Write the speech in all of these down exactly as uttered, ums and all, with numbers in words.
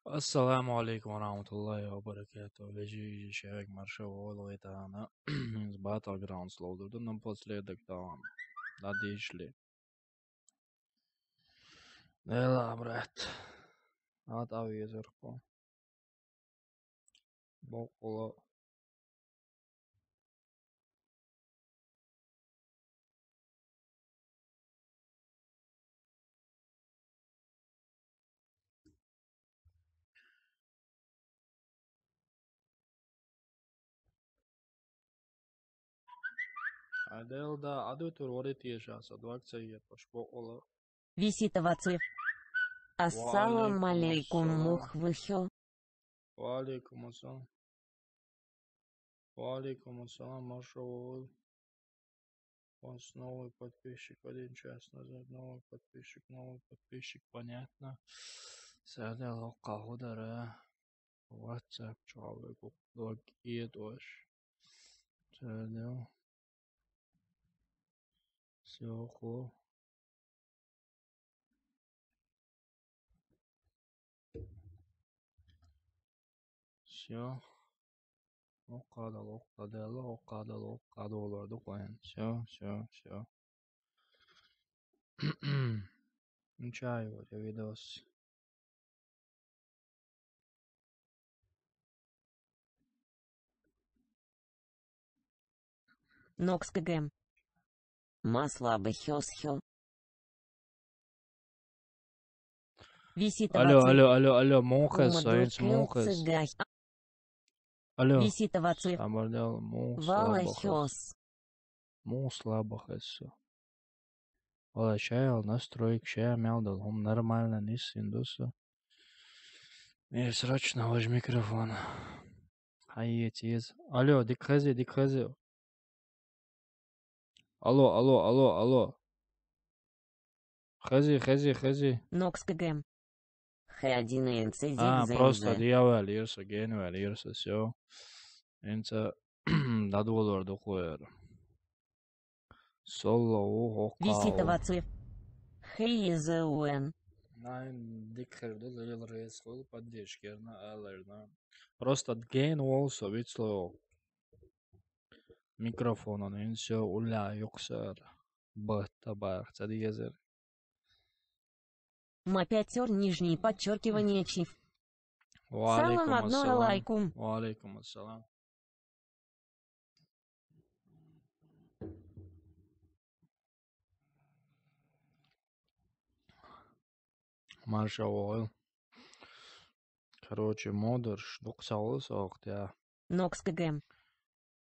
Ассаламу алейкум ва рахматуллахи ва баракатух. Вежи шевек марша волгайтана. Battlegrounds лоудурду, но последок там. Надишли. Эла, брат. Ат авиазырхо. Бокула. Аделда адвитур варитиешас адвакцияет пашпо ола. Виситовацев. Ассалам алейкум, мух выхё. Ва алейкум ассалам. Ва алейкум ассалам, маршал. У вас новый подписчик один час назад. Новый подписчик, новый подписчик, понятно. Саде лока худара. WhatsApp чалык лог иет ваш. Саде. Всё, хо. Всё. Окадал, окадал, окадал, окадал. Всё, всё, всё. Ничего, видос. Нокс КГ. Масло бахёсхё. Висит Алло, алло, алло, алло, муха, союз муха. Алло. Висит аваци. Абардал, муха. Вала слабых. Хёс. Муха слабых, всё. Вала, ща я настройка, ща я мял дал, он нормально, не синдуса. Э, срочно возьми микрофон. Ай, тез. Алло, дикхази, дикхази. Алло, алло, алло, алло. Хази, хази, хази. Нокс КГ. Х один Н Ц А, просто дьявол ирса, ген вал ирса, всё. Энца дадволор духуэр. Соло, о, хо, Висит аваци. Хей из уэн. Найн дикхер дол, эл рейс хол, поддержкерна, алерна. Просто ген волса, вицло. Микрофонун, эн всё, уля, юксар. Бахта бар, цадигезер. Мапятёр, нижнее подчёркивание, чиф. Салам, одно алайкум. Ва алейкум ассалам. Марша ойл. Короче, модер, шдук саулы соохтя. Нокс КГ.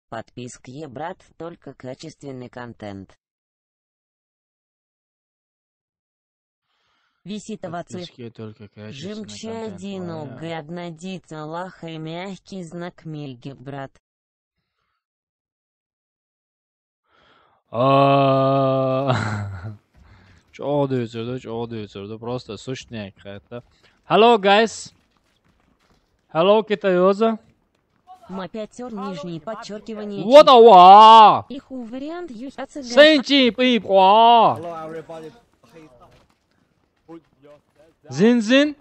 Подписки, брат, только качественный контент. Висит аваци. Подписки только качественный контент. Жимча один, ой, угаднадица, лаха и мягкий знак мельги, брат. А, чё дюйцерду, чё дюйцерду, просто сущняк это. Hello, guys. Hello, китаёза. Мапятёр, нижнее подчёркивание. Вот ава! Их вариант юсацы. Сэнчи пипхуа. Hello, everybody. Зин-зин.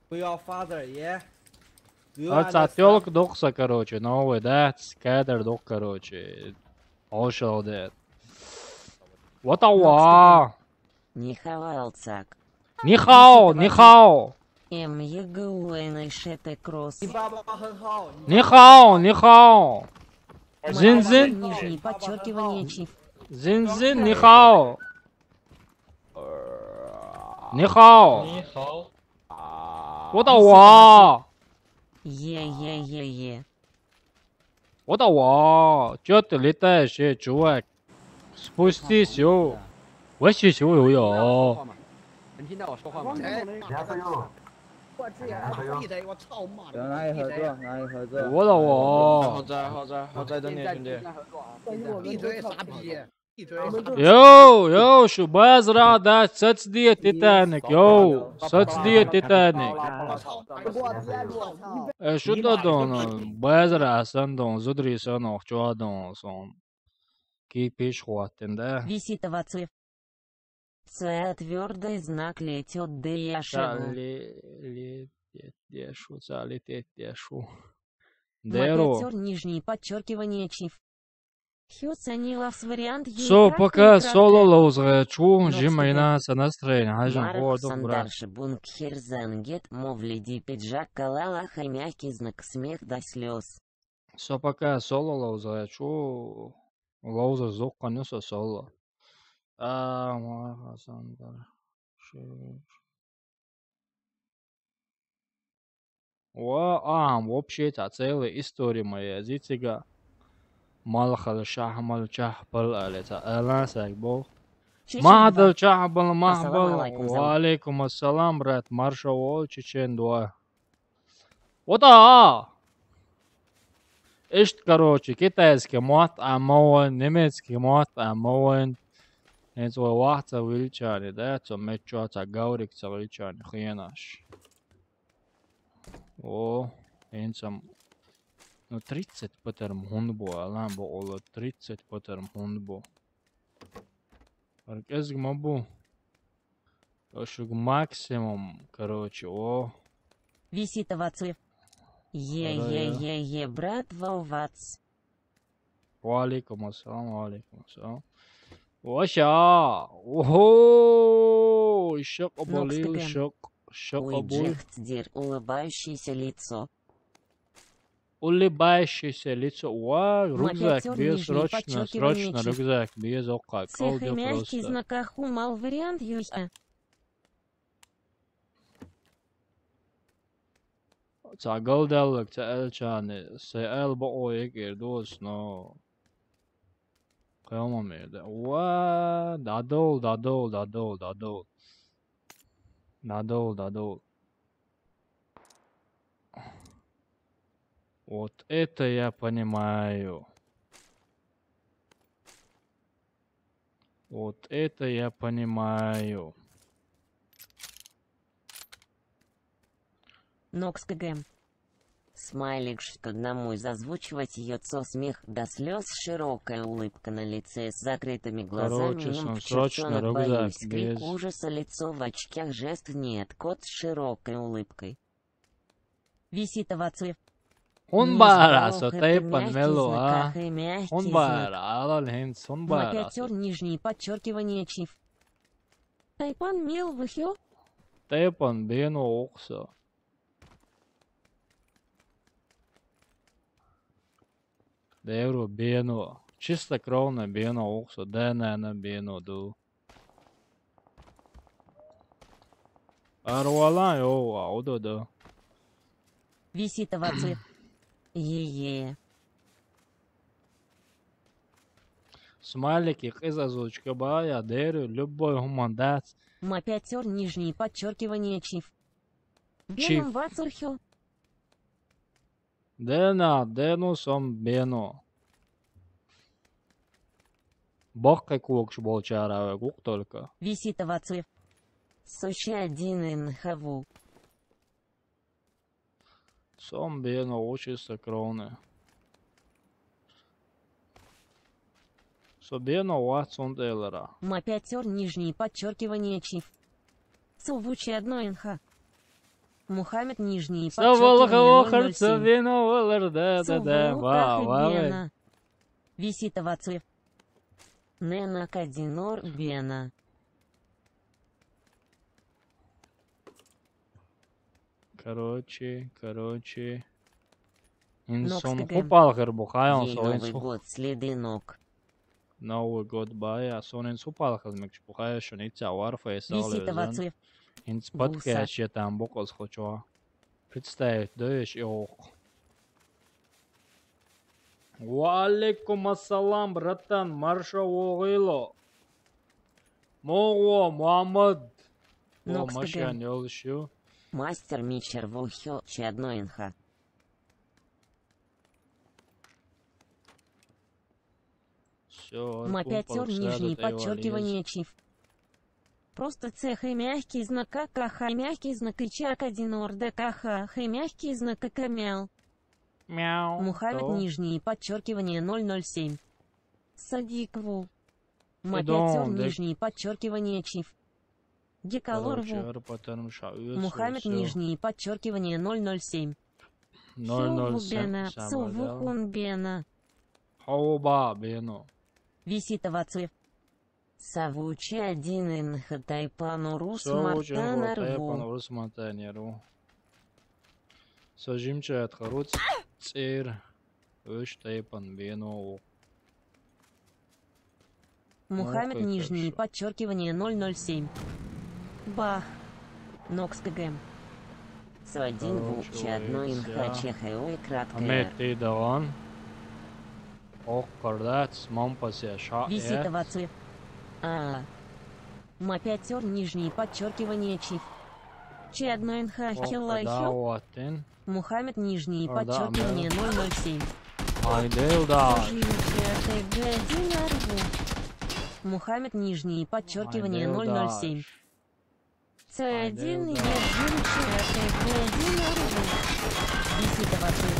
We are father, yeah? Аца тёлка дохса, короче, новый, да? Скайдер дох, короче. Ошол дед. Вот ава. Нихао, Алцак. Нихао, нихао. М Е Г У Н Ш Т кросс. Нихао, нихао. Зин-зин. Нижнее подчёркивание, чиф. Зин-зин, нихао. Нихао. Нихао. Вот ава. Е-е-е-е. Вот ава. Чё ты летаешь, э, чувак? Спустись, ё. Вообще, чего, ё? Вот ава. Yo, yo, şu bazra da saç diye Titanic, yo, saç diye Titanic. E, şu da don, bazra san don, zudri san, oh, çoğa don son. Ki piş huatten de. Висит аваци. Ц, твёрдый знак летёт, да я шагу. Ли, ли, тетдеш ву, ца ли тетдеш ву. Деро. Матёр, нижнее подчёркивание, чиф. Хьюсани лавс вариант. Со пока соло ловзгъачу, жима ина са настроение, хьажан хо дук, брат. Дальше бункер зангет, мовлиди пиджак калала, хай мягкий знак смех до слёз. Со пока соло ловзгъачу, ловза зуккъани со соло. А, ма, Хасан, да. Шу-, Ва, а, вообще, ца целая история моя, зицига. Малхал шахмал чахпал але, ца алан саг бо. Чечен Махадал два. Чахбал, махбал. Ассаламу алейкум, зам. Ва алейкум ассалам, брат, маршо вол, чечен два. Вот, а! Ишт, короче, китайский мат, а мовен, немецкий мат, а мовен. Хенц ва вахца вилчани, да, цо мечо, ца гаврик ца вилчани, хиенаш. О, хенцам. Ну, тридцать патер мхунбу, алан бо оло, тридцать патер мхунбу. Аркезг мабу. Ошуг максимум, короче, о. Висит овацев. Е-е-е-е, брат, вовац. Ва алейкум ассалам, ва алейкум ассалам. Ваша! Ого! Шок оболил, шок, шок оболил. Улыбающееся лицо. Улыбающееся лицо. Ва, рюкзак бе, срочно, срочно рюкзак бе, зокка, колде просто. Мягкий знак аху мал вариант юса. Ца галдаллаг, ца элчани, се эл бо о егер дос, но. Кайма мерде. Ва, дадол, дадол, дадол, дадол. Дадол, дадол. Вот это я понимаю. Вот это я понимаю. Нокс КГМ. Смайлик, что одному из озвучивать йоцо смех до слёз, широкая улыбка на лице с закрытыми глазами. Короче, сон срочно рюкзак без. Крик ужаса, лицо в очках, жест нет, кот с широкой улыбкой. Висит овацев. Хун бара, со тайпан мело, а? Хун бара, алал хенц, хун бара. Матёр, нижнее подчёркивание, чиф. Тайпан мел выхё. Тайпан бено окса. Девро бено. Чистокровно бено окса. Да, на, на, бено, ду. Арвалан, йо, а, удо, да. Висит овацев. Е-е. Смайлики, къиз озвучка бая, деру, любой хуман дац. Матёр, нижнее подчёркивание, чиф. Чиф. Беном вацурхё. Дена, дену сом бено. Бакъ квокш болчара вегук только. Висит овацев. Сочи один НХ ву. Сом бено, учи сокровны. Со бено вацун телера. Матёр, нижнее подчёркивание, чиф. Со вучи одно НХ. Мухаммед, нижнее подчёркивание, ноль ноль семь. Со валахаво харца бено валар, да, да, да, ва, ва, ва. Висит овацев. Нена Кадинор бена. Короче, короче. Инсон хупал хер бухайон, со Новый год следы ног. Новый год бая, сон инс хупал хер мекч бухая, шо ница варфа и сал. Висит овацев. Инс подкаст я там бокос хочу. Представить, да, ещё ох. Ва алейкум ассалам, братан, маршо вогъило. Могъо, Муаммад. О, Нокс машан КГМ. Ёлшу. Мастер Мичер вохё, чи одно НХ. Всё, Матёр, нижнее подчёркивание, чиф. Просто цех и мягкий знак, а, каха, мягкий знак и чак один орда, каха, хай мягкий знак и камел. Мяу. Мухаммед, нижнее подчёркивание, ноль ноль семь. Садик ву. Матёр, нижнее подчёркивание, чиф. Диколор. Короче, ву. Эр патарм ша уйо Мухаммед, всё. Нижнее подчеркивание, ноль ноль семь. Ноль ноль семь. Суву бена, самое суву главное. Хун бена. Хауба бено. Виситовацев. Савучи один ин хатайпан урус. Савучи мартан один хатайпан арву. Урус мартан арву. Со жимчаят харуц цер. Уж тайпан бено. Мухаммед, нижнее подчеркивание, ноль ноль семь. Бах. Нокс КГМ. Со один вучи одно ин хаче хэ ой краткое. Амет ты даван. Ох, кардац, мампасия ша. Виситовацев. А. Ма пятёр, нижнее подчеркивание, чиф. Че одно ин хахилахил. Мухаммед, нижнее подчеркивание, ноль ноль семь. Айдел да. Мухаммед, нижнее подчеркивание, ноль ноль семь. Ц один, я жимчаят КГ один арву. Виситовацев.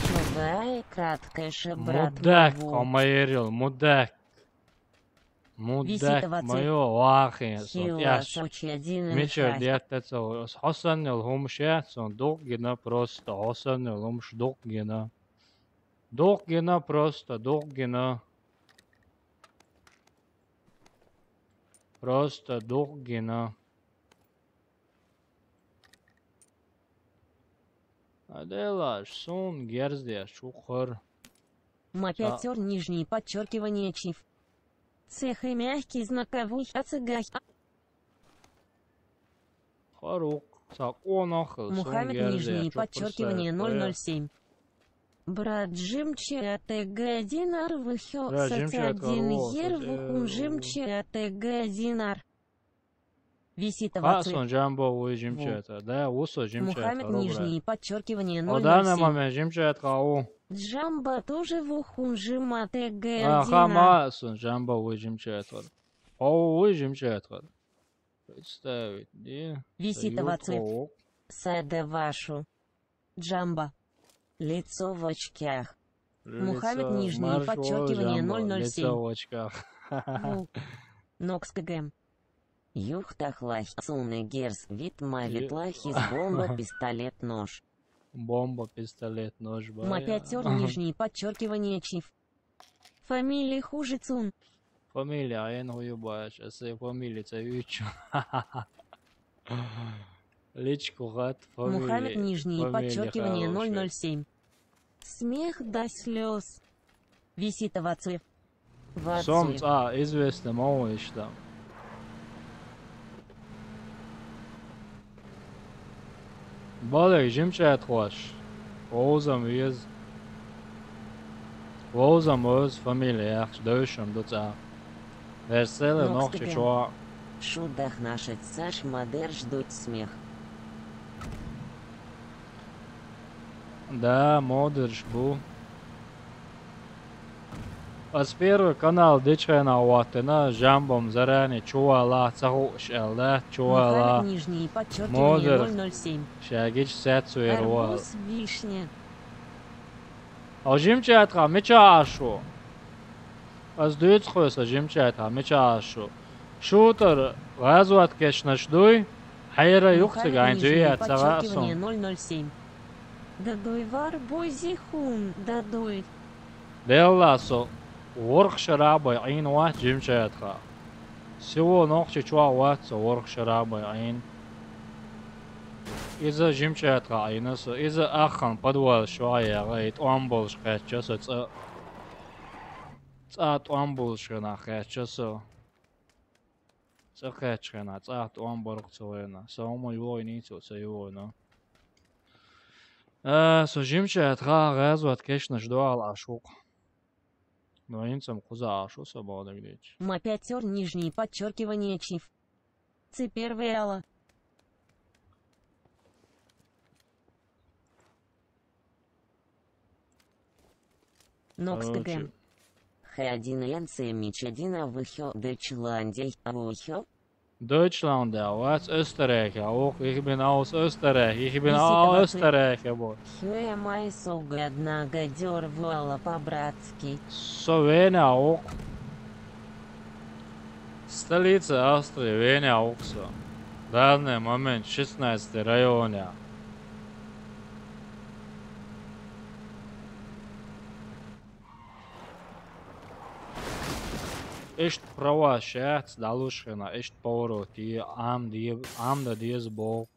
Чувай, краткое ше, брат. Мудак, моего. Омаерил, мудак. Мудак, виситовацев. Моё лахи. Хила, яш. Сочи один. Мичер хай. Диаттацел. Хосаннел хумшет, сон дук гина просто. Хосаннел хумш дук гина. Дук гина просто, дук гина. Просто дук гина. Аделаш, сун герздеш, чухар. Ма пятёр, нижнее подчеркивание, чиф. Цех и мягкий знаковой ацыгах. Харук, сакъонахыл, Мухаммед, нижнее подчеркивание, ноль ноль семь. Брат жимчаят КГ один арву хё. Брат жимчаят КГ один арву, ер вухун жимчаят КГ один ар. Виситовацев. Ха, сон Джамбо уй жимчаят. Да, усо жимчаят. Мухаммед, нижнее подчеркивание, ноль ноль семь. О данный момент жимчаят хау. Джамбо тоже вухун жимаят КГ один ар. Аха, ма сон Джамбо уй жимчаят. О, уй жимчаят. Представить, не? Виситовацев. Саде вашу. Джамбо. Лицо в очках. Мухаммед, нижнее подчеркивание, ноль ноль семь. Лицо в очках. Ву. Нокс КГМ. Юхтахлах цуны герс витма витлахис бомба, пистолет, нож. Бомба, пистолет, нож, ба. Ма пятёр, нижнее подчеркивание, чиф. Фамилия хуже цун. Фамилия, а я нахуй ебаешь, если фамилия це вичу. Личку хат, фамилия. Мухаммед, нижнее подчеркивание, ноль ноль семь. Смех до слёз. Виситовацев. Сом ца известно мало ишта. Балай жимчаят хваш. Оузам вез. Оузам оз фамилия яхш дойшам дуца. Верселе нохчи чуа. Шудах наши цаш мадер ждут смех. Да, модерш бу. Аз первый канал дичхена уаттена, жамбом зарани чувала цахуш элда, чувала. Модер. Шагич сет суервал. Арбуз, вишня. Ожимчатха, мича ашу. Аз дуйцхуса жимчаят, ха, мича ашу. Шутер, газват кешнаш дуй, хайра юхциг айн зуя цагасон. Дадуй вар бузи хун, дадуй. Делласо, ворх шарабай айн ват жимчаят, ха. Сиво нохчи чуа ватса ворх шарабай айн. Иза жимчаят, ха, айнаса, иза ахан подвал шуа яга, ит омболш качаса ца. Цӏа тӏуам булшгъана хъячаса. Цӏа хъячгъана, цӏа тӏуам баргъ цавайна. Савма юлай ницу ца юлайна. Э, со жимчаят, ха, гъазват кешнаш дуал ашукъ. Но инцам куза ашу са бадагдич. Ма пятёр нижнее подчеркивание чиф. Ци первый ала. Нокс кгм. Хэ один эн сэмич один а выхё Дойчландия выхё? Дойчландия, вас Österreich, а ох, ich bin aus Österreich, ich bin aus Österreich, а вот. Хё я май сога одна гадёр вала по-братски. Со вене, а ох. Столица Австрии, Вене вуьйцу со. Данный момент шестнадцатый районе. Иштта права шаьц далуш хьуна, иштта повороте, Ӏамде, Ӏамда деза боху.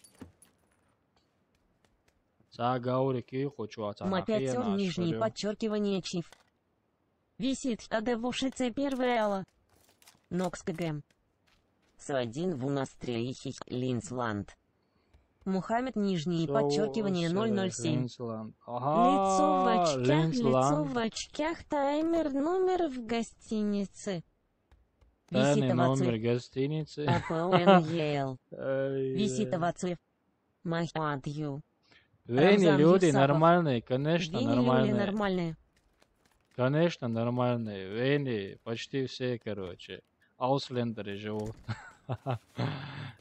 Ца гаврики кхучо ца Мапятёр, нижнее подчеркивание, чиф. Висит АД в ушице первая ала. Нокс КГМ. Со один в Унастрейхе, Линцланд. Мухаммед, нижнее подчеркивание, ноль ноль семь. Линцланд. Ага, лицо в очках, лицо Линцланд. В очках, таймер, номер в гостинице. Тайный номер гостиницы. АПОНЕЛ. Ай, висит да. Авацев. Махадью. Вене люди нормальные, конечно, нормальные. Конечно, нормальные. Вене почти все, короче. Ауслендеры живут.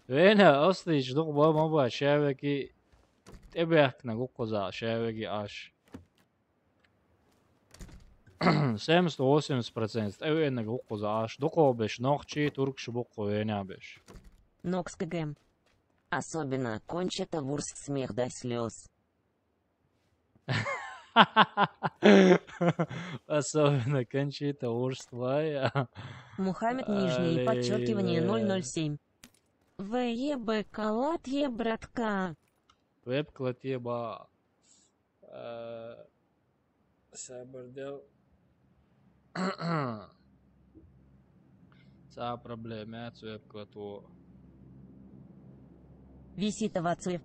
Вене австрийцаш дукха ба ма бац, шаьвеги тӀебаьхкина гуккхуза, шаьвеги аш. Семьдесят-восемьдесят процентов тӀевеаннаг ву кхуза Ӏаш. Дукхо беш нохчий, туркаш бу кху Вене беш. Нокс КГМ. Особенно Кончита Вурст, смех до слёз. Особенно Кончита Вурст, вай. Мухаммед, нижнее подчеркивание, ноль ноль семь. ВЕБ калат е, братка. Веб калат е, ба. Э, сабар дел. Ца проблема, цвет клато. Висит авацев.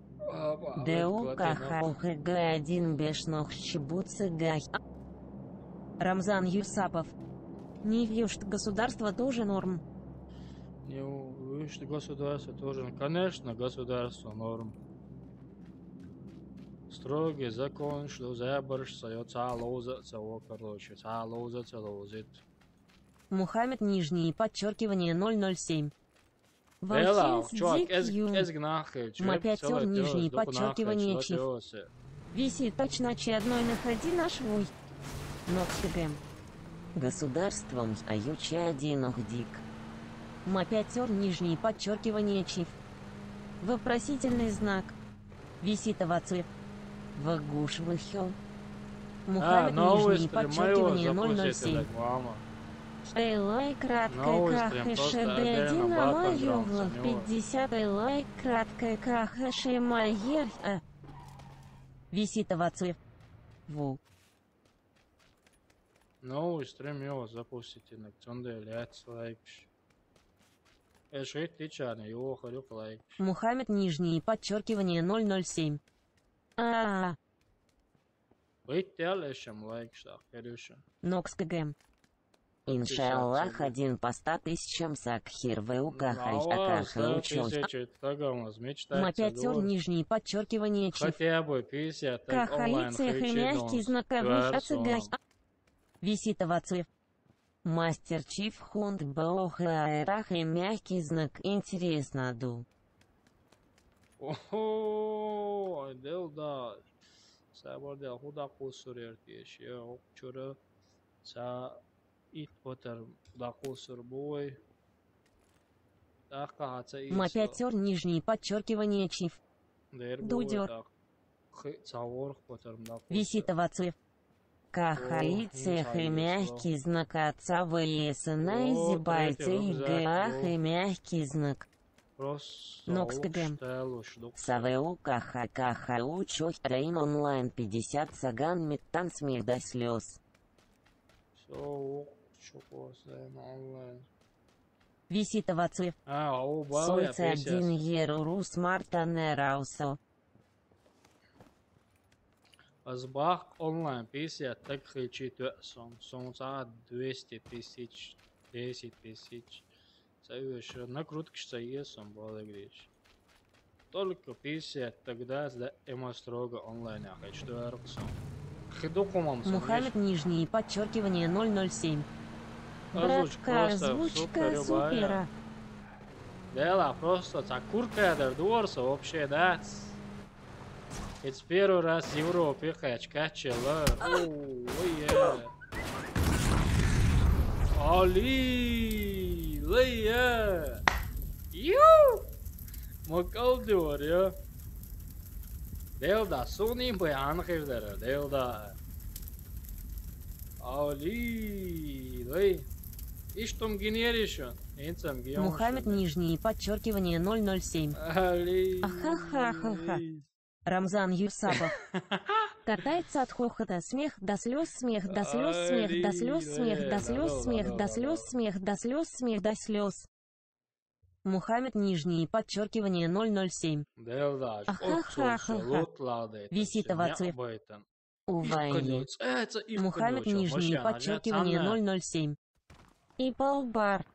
ДУКХ ОХГ один беш нохчи бу цигахь. Рамзан Юсапов. Невьюшт государство тоже норм. Невьюшт государство тоже, конечно, государство норм. Строгий закон, что забарш са йо ца лоуза, ца во, короче, ца лоуза, ца лоузит. Мухаммед, нижнее подчеркивание, ноль ноль семь. Валхин, чувак, эз, эз гнахи, Мапятёр, нижнее подчеркивание, чиф. Виси точно чи одной находи наш вуй. Нокс КГМ. Государством аю чи один охдик. Мапятёр, нижнее подчеркивание, чиф. Вопросительный знак. Висит авацев. Вагуш выхел. Мухаммед, нижнее подчеркивание, ноль ноль семь. Элай, краткая каха, шеде один, алай, пятьдесят, элай, краткая каха, шемайер, э. Висит авацев. Ву. Новый стрим йо запустите, на цунде лец лайкш. Эш хит личане, йо, харюк лайкш. Мухаммед, нижнее подчеркивание, ноль ноль семь. А. Вит тел эшем лайкш, так, короче. Нокс КГМ. Иншаллах, один по ста тысячам сакхир в УКХ. Мапятёр, нижнее подчеркивание, чиф. Хотя бы пятьдесят, так, онлайн. Кахаице хэ мягкий знак, а выше цигахь. Висит авацев. Мастер чиф хунд бо хэ мягкий знак, интересно ду. Охо, дел да. Сабар дел худа кусур ертеш, я, ок, чура. Ца ит потер да кусур бой. Мапятёр, нижнее подчеркивание, чиф. Дудёр. Висит авацев. Кахаице хэ мягкий знак, отца вылез на изибайте и ГА хэ мягкий знак. Нокс КГМ. Савеу каха каха учу рейн онлайн пятьдесят саган миттан смех до слёз. Со ок, чё классно, онлайн. Висит авацев. А, о, бал я. Сойца пятьдесят. Один ер урус мартан эраусо. Азбах онлайн пятьдесят, так хилчи тё сом. Сом ца двести тысяч, десять тысяч. Ца вешер накруткаш ца ес сом, балагриш. Только пятьдесят, тогда сда эма строго онлайн ахай, что я руксом. Хиду кумам сом. Мухаммед, нижнее подчеркивание, ноль ноль семь. Братка, озвучка супер, любая. Супера. Дела просто ца курка дар дуарса вообще, да? It's первый раз в Европе кач качела. Оу, ой, е. Али! Лай, я! Ю! Ма кӀалдора, я! Делда, суни бай хьанхир дара, делда. Али, лай. Иштум гинери шун, инцам гион Мухаммед, шун. Нижнее подчеркивание, ноль ноль семь. Али. Ахахахаха. Рамзан Юсапов. Катается от хохота, смех до слез, смех до слез, смех до слез, смех до слез, смех до слез, смех до слез, смех до слез. Мухаммед, нижнее подчеркивание, ноль ноль семь. Делдаш, Ахахаха. Виситова циф. Увайе. Мухаммед, нижнее подчеркивание, ноль ноль семь. И полбар.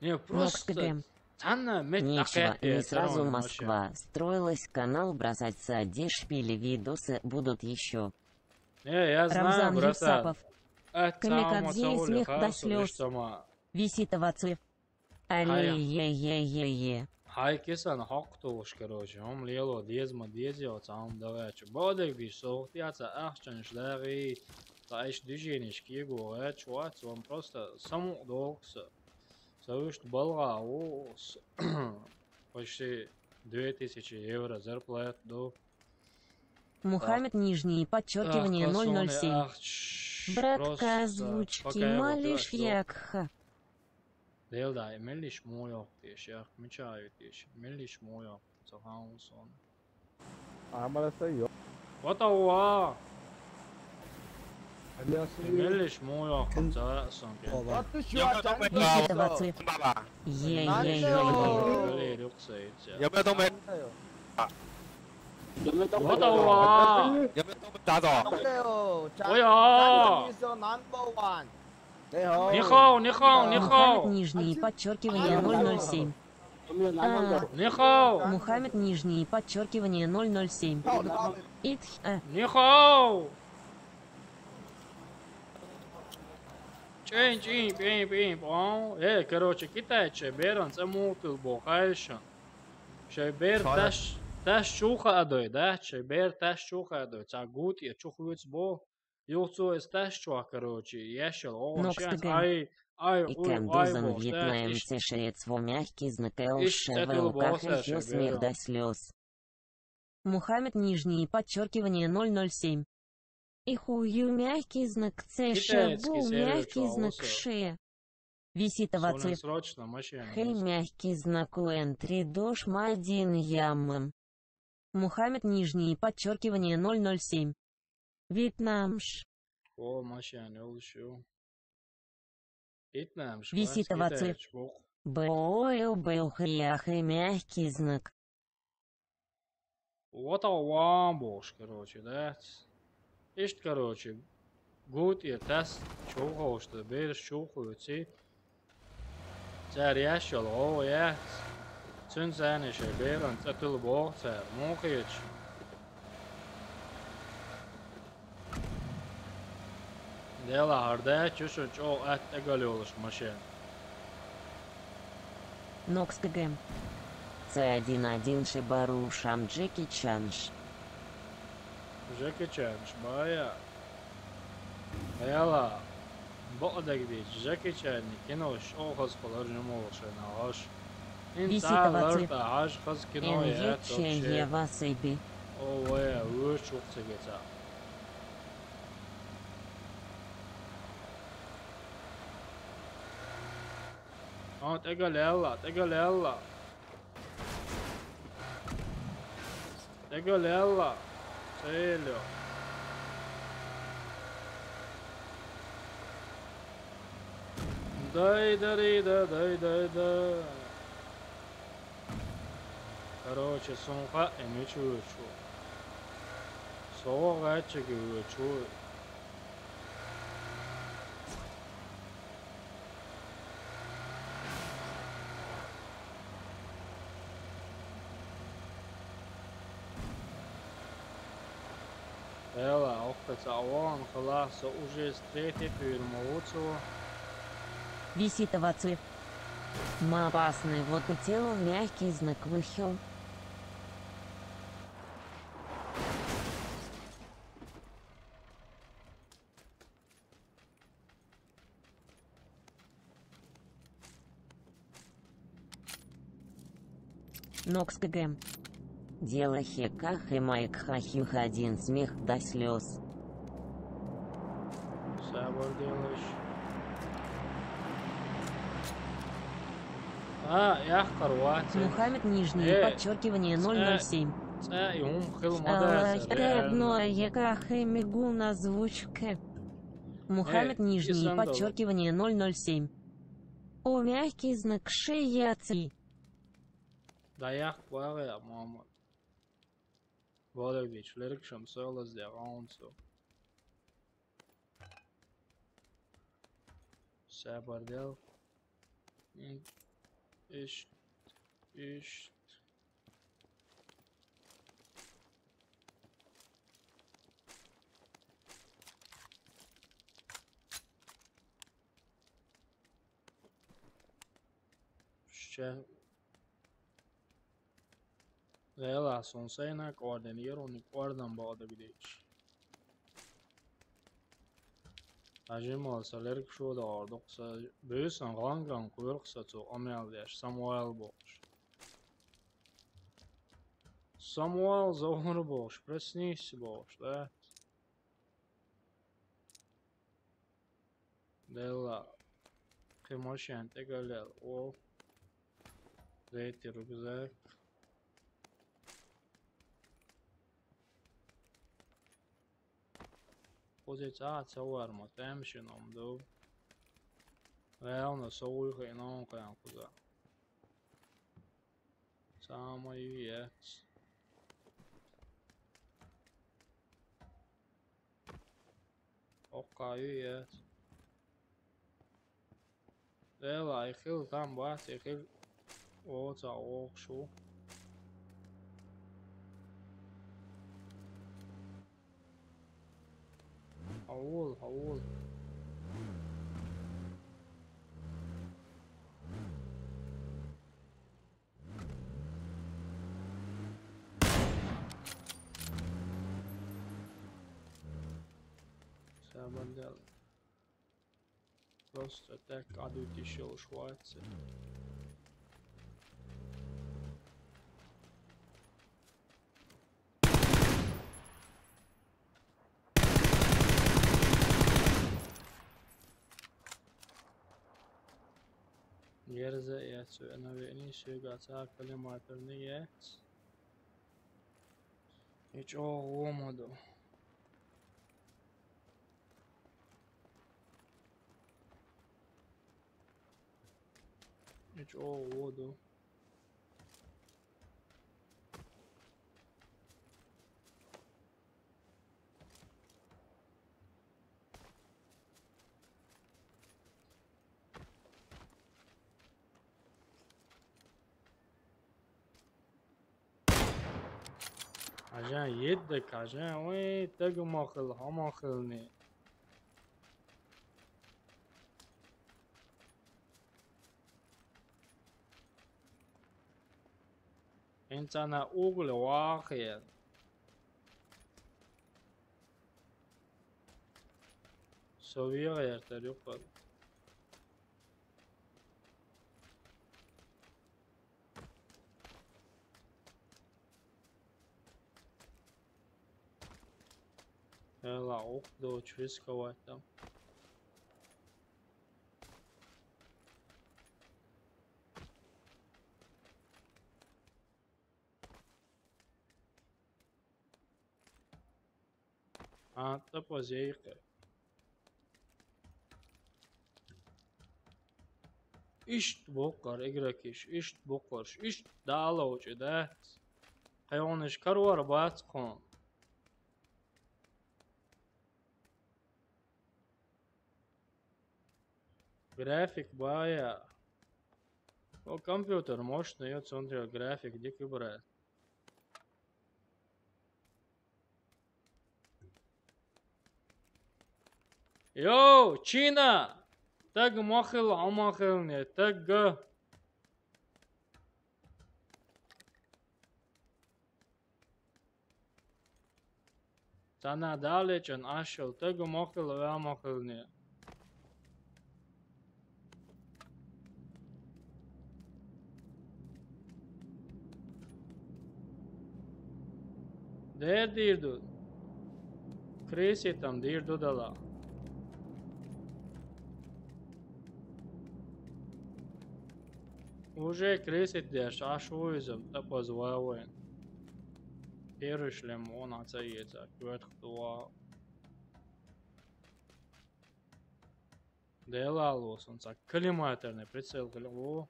Не, просто Нокстегем. Цанна мет Нечего, такая не сразу террор Москва вообще. Строилась, канал бросать, садишь, пили видосы будут еще. Не, я знаю, Рамзан братан. Юсапов. Э, Камикадзе, цаома, смех цаома, до слез. Лишь сама. Виситова циф. Али, е-е-е-е. Хьай кисан хьокху тухуш, короче, хӀума лело деза ма деза йоцу хӀума дан ваьча. Бодерг диш сохтияца ахчанаш дагӀий, ткъа иштта движенеш кего гӀерташ вац, ван просто самукъа доху со. Со вуьшта балгӀа ву, с-, почти две тысячи евро зарплата ду. Мухаммед, нижнее подчеркивание, ноль ноль семь. Братка, озвучки малиш якха. Делдай, меллиш муйохтеш, ях, мичаю теш, меллиш муйохтеш, ца хаун сон. Амара сайо. What the wa? Меллиш муйохтеш, ца сон кен. Баба. Е, е, е, е. Галери рюксейца. Я потом... What the wa? Я потом дадо. Ой, а. Нихао, нихао, нихао. Мухаммед, нижнее подчеркивание, ноль ноль семь. А. Нихао. Мухаммед, нижнее подчеркивание, ноль ноль семь. Итх, а. Нихао. Чин, чин, пин, пин, пон. Э, короче, китайцы беран цӀа муха тилла боху хаьлла шуна. Шайн бер таш, таш чу хаадой, да? Шайн бер таш чу хаадой. Цхьа гуд я чу хуьйцу бо. Юха цо иза таш чохь, короче, ешал оха шен ай, ай, ой, ой, бохуш, да, иш-, ишта цӀе тилла боху цара шайн беран. Мухаммед, нижнее подчеркивание, ноль ноль семь. И хую мягкий знак, цӀе ше бу мягкий знак, ше. Виситова циф. Хей, мягкий знак, уэн три дош мадин яман. Мухаммед, нижнее подчеркивание, ноль ноль семь. Вьетнамш. О, машен, йолуш ю. Вьетнамш. Виситова циф. Б О Л Б О Х Я Хей, мягкий знак. What a one бохуш, короче, да? Иштта, короче, гуд я тас чухуш, бераш чухуьйций. Цара еш йолу гӀо яц. Цуьнан царна шайн беран цӀа тилла боху цара. Муха хеташ? Делахь, хӀара даьчча шуна чӀогӀа атта тӀегал йолуш машен. Нокс ГГМ. Ц один один ши бару шам Джеки Чанш. Джеки Чанш, бая. Хьела, бакъдерг дийцича, Джеки Чанни кинош чӀогӀа хаза хилар жималгӀа шайна гӀаш. ХӀинца ларта хьажа хаза кино яц вообще. О, вай, вуьш чухь ца геца. А, тӀега лелла, тӀега лелла. ТӀега лелла. Целё. Дай, дари, да, дай, дай, да. Короче, сунха и мичу чу. Со гӀаччиге вуьйчу. Эла, оккха цхьа вон хала, со уже с третьей пирма уцу. Висит овацу. Ма опасный, вот и тело мягкий знак выхил. Нокс ГГ. Дело хеках и майк хахих один смех до слез. Сабар делаешь. А, яхкар ватсен. Мухаммед, нижнее Э, подчеркивание, э, ноль ноль семь. Э, и ум хил Аллах, мадаса, реально. Родное, я как и мигу на звучке. Мухаммед, Э, нижнее и сандал. Подчеркивание, ноль ноль семь. О, мягкий знак шеяци. Да яхк вагъя, Мухаммад. Валерьевич, лерик шамсойлаз дягъаунцу. Сабар дел. М, иш, иш. Ще. Гъела сун сайна координирование координам баъда гидич. Ажимал салерк шуда ордукса бюсан гъанган куйрукса цу амял деш Самуэл болш. Самуэл зовр болш, проснись болш, да? Дела. Кемошен тегалел. О. Зайти рюкзак. Позиция цавар ма, тем шином ду. Реално соуй хай нон каян куза. Самое яц. Окка яц. Эла, ихил там бас, ихил. О, ца, ох, шу. Аул, аул. Сабандал. Просто так адут ещё Швеция. Ерза яцу, я навени сюга ца калиматорный яц. Ич о гомоду. Ич о воду. Ажан еддак, ажан, ой, таг махал, хамахални. Инсана угли вахер. Совига яртар юкъар. Эла ух доч рисковать там. А, тапа зейка. Ишт бокъар, игрокиш, ишт бокъарш, ишт дала учи, да? Къайониш карвар бацкъон. График бая. О, компьютер мощный, я смотрю, график дикий, брат. Йоу, чина! Таг махил, амахил не, таг га. Цана далечен ашыл, тыгу мохил, вя мохилни. Дер дийр ду. Крыситам дийр ду дала. Уже крысит деш, аш уйзам, тапаз вавен. Перешлем, он аца ецак, вет хтуа. Делалу, сон цак коллиматорный прицел, о.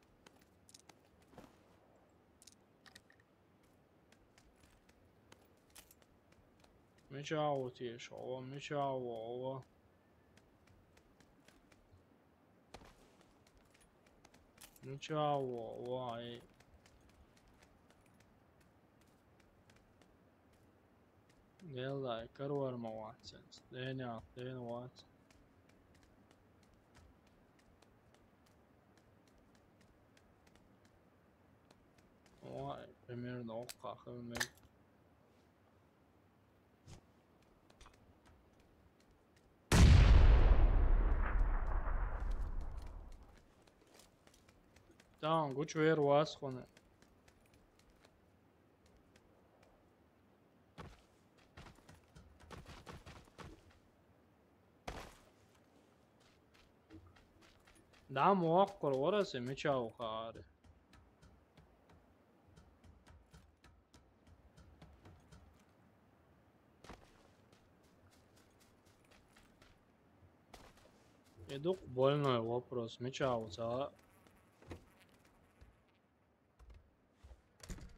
Мича вот ещё, о, мича, о, о. Мича, о, о, ай. Делай, каруар ма ватсенс. Деня, ден ватсенс. Ой, примерно окка хэмэй. Таун, гуч вэр вас хуны. Дам уаккур орасы мича ухаары. Эдук больной вопрос, мича уца.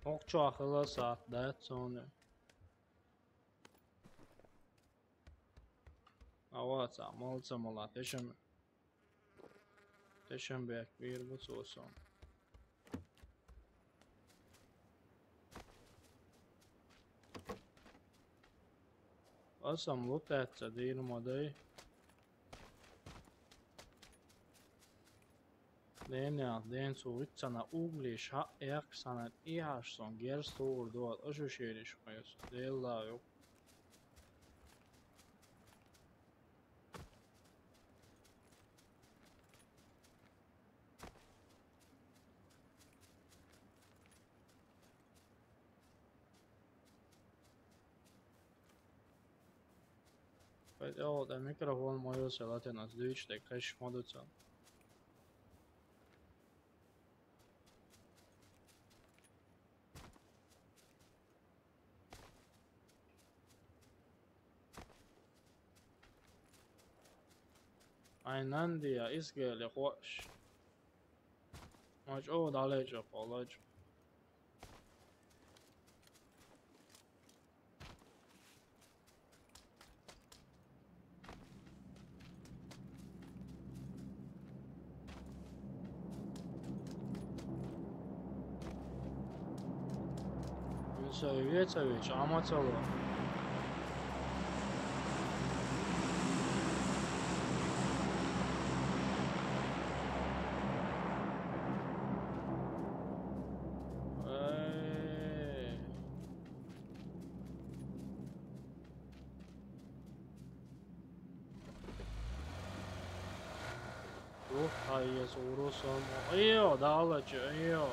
Окчо ахыла саат да соны. Аваца, молца, мала, тешем. Тешем бек, бир бу сосон. Асам лутаца, дир модай. Деня, ден су витсана угли, ша, эх, санат, иаш сон, герс тур, дуат, ошо шериш, моё, делаю. Пойдёт, а микрофон моё селатен от дыч, так кэш модуца. Айнандия, изгели, хош. Мач, о, далечо, полочо. Советович, амацало. Эй. Ух, ай, ес, урусом. Ио, далач, ио.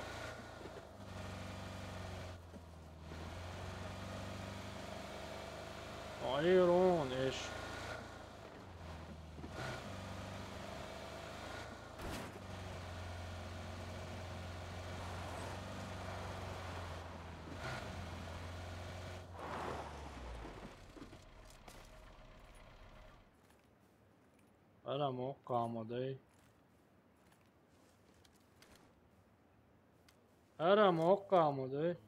Ай, рон, эш. Ара моккаму дэй. Ара моккаму дэй.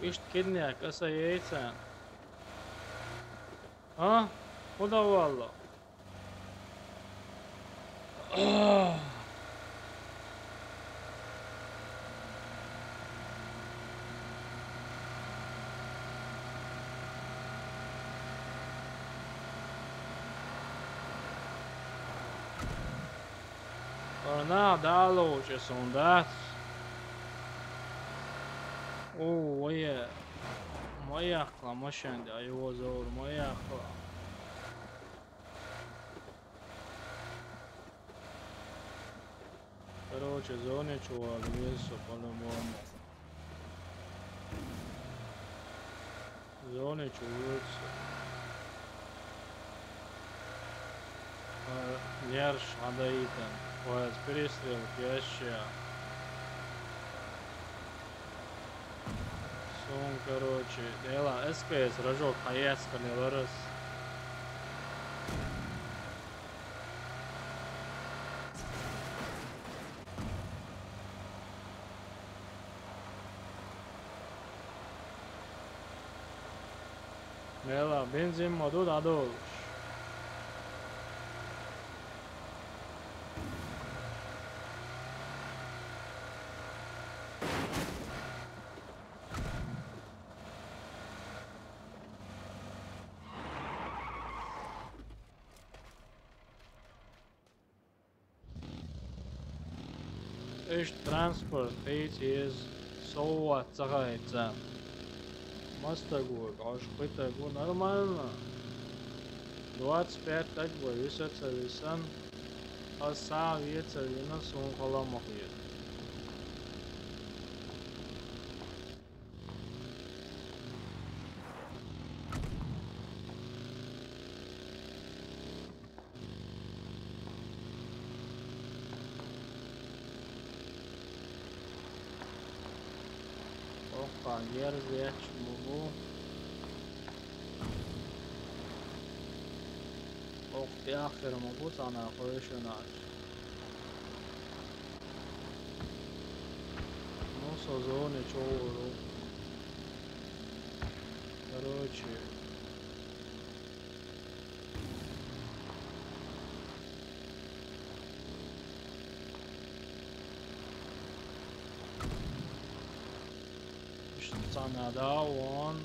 Иштта киднек аса яйца. А? Куда валла? Торнадо лучше сундат. О, вая. Моя хла машинда, а его зовут моя хла. Короче, зоне чувак, весу по-любому. Зоне чувак. А, нерш адаитан. Ой, перестрелки, яща. Сун, короче, дела, С К С, рожок, хаец, канеларас. Мела, бензин ма ду дадолуш. Иш транспорт хӀейца еза, совгӀат ца хьайца. Мастагу, гӀаш пхитагу, нормально. Двадцать пять так бы, виса ца висан, а са веца вина сун халамах еза. Охьа, герз ечча ма бу. Охьа, тӀаьххира ма бу цхьана хойшанаш. Ну, со зоне чу вур ву. Короче. Ишта цхьана да вон.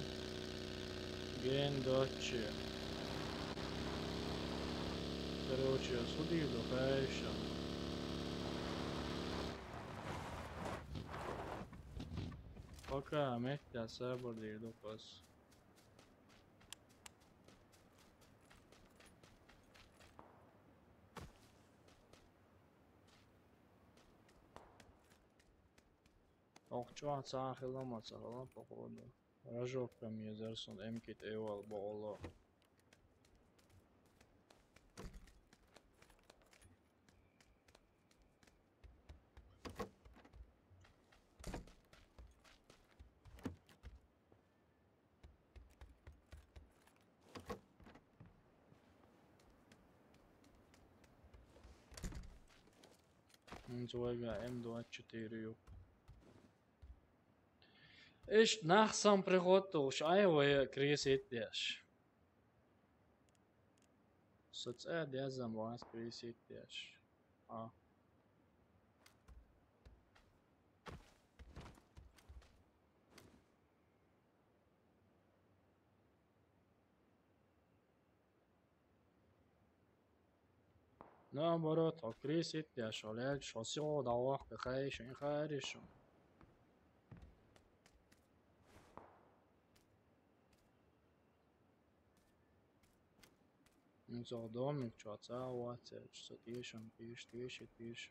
Ген доччи. Короче, судьи до хайша. Пока мехта сабр дир дукас. Ох, чё, цахилама, цахилама, походу. Рожок там езерсон, эмкит эвал бооло. М, зойга М двадцать четыре ю. Ишт нах сам приготовш, ай вай кресит деш. Соц а дезам вас кресит деш. А. Наоборот, хо кресит деш, олег, шо сио давах, кахай, шин хайришо. Ну, цо домик, чё, цао вацет, что тиешам, тиеш, тиеш, тиеш.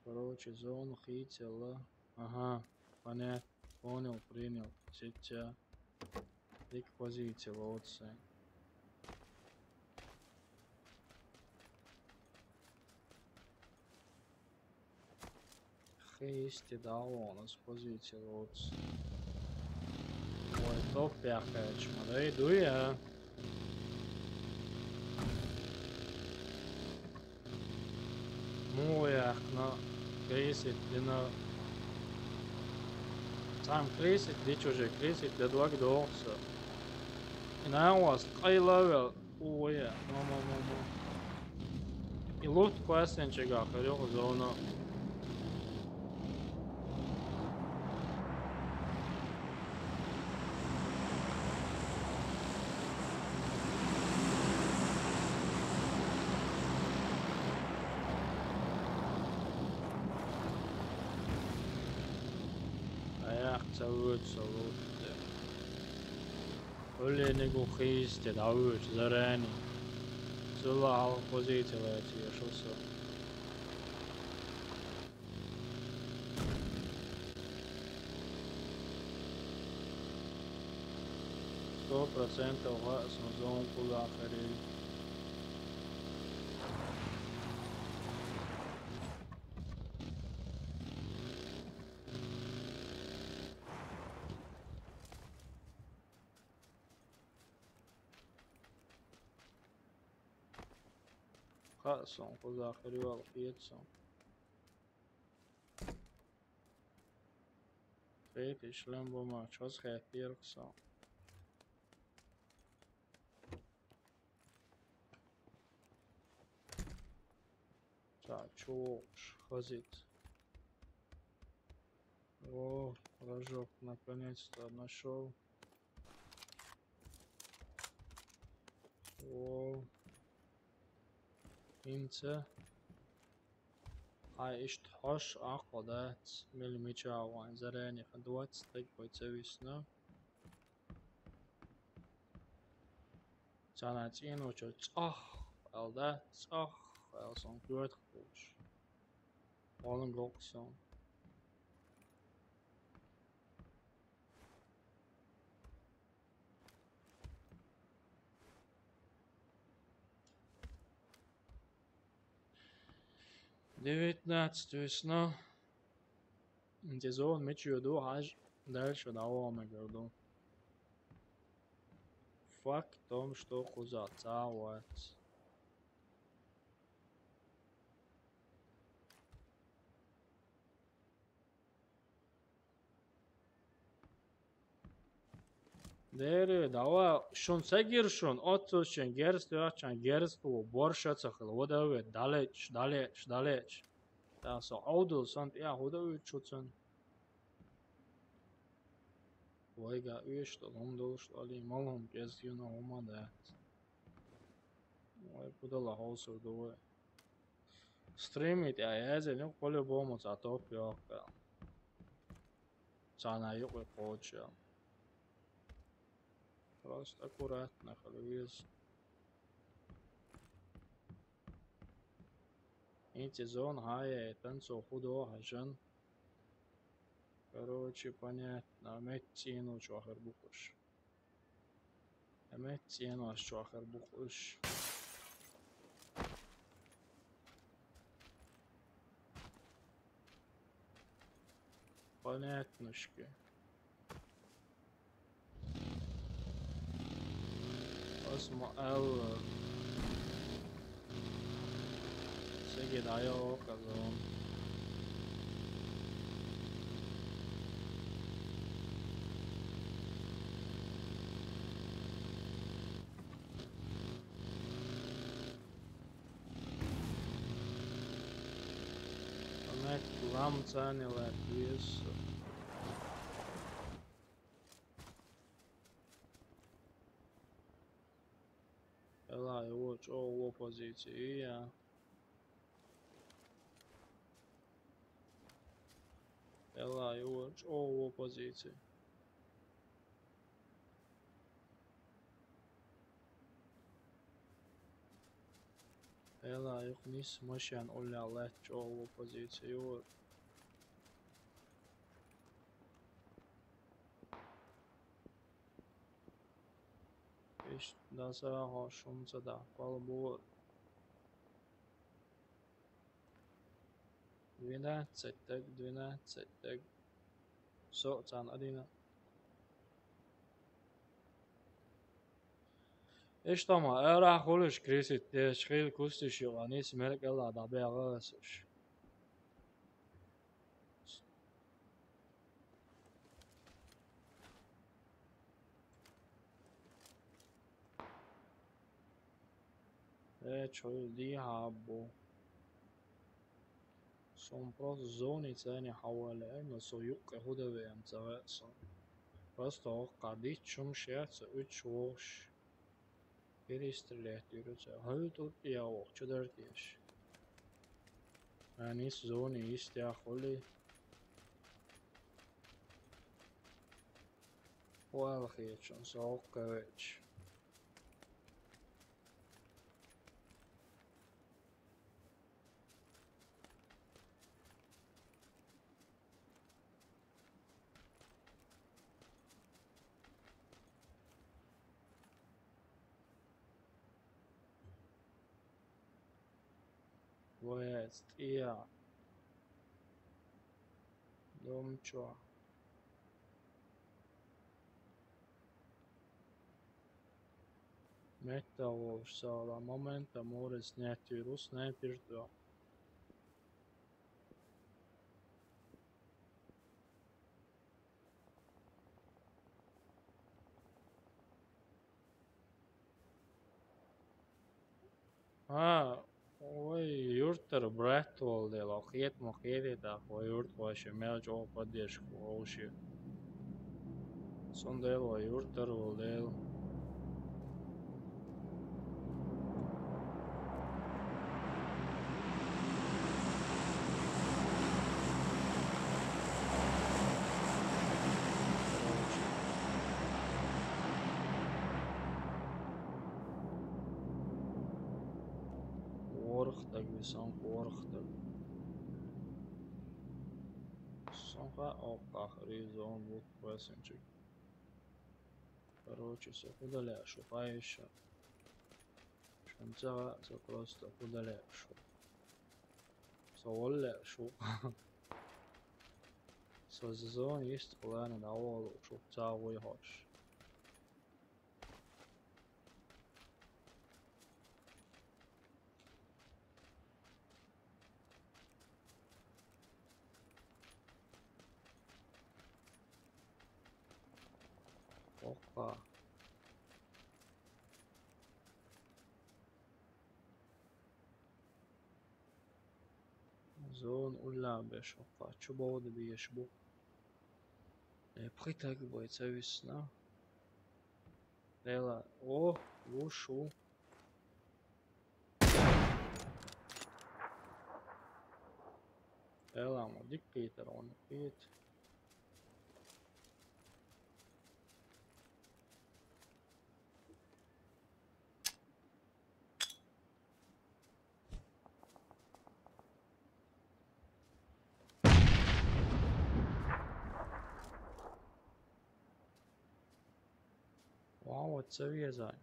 Короче, зону хицела. Ага, понятно. Понял, принял. Сетя. Дик позиция лоция. Христи, да, он из позиции лоц. Ой, топ пяхач, мадей, дуя. Муяхна, Христи, дина. Цхьаьна крисит, дичуже крисит, де дог доху со. И нагӀа васт къайлавел, у вая, ма, ма, ма, ма. И лут квестен чигахь хир ю зона. Аяк ца вуьйцу со лутте. Улле нигу хийсте дӀавуьйцу зарани. Цула хьалха позиция лайца ешал со. Сто процентов хаьа сан зона кхузахь хир ю. Хаьа сан кхузахь хир ю аьлла, хета сан. Третий шлем бу ма, чаза хеттера сан. Цхьа чу воккхуш хазийта. О, рожок наконец-то нашёл. О. ХӀинца. Хьай иштта хьош аккха дац, мел мича вайн зарани хан двадцать стаг вай ца висна. Царна цӀеночо цӀах аьлла дац, цӀах аьлла сон коьртах тухуш. Валан гокъ сон. Девятнадцать весна. Ин те зона мича ю ду, хьажа, дальше дӀаваха мегар ду. Факт в том, что кхузахь цхьа а вац. Дера, давай, шун ца гира шун, оццул шен герз тоьхчан герз тӀо, борша ца хила, вада ве, далечш, далечш, далечш. Та со Ӏовдал сан тӀехь хӀу дан уьйту шуцан? Вайга уьш долу хӀума долуш долий, мала хӀума кӀезиг юна хӀума дац. Вай кудала хьовсур ду вай. Стримий тӀехь яздина ю, по-любому цхьа топ йоккху аьлла. Цхьана юкъа кхочуш аьлла. Просто аккуратно хила веза. Эти зона хьаяйтан цо хӀу до хьажан. Короче, понятно, метта цӀенош чохь хир бу уьш. Метта цӀенош чохь хир бу уьш. Понятнушки. Ас ма аьлла. Сеге дӀайо оха зона. Ламца не лаьтта веза. Эла йо, чӀогӀа вон позици я. Эла йо, чӀогӀа вон позици. Эла юха нис машен уллехь лаьтта чӀогӀа вон позици ю. Иштта даса хьо шуна ца дахь, пала бу. Двенадцать стаг, двенадцать стаг. Со а царна а дина. Иштта ма, арахь хуьлуш крисит деш, хила кусташ юкъа, нийса мел кӀелла дӀабегӀа аса уьш. Э, чё, дий хьаббу? Сон просто зони цани хьавале, но со юккъе худа веям цагъе сон. Просто оккъа диччум шеца уч вогъш. Перестрелять юруца. Хьул тут я вогъ, чё дартеш? Анис зони истя хули. Валхи чун со оккъа веч. Вац, тӀия. Домчо. Меттаволш сала момента море снять вирус, снайпер то. А, ой, юртар брат вол дела, хет ма хет да, ой, юрт ваше мел чё поддержку вообще. Сон дела, ой, юртар вол дела. Корхтаг висан, корхтаг. Сонха оккъа хризон вот весенчик. Короче, со худа ле шухаиша. Шунцага со просто худа ле шу. Со волле шу. Со сезон есть планы на волу шу цагъуй хош. Оккъа. Зон улла беш оккъа. Чубода беш бу. Э, пхитаг бойца висна. Эла, о, вушу. Эла, ма диккитер он пит. Вау, вот це вязать.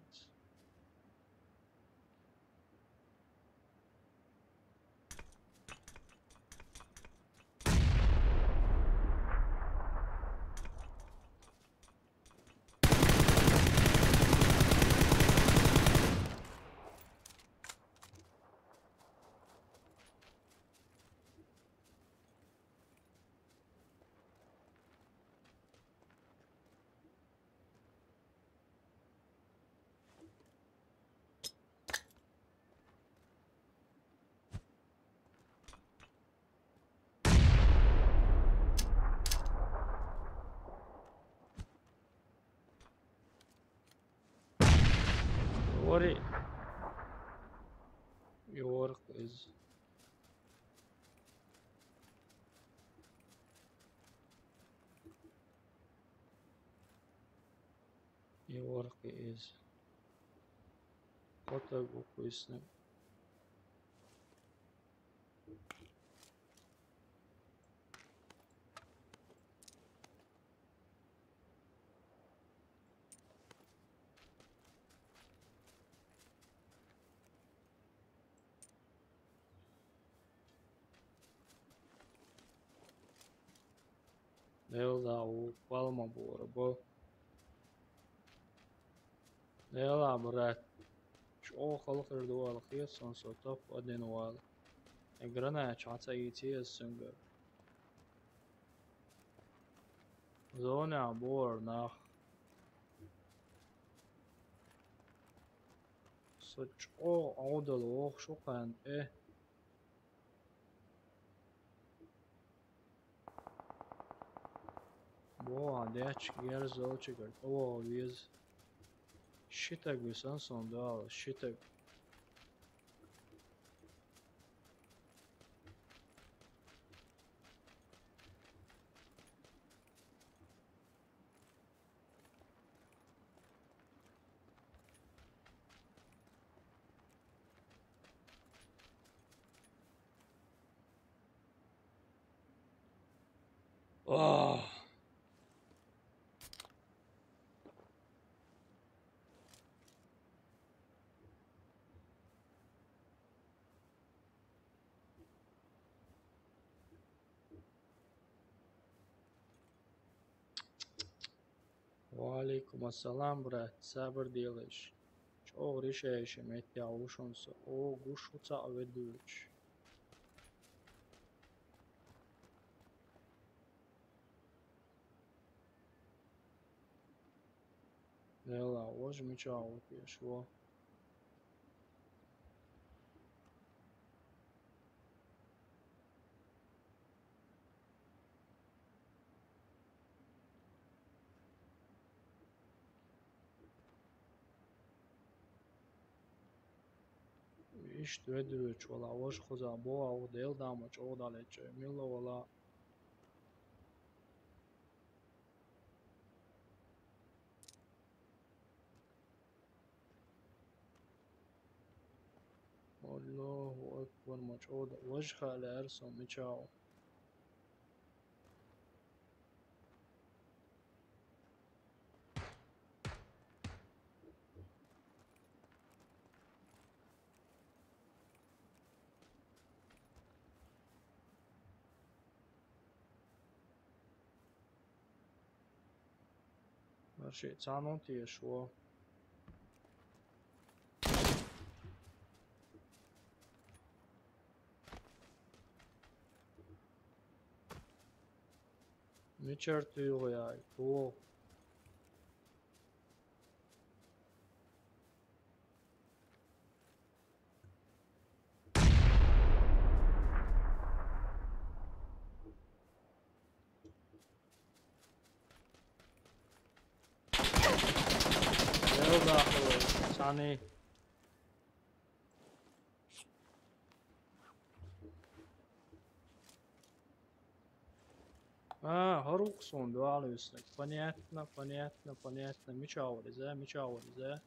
What it? Your work is. Your work is. What a good question. Делла у палма бура бо. Делла, брат. Чё халхыр дуал хиесан со топ один вал. Играна чаца и тиес сынгар. Зона бор нах. Со чӀогӀа Ӏовдал вохуш ву кхана тӀе. Бо, а дечиг ерзалчигара тӀе вогӀу веза. Ши таг висан сон дала, ши таг. Ох. Ва алейкум ассалам, брат. Сабар делаш. ЧӀогӀа решающий меттехь ву шуна со. О, гуш ву цхьаъ ведуьйчу. Делла, важа мичахь ву теша, во? Иштта ведуьйчу вала, важа кхуза боху, Делла дама чӀогӀа далечу, милла вала. Аллаху акбар, ма чӀогӀа да-, важа хаьа лаьара со мичахь ву. Марши, цхьаьна теша ву. Мичара туьйху яй, ву. Делла дахьалой, цхьаьна. А, хӀара ву-кх суна дуьхьал виснарг. Понятно, понятно, понятно. Мичахь вара иза, мичахь вара иза?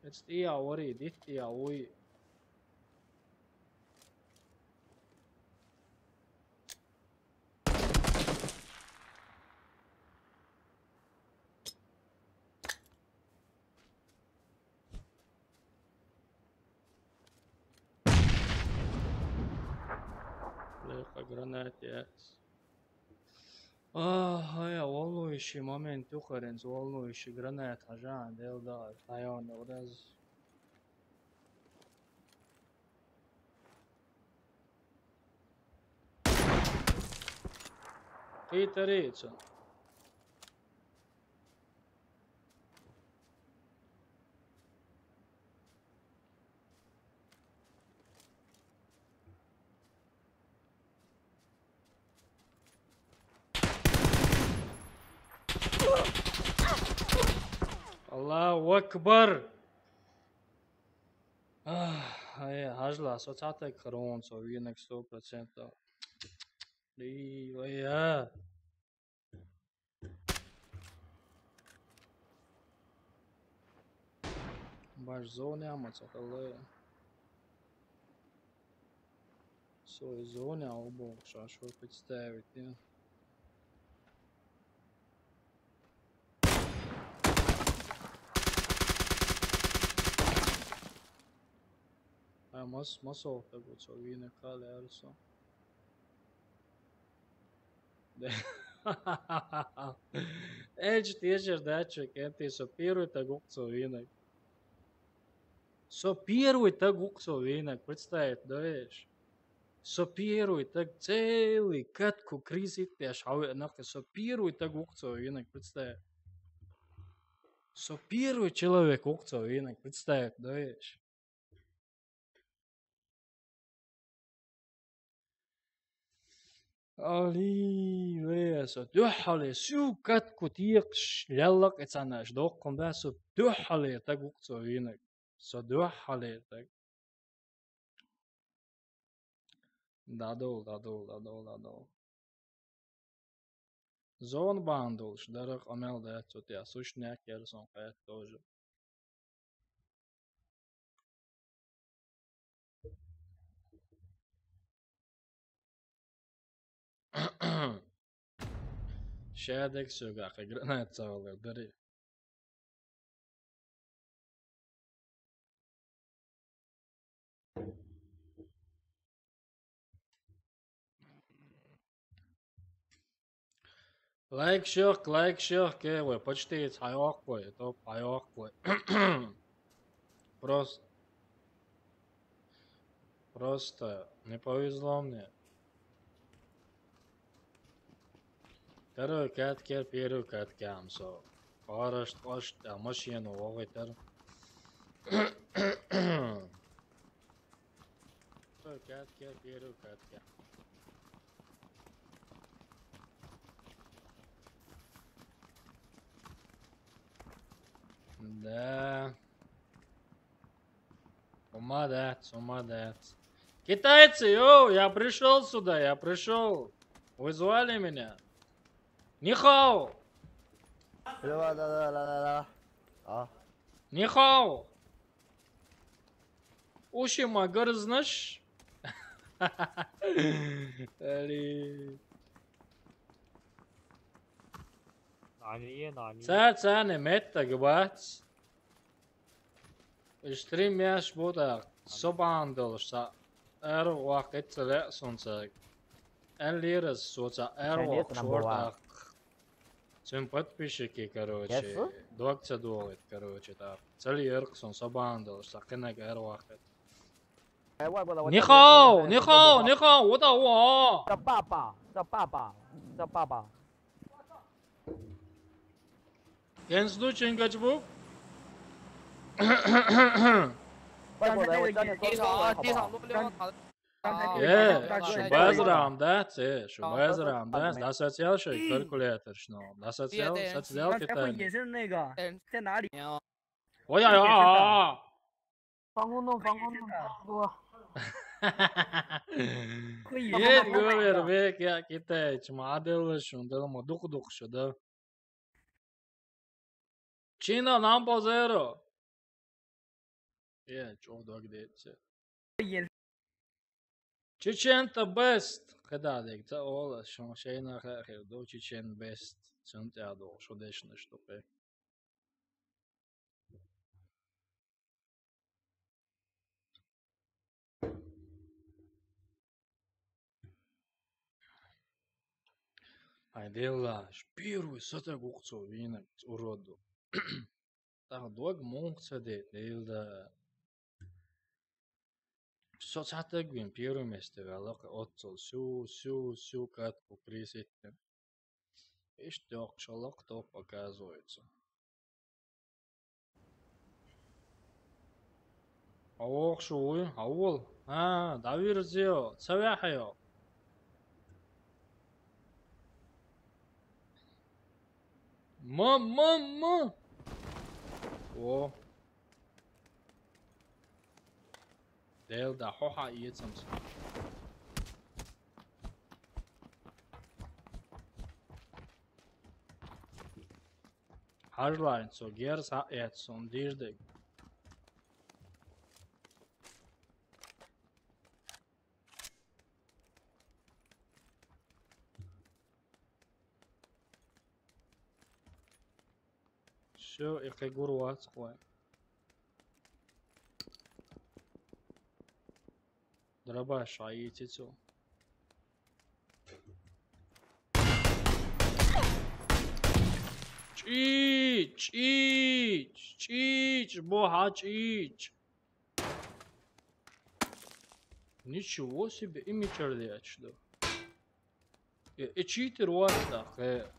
Эцу тӀехьа варий, дитта тӀехьа вуй. Бляха, гранат яц. Ай, а, волнующий момент ю хӀара, волнующий гранат хьажа, Делла дахьалой, дӀайогӀу раз. Кхийтарий цунна? Аллаху акбар! Ах, ай, хьажал, со цхьа таг хир ву хьуна, со вийнарг сто процентов. Ий, вай, а. Баш зоне а ма ца хилла. Со и зоне а ву бохуш, аш представить, не? Ай, мас-, масех таг ву цо вийнарг, кхалла аьлла со. Элча тешар дац шуьга, кӀентий, со первый таг ву-кх цо вийнарг. Со первый таг ву-кх цо вийнарг, представить, да, веш? Со первый таг, целый катку кризит деш хьавеана-кх, со первый таг ву-кх цо вийнарг, представь. Со первый человек ву-кх цо вийнарг, представь, да веш. Али, ве, со дуьххьале, су катку текхаш, леллакъ а цхьанаш доккхун да, со дуьххьале таг ву-кх цо вийнарг. Со дуьххьале таг. ДӀадовла, дӀадовла, дӀадовла, дӀадовла. Зона бан долуш дара къамел дац цу тӀехь, сушнек яра сон кхетта тоже. Шадек сога кхы гранат ца валар дари. Лайк ших, лайк ших, ке вай почти хьайоккхой, топ хьайоккхой. Просто, просто не повезло мне. Второй катке, первый катке ам со. Парашт, къошт, а машину вогӀуьйтар. Второй катке, первый катке. Да. Ума дац, ума дац. Китайцы, йоу, я пришёл сюда, я пришёл. Вы звали меня? Нихао! Ла, ла, ла, ла, ла, ла. А? Нихао! Уши ма гарзнаш? Али. Нани е, нани. Ца, ца, не метта габац. Стрим еш бу тӀаккха, со бахьана долуш цхьа эр ваккхийтта ца лаьа суна цаьрга. Эн лераз со цхьа эр воккхуш вара тӀаккха. Цуьнан подписчики, короче, дог ца догӀийта, короче, тӀаккха. Ца леракх суна, со бахьана долуш цхьа кхинаг эр ваккхийтта. Нихао, нихао, нихао, вот а, о! Са папа, са папа, са папа. Кенсду чингачбу? Э, шу базарам дац, э, шу базарам дац, дӀасацаял шайн калькуляторш, но дӀасацаял, сацаял китайный. Ой, ой, ой, ой. 房屋弄，房屋弄，房屋。Ен гувер век я китайча ма Ӏаделла шун, дала ма дукха-дукха шу да. Чина нам позеро. Е, чӀогӀа дог деца. Чечен-то best. КхидӀа дег ца ола, шун шайна хаьа хир ду, чечен best. Цунна тӀехь догӀу шу дешнаш ду кхе. Ай, Делла, аш первый сатаг ву-кх цо вийнарг, урод ду. ТӀаккха дог муха ца де, Делла. Со цхьа таг вина первый месте ваьлла-кх оццул, су, су, су катку присетте. Иштта йоккхуш хилла-кх топ, оказывается. Хьо вогӀуш вуй? Хьо вол? А, дӀавирзайо, ца ваьхьайо. Ма, ма, ма! О. Дела да, хьо хьан эцамца. Хьажлайн, со герз хьаэц, сон дийрдиг. Всё, и кхин гур вац-кх вай. Дробаш хьаийци цо. ЧӀий, чӀий, чӀий, бохьа чӀий. Ничего себе, и мичара лечу ду. Э, э, читер вац тӀаккха, э.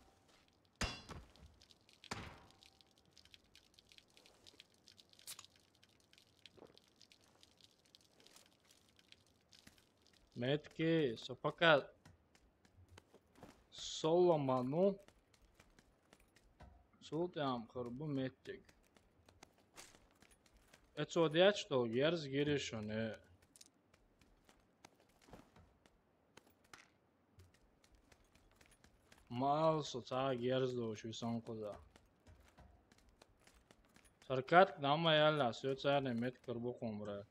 Метки, со пока соло ма ну. Цул тӀаьхьа хир бу меттиг. Э, цо дечтал герз гири шуна, э. Ма ала со цхьа герз долуш висан кхуза. Цара катка дӀа ма яьлла, со царна меткара бу кху, брат.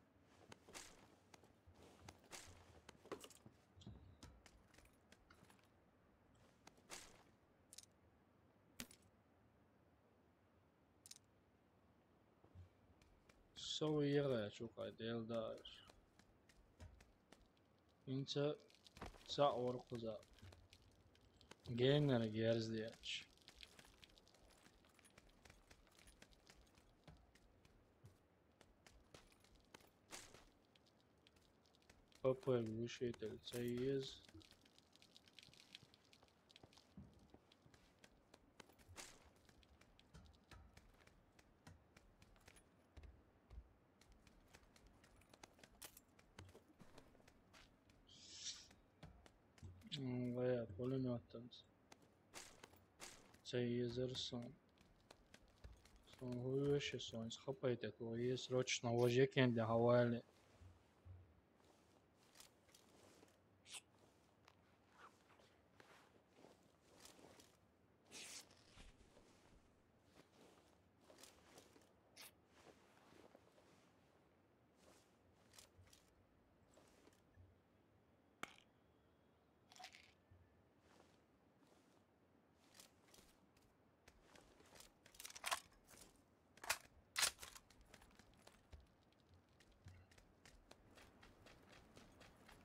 Со вегӀа чу кхайдел даьлла. ХӀинца цхьаъ вара кхуза. Генара герз деча. Папа вышитал ца еза. М, вай, пулемётанца. Ца езар сон. Сон гӀуьйша сон, хапайтет вай, срочно вожекенде хьавали.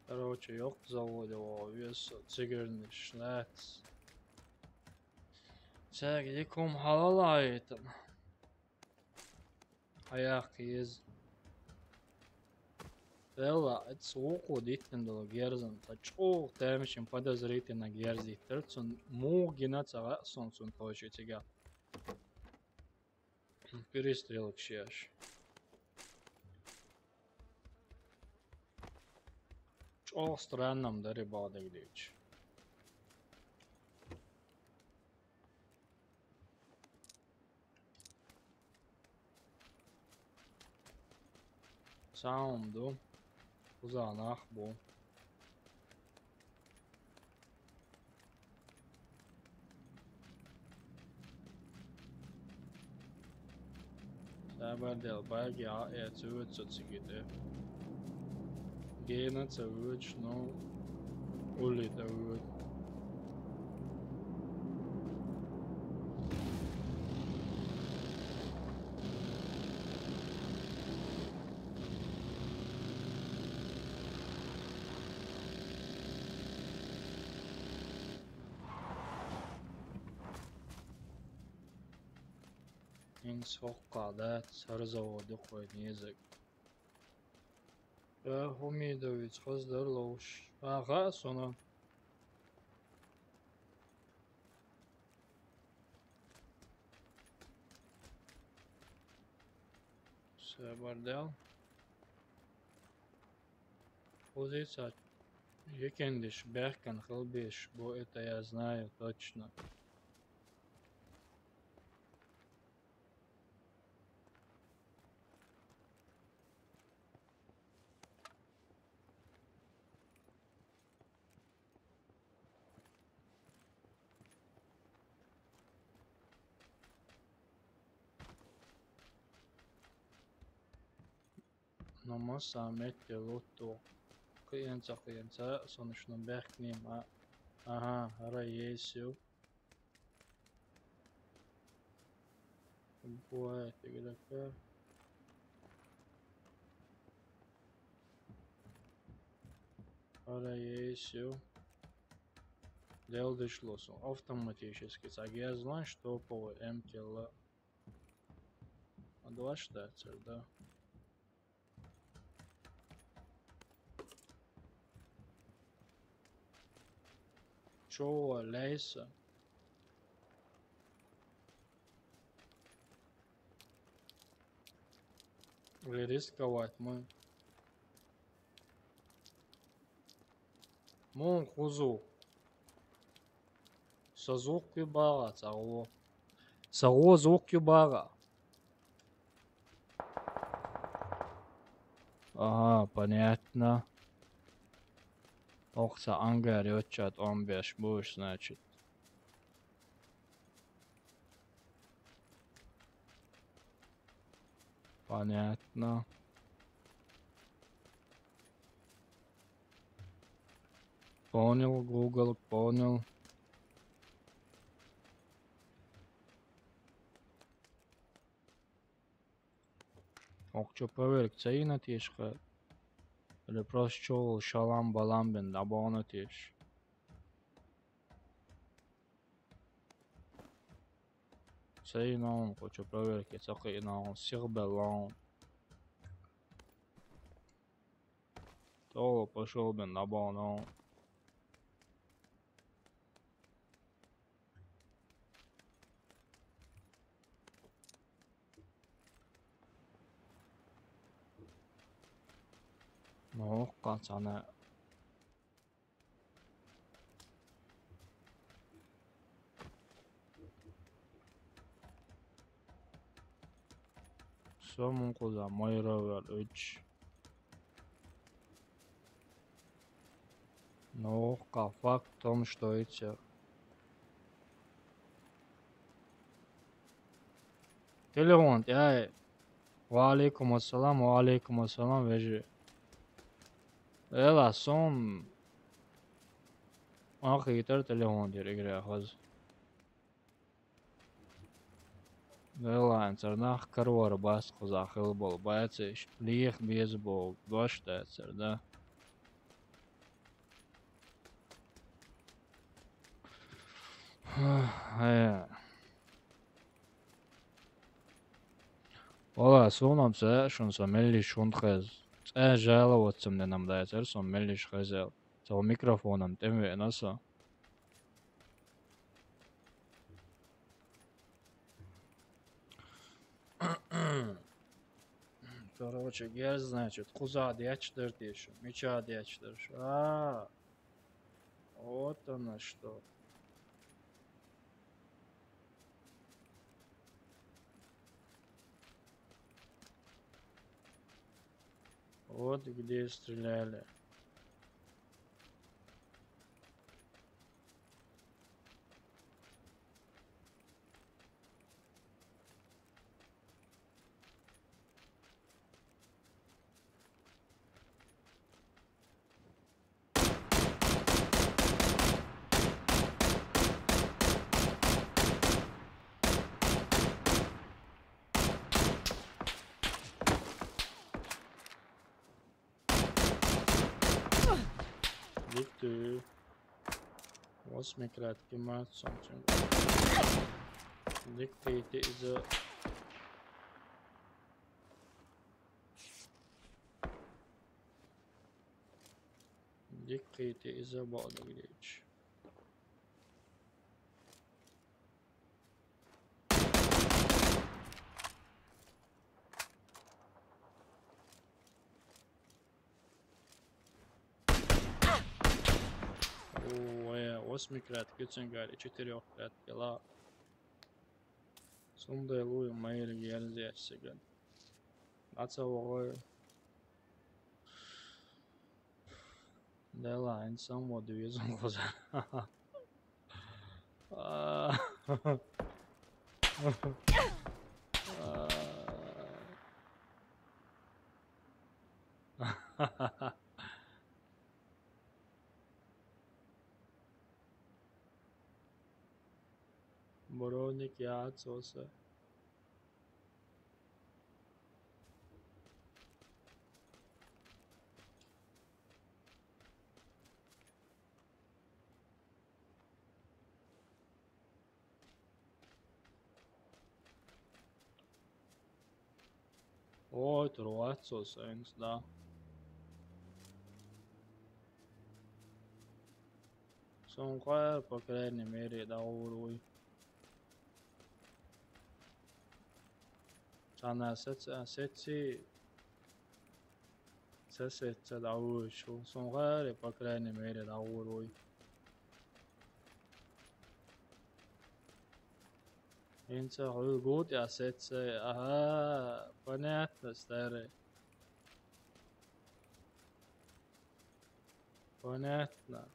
Короче, йоккха заводе вогӀу веза со, цигара ниш лаьцна. Цаьрга дика хӀума хьалалаайтана. Хьаяккха еза. Велла, эцу вукхо диттина долу герзан, ца чӀогӀа тамашийна подозрительно герз диттара, цунна муха гина ца хаьа суна цунна тхойши цигахь. Перестрелка шеш. ЧӀогӀа странно-м дара баха дагадеъча. Саунд ду. Кхуза нах бу. Сабар дел, баги а э цуьвца циги тӀе. Гена ца вуьйцуш, ну, улли тӀе вуьйцу. ХӀинца хӀокху дац, хӀара завод ю кхойн езаг. Э, хӀумидовец, хаза дара ловш. А, хаьа суна. Сабар дел. Позиция екендиш бехкан хилбеш бу, это я знаю точно. Но масса метте лутту. Кхиэнца, кхиэнца, сонушна бехкни ма. Ага, хӀара еза ю. Бывает, играка. ХӀара еза ю. Делдышло сон. Автоматически. Ца гезлан, что по М килла. А два штатсер, да. Чо, Лейса? Или рисковать мы? Мун хузу. Са звук ю бага, цагъо. Цагъо звук ю бага. Ага, понятно. Ох, са ангар йочат он беш буш, значит. Понятно. Понял, Google, понял. Ох, чё, проверь, цаина тешка. Или просто чё, шалам-балам бен, абона теш. Цаина он, кочо, проверь, цакъина он, сигъбелла он. Толо пошёл бен, абона он. Ну, къацана. Сомун къуза майра вар уч. Ну, ка факт в том, что эти... Телефон, ай. Ва алейкум ассалам, ва алейкум ассалам, вежи. Эла сон. Ахи итер телефон дир игре хаз. Эла анцар нах карвар бас хуза хил бол. Бац, лих без бол. Дош да цар, да. Э. Вала, сунам са, шун са меллиш шун хез. Э, жала вот сам не нам дайцер, сам меллиш хезел. Са микрофоном тем ве наса. Короче, гер, значит, куза дячдыр деши, меча дячдыр. А, вот оно что. Вот где стреляли. Bitti. Восьмикратки мат something. Dictate is a... Dictate is a bottom glitch. Ой, восьмикратки, цингари, четырёхкратки, ла. Сундай луи майрги ярзи асиган. Аца вогой. Дела, ин сам вот везун глаза. А. А. Броник я отсоса. Ой, трувацо сайнс, да. Сункъар, по крайней мере, да, уруй. Цана сеца, сеци. Сеца дӀавуьйчу. Сун гӀари, по крайней мере, дӀагӀур вуй. ХӀинца хьуьлла гу тӀехь сеца. Аха, понятно, старый. Понятно.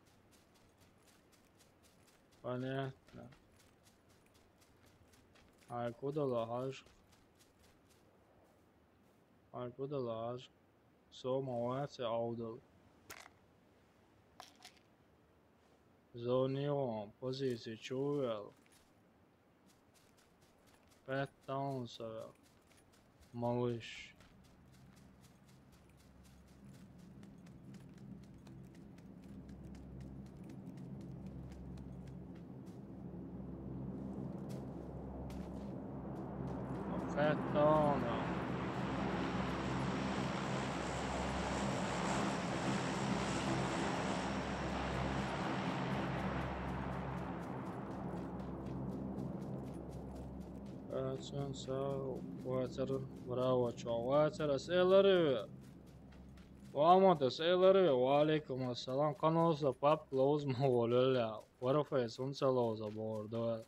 Понятно. Ай, куда лахаш? Ай, куда лахаш? Сома вац я Ӏовдал. ЗонийгӀун позици чу вел. Пять таунсов. Малыш. Пять таунов. Ацун сав вацар, браво, чо вацар, ас элари ве. Ва Ахмад, ас элари ве, ва алейкум ассалам, каналса пап лоуз ма волюлля, Warface унца лоуза бордо.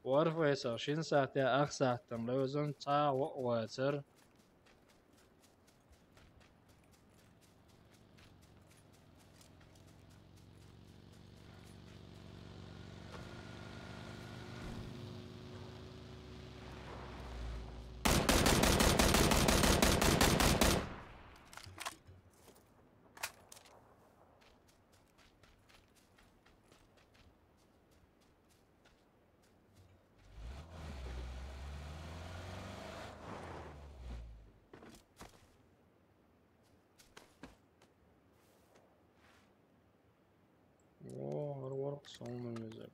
Warface шин сахьте ах сахьтан лоузун ца вацар. О, гьар варх сонна везар.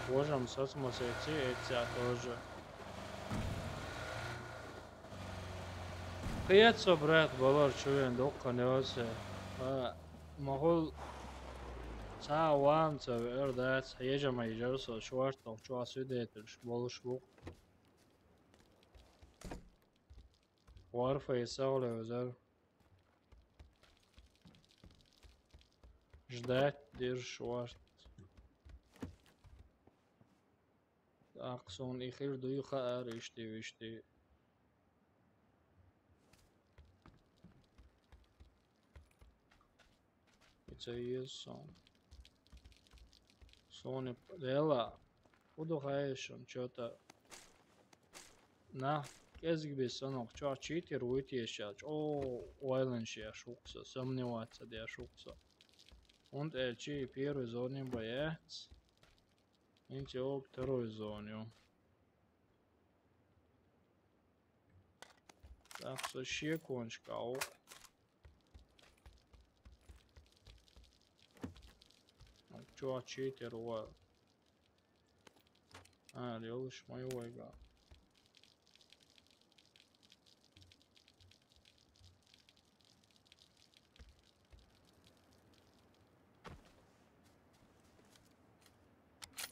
Боже, сацмас эци, эця тоже. Кхета со, брат, балар чу вен дуккха неосе. А, махул ца ван ца вер дац, хьежа ма йижар со, шварт нох чу ас видетелш болуш бу. Warface сагӀа левзар. Ждать дирш варт. ТӀаккха суна и хир дуй хаар ишти-вишти. И ца еза суна. Суна дела. Худа хайшун чё-то. Нах кӀезиг бисанох чо читер вуй тешач. О, ойланш я шукса, сомневаться дя шукса. Унт э чи первый зоне боец. Инте об второй зоне. Так, со шекончик, ау. Чё, читер, ва? А, лёлыш мой вайга.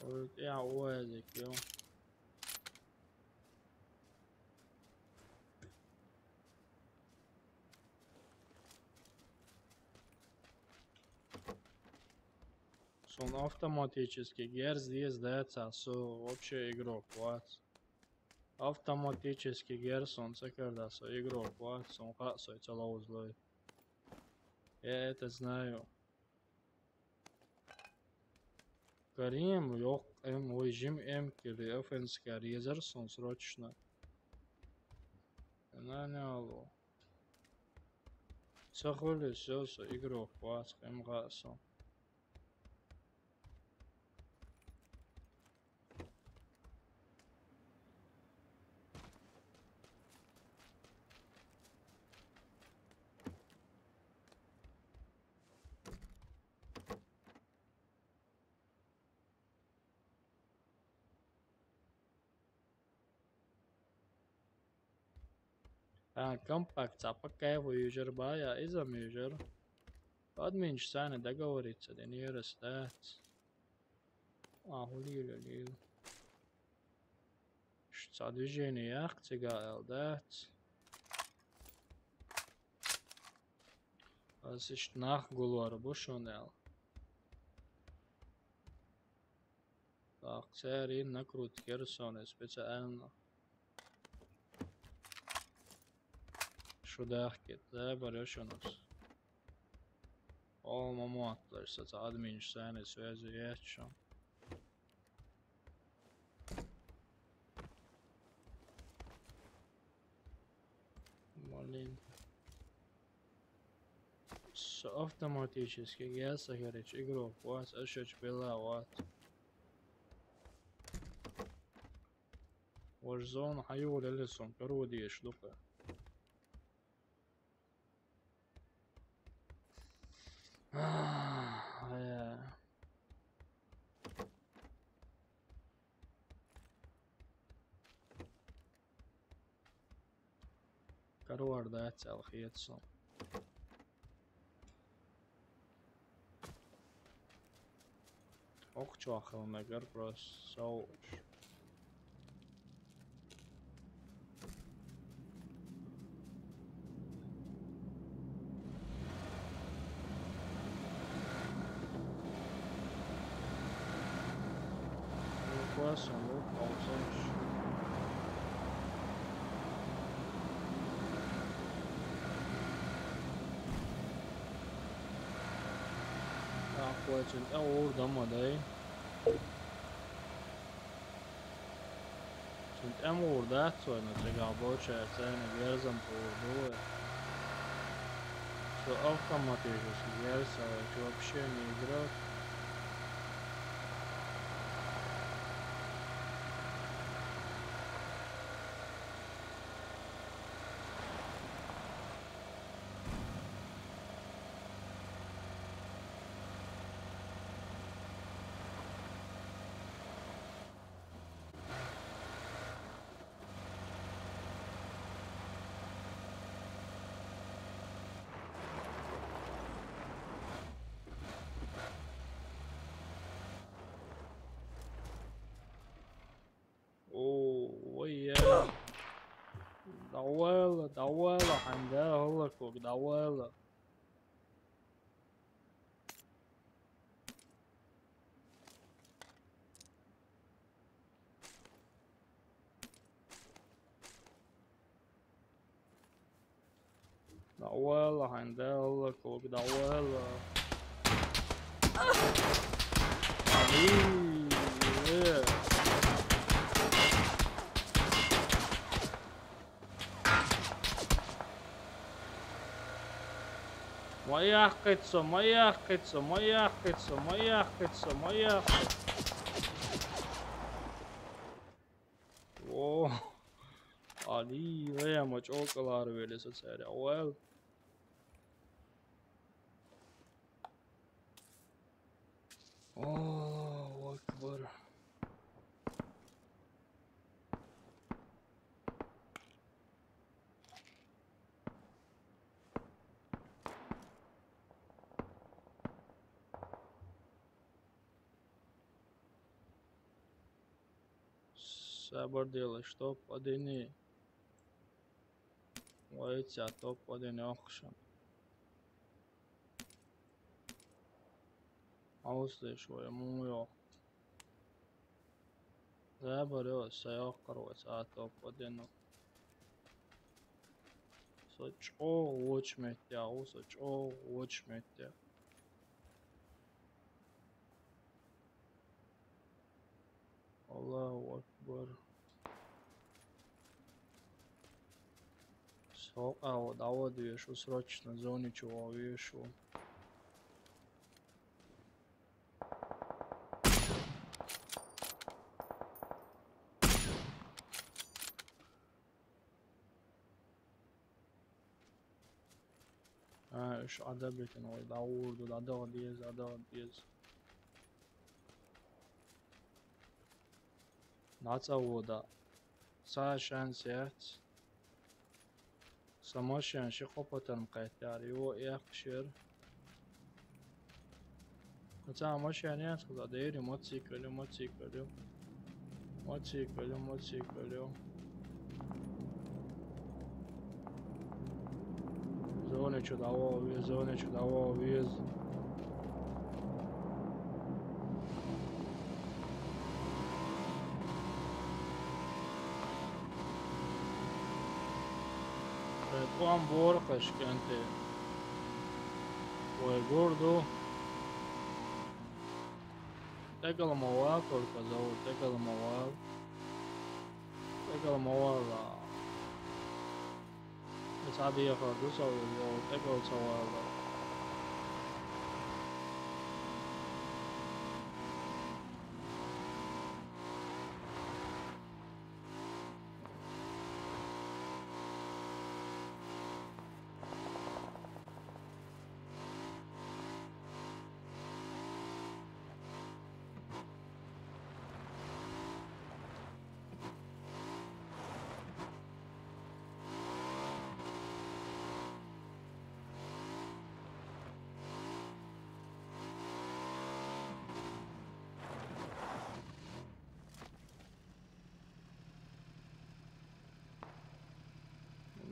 Ой, я уазик, ё. Сон автоматически герз ездаца, со вообще игрок вац. Автоматически герз сон цакарда, со игрок вац, сон ха сой цалаузлой. Я это знаю. Карим, ёх, эм, ой, жим эм кили, офенска резер сон срочно. Наняло. Ца хули, всё, всё, игрок, вац, эм гаса. А, компакт, цхьа по кайфу йижар бая, иза йижар. Админча царна договориться динера дац. А, хӀу лийла, лийла. Ш-, цхьа движение яккха цига аьл дац. Ас иштта нах гулвар бу шуна аьл. Так, церан накрутка яр сона специально. Шу дахкет, да, барёшонус. О, ма мотталаш, са ца админча царна связь яц шо. Блин. Со автоматически герз а херич игрок вац, а шоч бела вац. Ваш зона хьаюгӀал елла сум, каро деш дукха. Ах, э. Карор дац аьл хета сона. Ох, чохал мегар просто совуш. Классно, ну, получаешь. Ахуй, цунтӀа ур дама дай. ЦунтӀа ур дац вай, ну, цигахь болчара цайна герзам пур ду вай. Со автоматически герз а вай, вообще не играть. О, ой, я. Давай ла, давай ла, хьан да хӀаллакварг, давай ла. Давай ла, хьан да хӀаллакварг, давай ла. Ай, э. Ма яьккхийта со, ма яьккхийта со, ма яьккхийта со, ма яьккхийта со, ма яьккхийта. О, Али, вай ма чӀокӀалара веле со цаьрга. Well. Аллаху акбар. Сабар делаш, топ один. Вай цхьа топ один йоккхуш. Хьовсалаш вай, муха йоккху. Забар йо, са йоккхур вай, цхьа топ один. Со чӀогӀа вочу меттехь ву, со чӀогӀа вочу меттехь. Аллаху акбар. Со къаьва дӀавада везаш ву, срочно зони чу ваха везаш ву. А, уьш Ӏадабитина вай, дӀагӀур ду, дӀадагӀа деза, дӀадагӀа деза. ДӀа цӀа вода. Сан шанс яц. Са машен ши къопатан кхетар, йо, яхшир. Ца машен яц, куда дейри, моцикл, моцикл. Моцикл, моцикл. Зоне чудаво вез, зоне чудаво вез. Ретван бор кашканте. Ой, гордо. Тегал мавал только зовут, тегал мавал. Тегал мавал, а. Ис адия хардус ау, зовут, тегал цавал, а.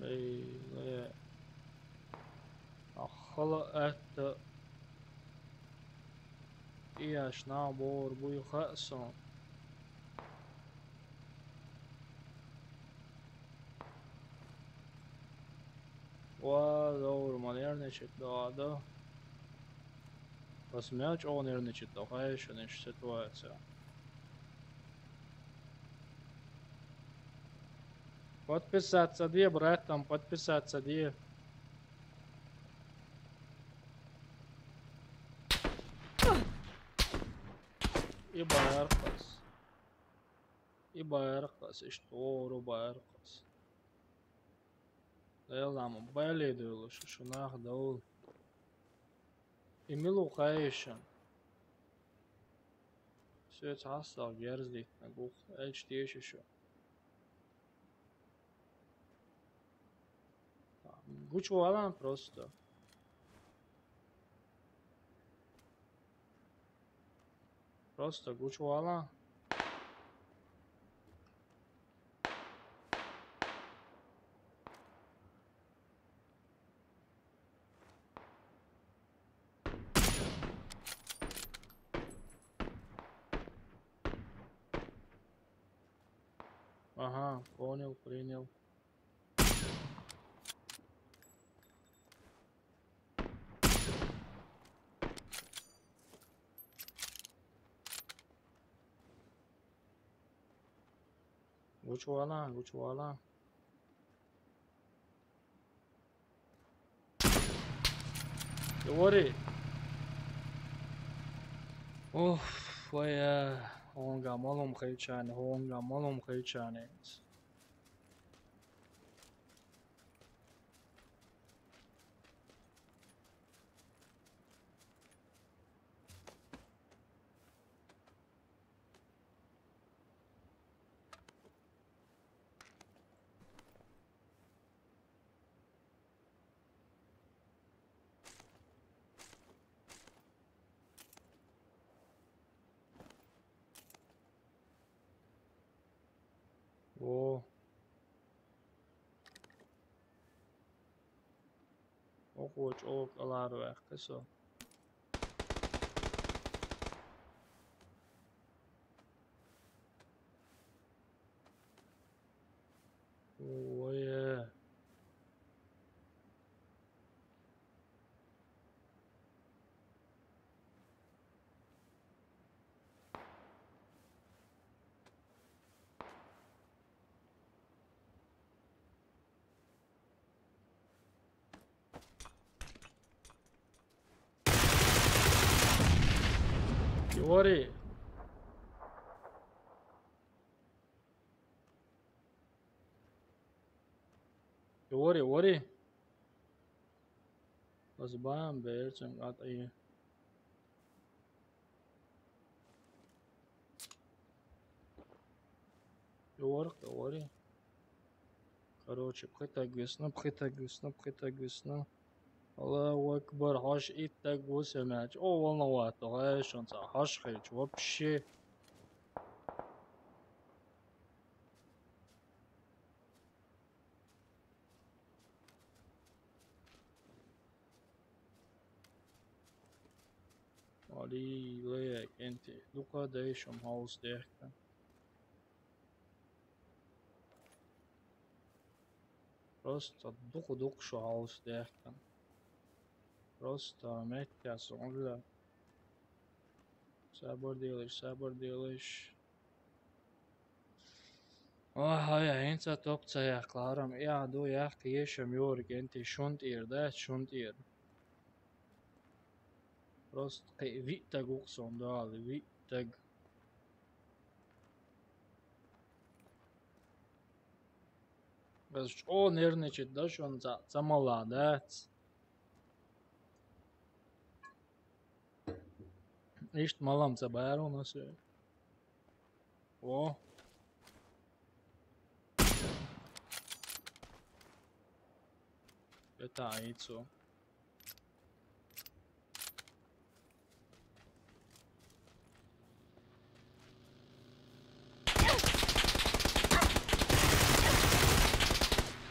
Ле, ле. Ахала это. Иаш на бор буй хасан. Ва, заур манерный чек да, да. Посмел, чё он нервничает, то, конечно, ситуация. Подписаться, где, брат, там подписаться, где? И байаркас. И байаркас, и штору байаркас. Элам, бали дулу, шунах дул. И милу хайшан. Всё это астал герздит на гух, эльч тише шо. Гучу алан просто. Просто гучу алан. Ага, понял, принял. Гучу алан, гучу алан. Говори. Оф, вая, онга малум хилчани, онга малум хилчани. О. Окъуч, окъ алар вахкасо. Ой. Говори. Говори, говори. Бас баам бээр чанга ат ие. Говори, говори. Короче, пхи таг висна, пхи таг висна, пхи таг висна. Аллаху акбар, хьош итт таг ву сенеча. О, волновато, гӀайшан ца хьош хилча, вообще. Али, ле, кӀентий. Дукха дай шум хьовса дехка. Просто дукха-дукха шу хьовса дехка. Просто меття сон улла. Сабар делаш, сабар делаш. Ой, ой, хӀинца топ ца яхкъарам. Я ду яхк ешам йорг, энти шунтӀир, да, шунтӀир. Просто кхе виттаг уксон дал, виттаг. Газ чӀо нервничать да шун ца, ца мала дац. Ишт малам ца байру на се. О. Это айцо.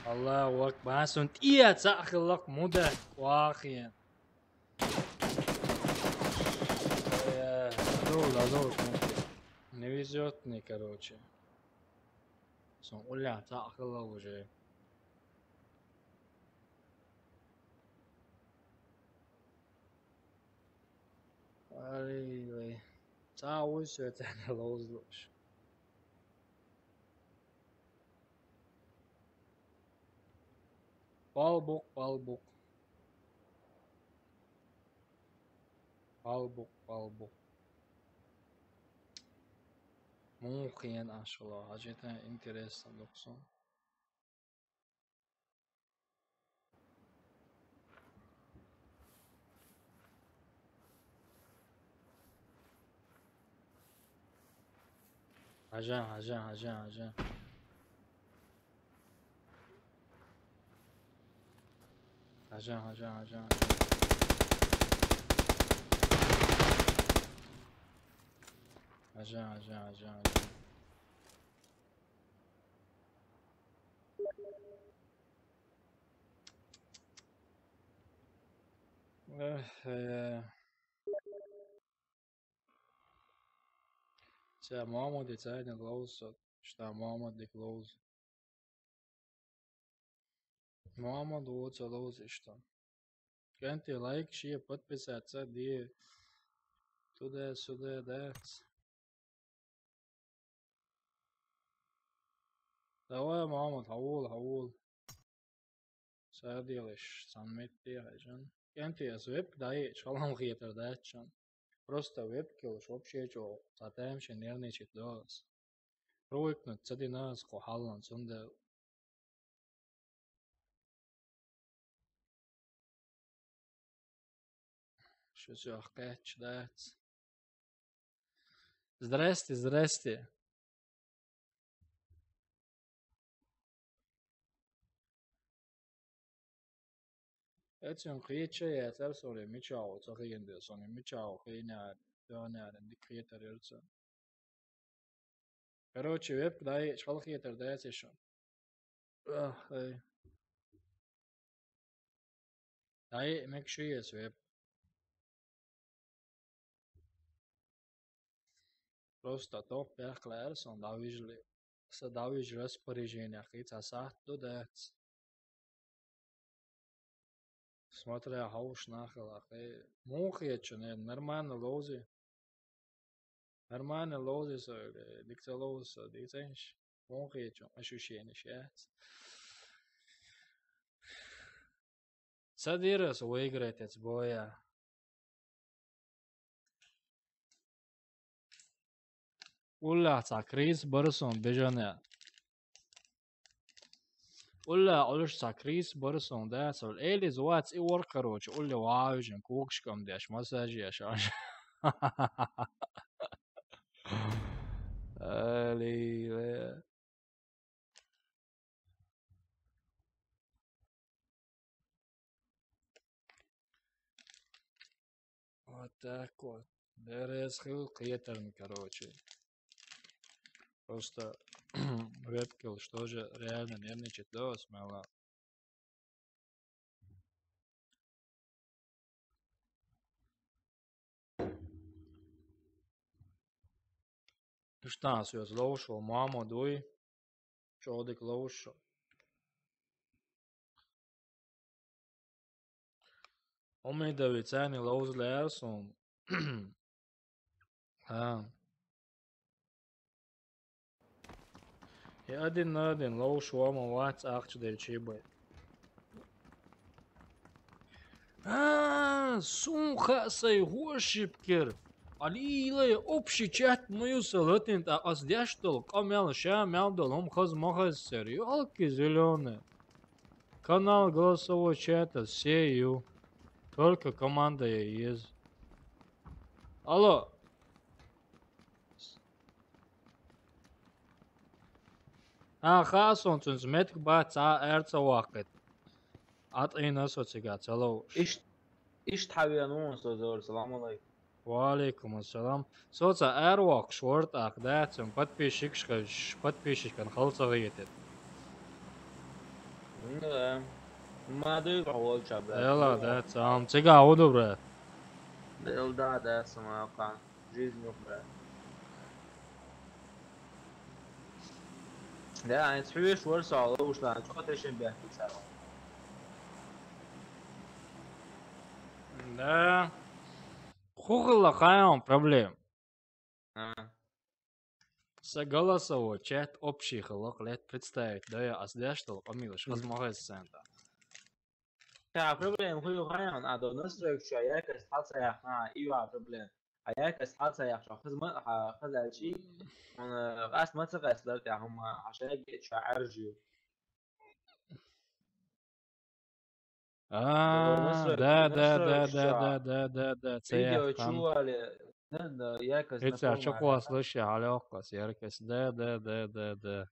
Аллаху акбар. Сон тӀе ца хилла муда вахин. Э, азул, азул, кстати. Не везёт мне, короче. Сон улля ца хилла уже. Ай, ай. Ца уйсё, ца лоузлуш. Балбук, балбук. Балбук, балбук. Муухин ашла, ажета интересно доксон. Ажан, ажан, ажан, ажан. Ажан, ажан, ажан, ажан. Ажан, ажан, ажан, ажан. Эх, э. Ца Муаммад и ца не глоус, что Муаммад и глоус. Муаммад вот ца лоус и что. Кенти лайк, шия подписаться, ди туда-сюда, да. Давай, Муаммад, хьавол, хьавол. Садилаш, сан метте хьажан. Кенти ас веб дай, шалам хетар дачан. Просто веб килш вообще чо, ца тайм ши нервничать дос. Привыкнуть ца динас ко халлан сунда. Шо сё ахкач дац. Здрасте, здрасте. Эцен кхеча яцар соли мичао, ца хиенде соли мичао, хиня, дёня, дикхетар ерца. Короче, веб дай, школ хетар дай сешо. Ах, эй. Ай, make sure yes веб. Просто топ пехлер, сон давижли. Са давиж распоряжение хица сахт до дац. Смотря хауш нахала хе. Мухи чуне нормально лози. Нормально лози со, дикца лози со, дикценш. Мухи чун ощущение шец. Садирас выиграет эц боя. Улла ца крис барсон бежане. Улла олуш ца крис барсон да, сол эли зуац и вор, короче, улла ваужин кукшкам деш, массаж яшаш. Али, ве. Вот так вот. Дереза хила кхетарна, короче. Просто вебкал, что же реально нервничать, да, смела. Уж тӀаккха соьца ловш ва, мамо дуй, чӀоагӀа дика ловш ва. Хьо ма дий, вицани ловзалаьра суна. ХӀа. Я один на один ловш ва, ма вац ахча делчий бай. А, сун хаьа сай гӀо шипкер. Алилай, общий чат ма ю са латин тӀа, ас деш долу къамел ша мел долу хӀума хаза ма хаза церан. Ёлки зелёные. Канал голосовой чата все ю. Только команда я еза. Алло. А, хаьа суна цуьнца меттиг бац, цхьа а аьрца ваккхийта. Ӏа тӀаийна со цига ца ловш. Ишт-, иштта хьан веана ву со, Зор, салам алейкум. Ва алейкум ассалам. Соца аьр воккхуш вара тӀаккха, да, цуьнан подписчикаш хезаш, подписчикан хала ца хетира. Да. Ма дуй вахь волча, брат. Эла, да, цам. Цига хӀун ду, брат? Дел да, да, сама кхан. Жизнь, брат. Да, ай, цхьуьйш вара со ловш, да, чӀогӀа тешен бехке цара. Да. ХӀун хилла, кхайон проблема? А. Са голосовой чат общий хилла, лет представить, да, я ас деш долу къамелаш хаза ма хаза церан тӀа. Ша проблема хӀун ю хаьа, а до настройкаш чу яккхийта хьал ца яьккхина, и ю а проблема. Хьан яккхийта хьал ца яьккхича, хаза ма, хьан хаза аьлчи, хьуна къаста ма ца къаьсталара тӀехь хӀума, хьан шайга чу Ӏаьржа ю. А, да, да, да, да, да, да, да, да, ца яьккхина. Видео чу вале, да, да, яккхийта. Хьица чу кхоссалаш я хьалайоккху ас, яркхийта. Да, да, да, да, да.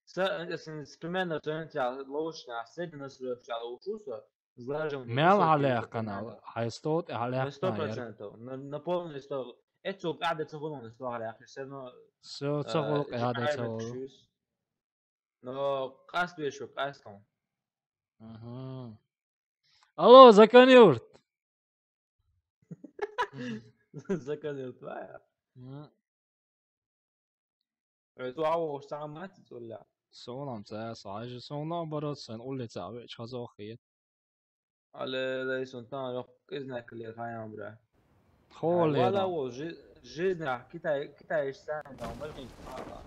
Са, э, сан, примерно, цуьнца ловш, а, средний настройкаш ловш ву со, излажам. Мел хьалаяьккхина, хьайн стол тӀе хьалаяьккхина. Сто процентов. На, на полный стол. Эццул къаьхьа ца хуьлу стол хьалаяьккхина, всё равно, всё, ца хуьлу, э, къаьхьа ца хуьлу. Но къаста веш ву, къаста хьуна. Ага. Алло, Закан-Юрт! Закан-Юрт, вай. М. Э, цу хьан вогӀуш цхьа а ма ца цӀулла? Суна-м ца, со хьажа, суна наоборот, сан улица а веача хаза хета. Алло, лай, сон тан йоккха кӀизнек ле хаям, бра. Хьо ле вала да. Во жи-, жизнь, а, Китай, Китай иш сайн да, машин чу хьала.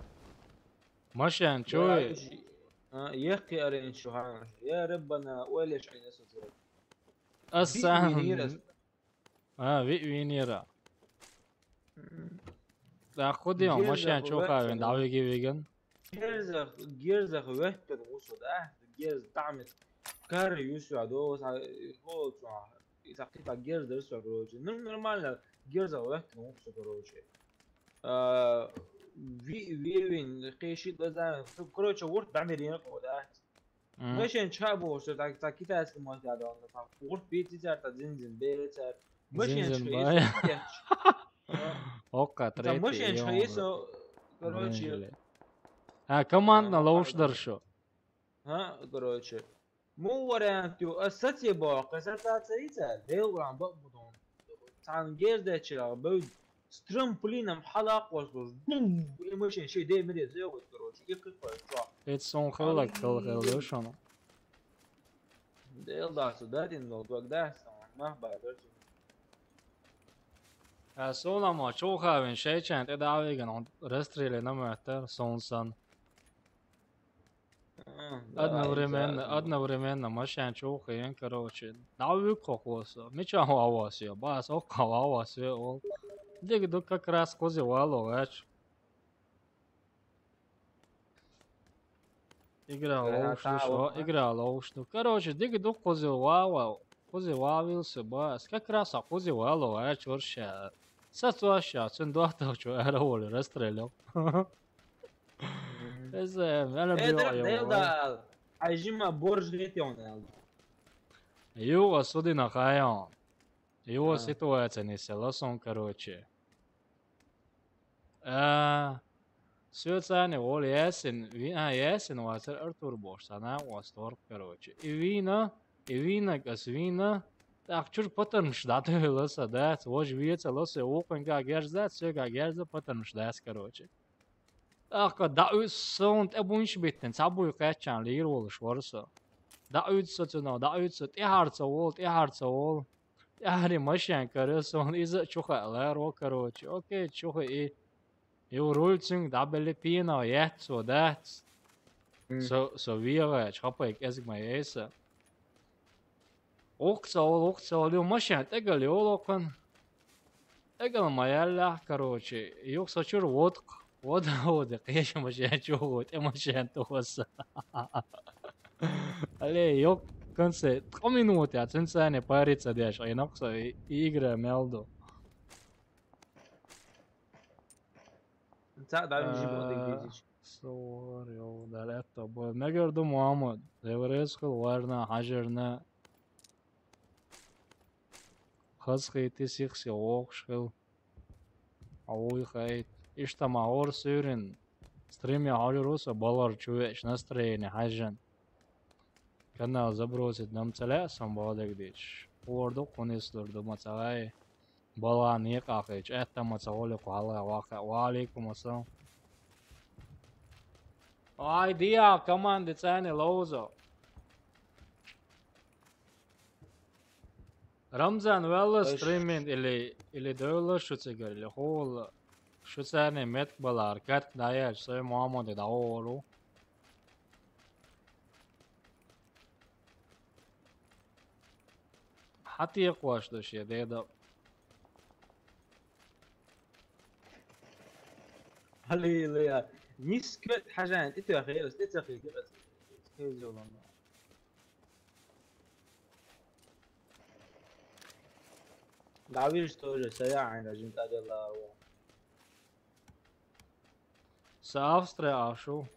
Машин чу? Бра, иш, а, ехки арен чу хьана. Я Раббана, ойлеш айна со цу. Ас сан. А, ви-, винера. М. Да, худи он, машин чу хавин, да, виги виган. Герзах, герзах вехтер гусу, да? Герз тамит. Кар юсу, а, до, са, хо, цу, и са, кита герз дерсу, короче. Ну, нормально, герзах вехтер гусу, короче. А, ви-, ви-, вин, кеши, да, да, короче, вот, да, мерин, да. Мгм. Машин чу бу, что так, так китайский мой да, да, так. Урт бити цар, та зин-зин бери цар. Машин чу бай. Окка, третий. Машин чу, короче. А, командно ловш даршу. А, короче. Му вариант ю, а сати бо, касата царица, дел грам бо будон. Цан гердечера бо. С трамплином хьалакхоссалуш, бум! И машин ши де мире зевгӀат, короче, и кхикхой чохь. Эцу сон хиллак хилла хилла ду шуна. Дел дац, дадин ло, дог дац, мах бай, дорчу. А, суна ма чухавин шайчан тӀе давиган, он расстреле на маттар, сон сан. А, одновременно, да, одновременно машин чухаен, короче. Навук хохоса. Мича хавасия, бас окка хавасия, ол. Диг ду как раз кузи вало, вач. Игра лоушну, шо, игра лоушну. Короче, диг ду кузи вало, кузи вавился, бас. Как раз а кузи вало, вач, ворша. Сацуаша, цун дохтал чу, ара воли, расстрелил. Эза, мела био. Эдер, айо, дел дал. Айжима борж гетён ал. Юга судина хайон. Йо, ситуацияни села сон, короче. А, сецани ол Ясин, ви-, а, Ясин вацар Артур бош, сана восторг, короче. И вина, и вина, гас вина. Так, чур патарнш датывила са, да, вож веца лосе, оконга герза, сёга герза, патарнш дас, короче. Аха, да уйс сон, тӀе бунш биттин, ца буй качан лир волш ворса. Да уйс со цуна, да уйс со, тӀе харца вол, тӀе харца вол. ТӀе хари машин каре сон, иза чуха ларо, короче. Окей, чуха и. Ю руль цунг да белли пина, яц со, дац. Со, со вига, чхапай, кезг ма яйса. Ухца ол, ухца ол, ю машин, тегал ю локон. Тегал ма яллах, короче. Юх со чур водк. Вода, вода, кеш машин чугу, тӀе машин тухаса. Але, ёк, конце, тӀо минут я, цинцане парица деш, ай нокса и-, игра мелду. Ца да вижи бо дегдетич. Сор, ё, далетто, бо, мегер ду Муаммад, деврес хыл варна, хажерна. Хаз хити сихси вокш хыл. Ауй хайт. Ишта ма гӀор сюрин. Стрим я хажер уса балар чуэч настроение хажан. Канал забросить нам целя сам бадагдич. Орду кунислур дума цагай. Балан икъахич. Этта ма цаголи куала ваха. Ва алейкум ассалам. Ай, диа команды цены лоузо. Рамзан, валла стриминг или, или дойла шуцигар, или хул шуцарни мет балар, катк даяч, сой Муаммади даору. Хати квашдаш я деда. Али, али, я. Нис квет хажан, иту хейрс, иту хейрс. Хейрс ёлан. Давиш тоже сая айна жин тадела. Са Австрия ашу.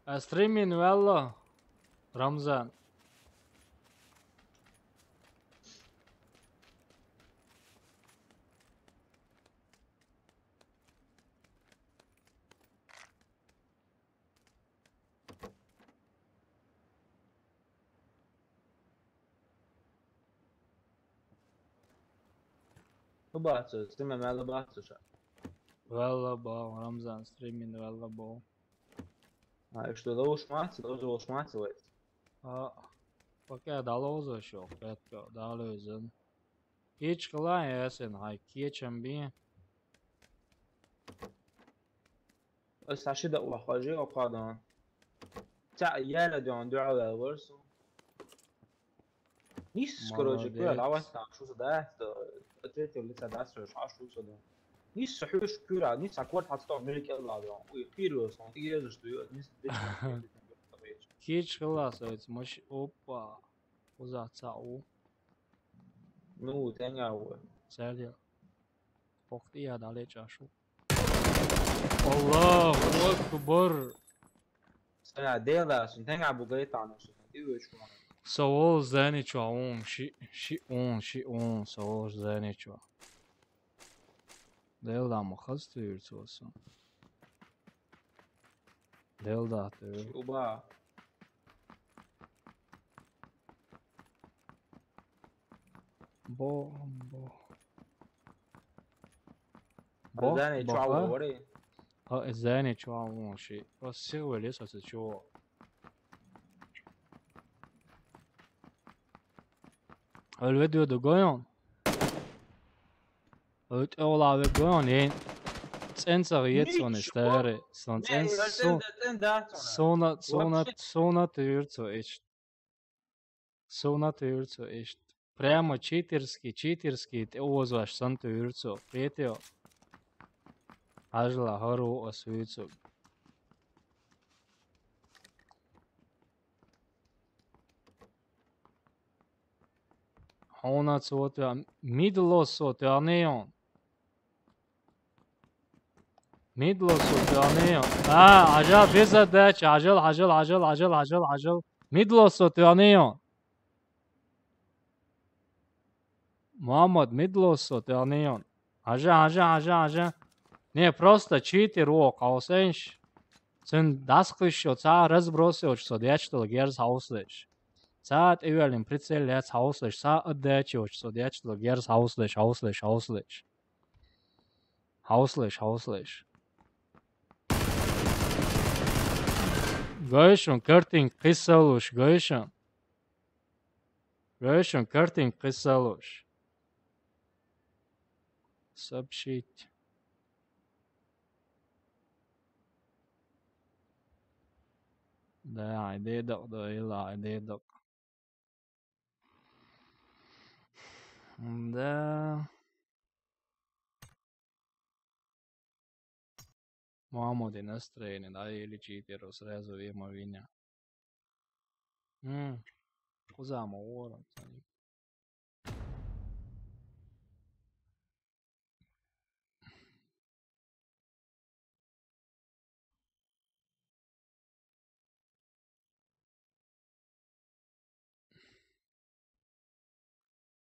А стримин велла, Рамзан. Хубацу, стриминг велла бацу ша. Велла бо, Рамзан, стриминг велла бо. А, и что, лоуш мац, лоуш, лоуш мац, вайт? А, пока да лоуза шо, кратко, да лоуза. Кеч кылан ясен, хай, кечем би. Ас аши да ула хажи окадан. Ца яла дон дуала варсу. Нис, короче, кура лавас там, что за да, это, ответил лица да, что аж что за да. Нис сахуш кура, нис акварт хат там милик ла да. Уй, кирос, он тигезу, что ё, нис. Кеч кылас, ой, маш, опа. Уза ца у. Ну, тенга у. Сэрди. Похти я далеч ашу. Аллаху акбар. Сана дела сун тенга бу гайтана сун. Ти уч ма. Савол зани чуа ун, ши, ши ун, ши ун, савол зани чуа. Дела ма хаз тюр цуа сун. Дела да тюр. Шуба. Бо, бо. Бо, Зани бо, чуа ха? Вори. Ха, зани чуа вон ши. О, сир вели со се чуа. Өлве дю дугойон. Өлт ола ве гойон, ен. Ценца гиет сон истаре. Сон цен сона, сона, сона тюрцо иш. Сона тюрцо иш. Прямо читерский, читерский, те озваш сон тюрцо. Петео. Ажла хару освицу. Хона цо тя, мидло со тя неон. Мидло со тя неон. А, ажал без задачи, ажал, ажал, ажал, ажал, ажал, ажал. Мидло со тя неон. Мухаммад, мидл лоссо, тӀе а не йон. Хьажа, хьажа, хьажа, хьажа. Не, просто читер вокху хьо, сенш. Цуьнан дӀасакхуьссуш йо, цхьа а разброс йоцуш со детташ долу герз хьовсалаш. Цхьа а тӀевеллина прицел яц хьовсалаш, цхьа а отдача йоцуш со детташ долу герз хьовсалаш, хьовсалаш, хьовсалаш. Хьовсалаш, хьовсалаш. Гой шун картинка кхиссалуш, гой шун. Гой шун картинка кхиссалуш. Сообщить. Да, хьайн дедакъ до, илла хьайн дедакъ. Да. Мухаммаде настроение, да, или читер сразу вема виня. М. Кхуза ма вора.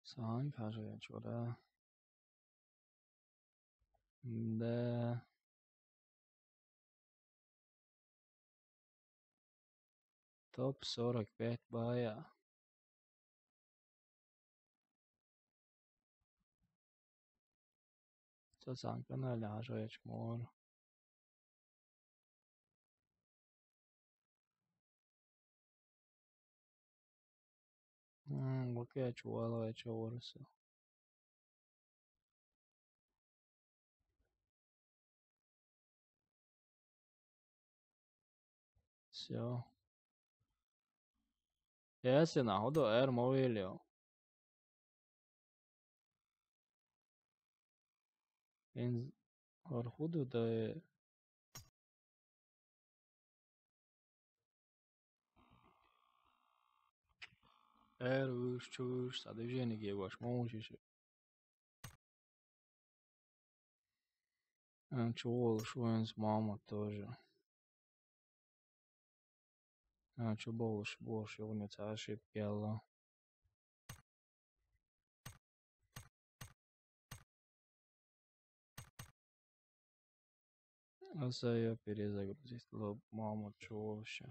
Сайн, хьажа, чура. Да. Топ сорок пять бая. Цо цхьана канале хьажа вайчу мора. М, вакечу вала вайчу вара со. Всё. Ясина, хӀун ду, эр ма вийлайо? Ин хӀара хӀун ду, дай? Эр вуьш, чу вуьш, ца движение гегош, ма вуьш иша. А, чу волуш вайнца Мухаммад тоже. А, чу болуш, болуш, югӀанца ошибка яьлла. Аса я перезагрузить лоб, Мухаммад чу волуш.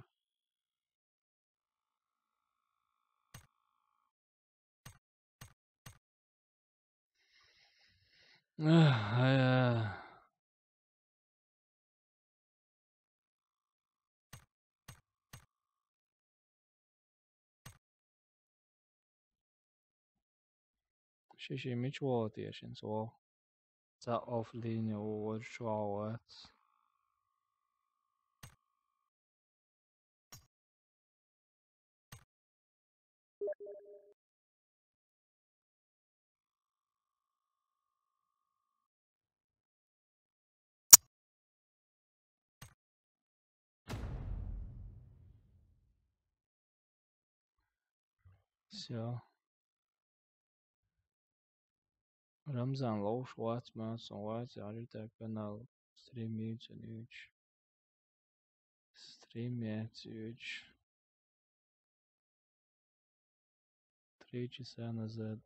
Эх, ай, ай. Ши-ши мича вогӀу теша, хӀинца вогӀу? Цхьа оффлине ву, вара чохь вац. Всё. Рамзан ловш вац, ма сон вац, Алита канал стрим йийца нуьйч. Стрим яц йуьйч. Три часа назад.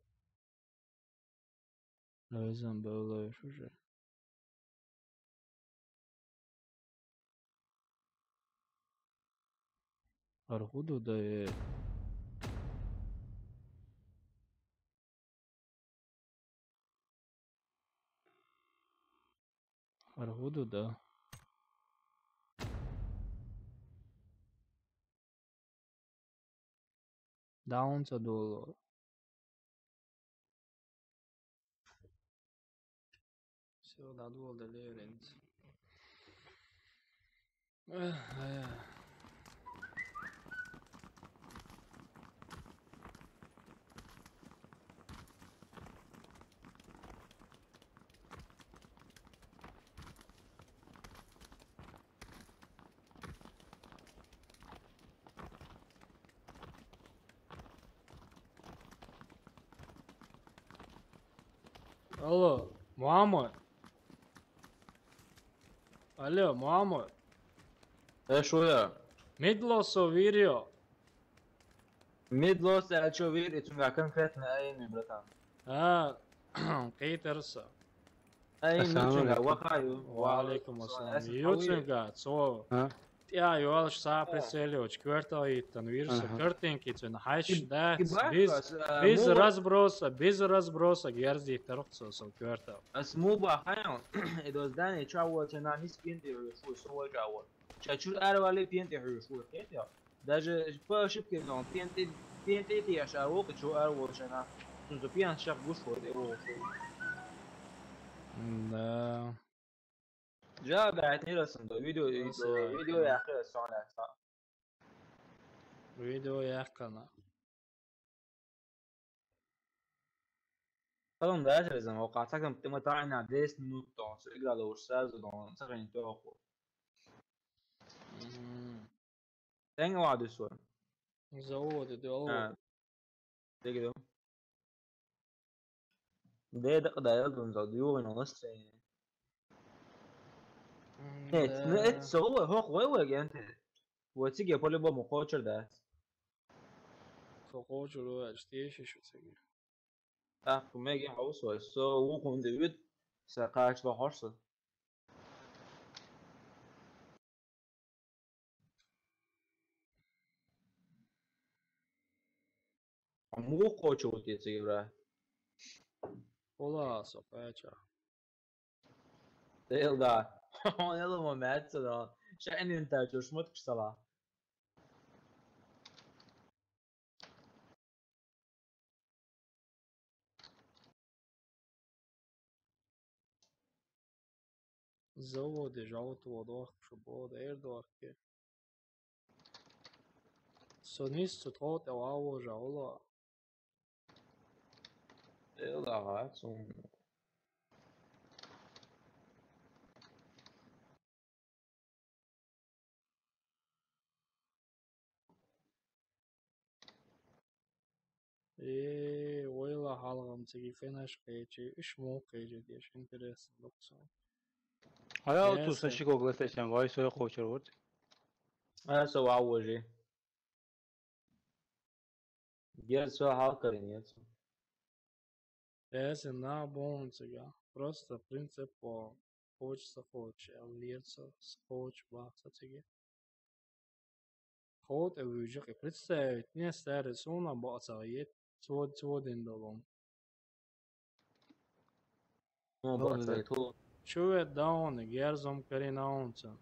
Лойзан бевллойш уже. ХӀара хӀун ду, дай? ХӀара хӀун ду, да? Даун ца долу. Всё, дӀадола, далеринца. Эх, эх. Алло, Мухаммад. Алло, Мухаммад. Э, шо я? Мидл лоссо вийр йо? Мидл лосс аьлча вийр, и цуьнга конкретно айми, братан. А, кхийтар со. Ай, Ассаламу Юцунга, алейкум. Вахаю. Ва алейкум ассалам. Юцунга, цо. А? ТӀа йолаш са прицелёч, квартал иттан вирса, Аха. картинки цун, хьайш И, дац, и бах без, вас, а, без муба- разброса, без разброса герзи тарх цо, со квартал. Ас муба хайон, и до здания чаво цена не спинди, шо, со чаво. Чачур арвали пенти, шо, кхетя. Даже по ошибке знал, пенти, пенти ти я шаво, чо арво шана. Сунзу пьян шах гуш вот, и о. Да. Жа, блядь, не раз до видео, и Нас до я видео понял. я хрен сон, да, сон. Видео я хрен. Потом дальше резан, о, как так там, ты мотаешь на десять минут, то, всё, игра лучше сразу, то, сразу не то. Мгм. Тенге ладу сор. Заводи, да, алло. А. Теги дом. Де да да я дум за дюгин настроение. М, Нет, да. Ну это соло, хох, вай, вай, генте. Вот тебе по-любому хочешь, да. Со хочешь, да, что ещё, что тебе? Так, меги хаус вай, со ухун девит, са кач ва хорса. А мух хочет вот эти игра. Ола, со кача. Тел да. Он я думаю, мятся, да. Ща не так, чё шмот ксала. Заводи, жалко, вот, ох, шо было, да, эрдуарки. Со нис цу тхот, а ва, жа, ола. Эл, ага, цун. Э, ойла халгам циги фенаш кайчи, иш мол кайчи деш, интересно, доксон. А я вот Ясно. Тусан шико глэстэчан, вай сой хочер вот. А, со ва вожи. Гер со халкарин, нет. Эсэ на бон цига. Просто принцип по хочется хоче, а льется с хоч бахса циги. Хот э выжик. Представить, не старый, суна баца ет, цвод, цводин долом. Ну, Долго, баца да. ет, хот. Чует дауны, герзом каринаунца.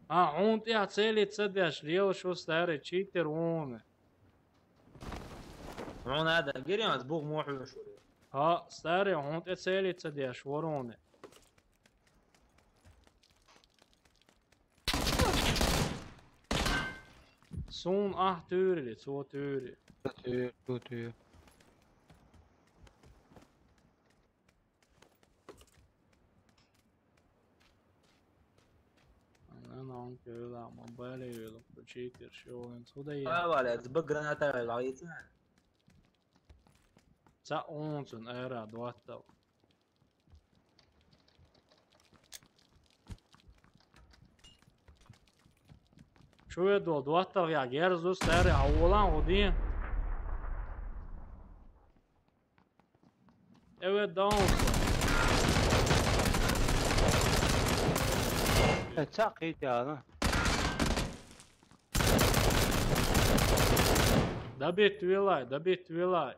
А, он тя цели цедяш, лел шо старый читер уны. Ну, надо, герянс бух моху шури. А, старый, он тя цели цедяш, вороны. Сун ах тюрили, цо тюри. Тюр, тюр, тюр. Ана он кюла, ма бали юлу, читер, шо, он суда я. А, валя, збы граната валя, валя, яйца. Ца он сун, эра, дуаттал. Чуе дол, дуаттал я, герзус, эра, а улан, удин. Эвет даунса. Э, чак ит яна. Добит вилай, добит вилай.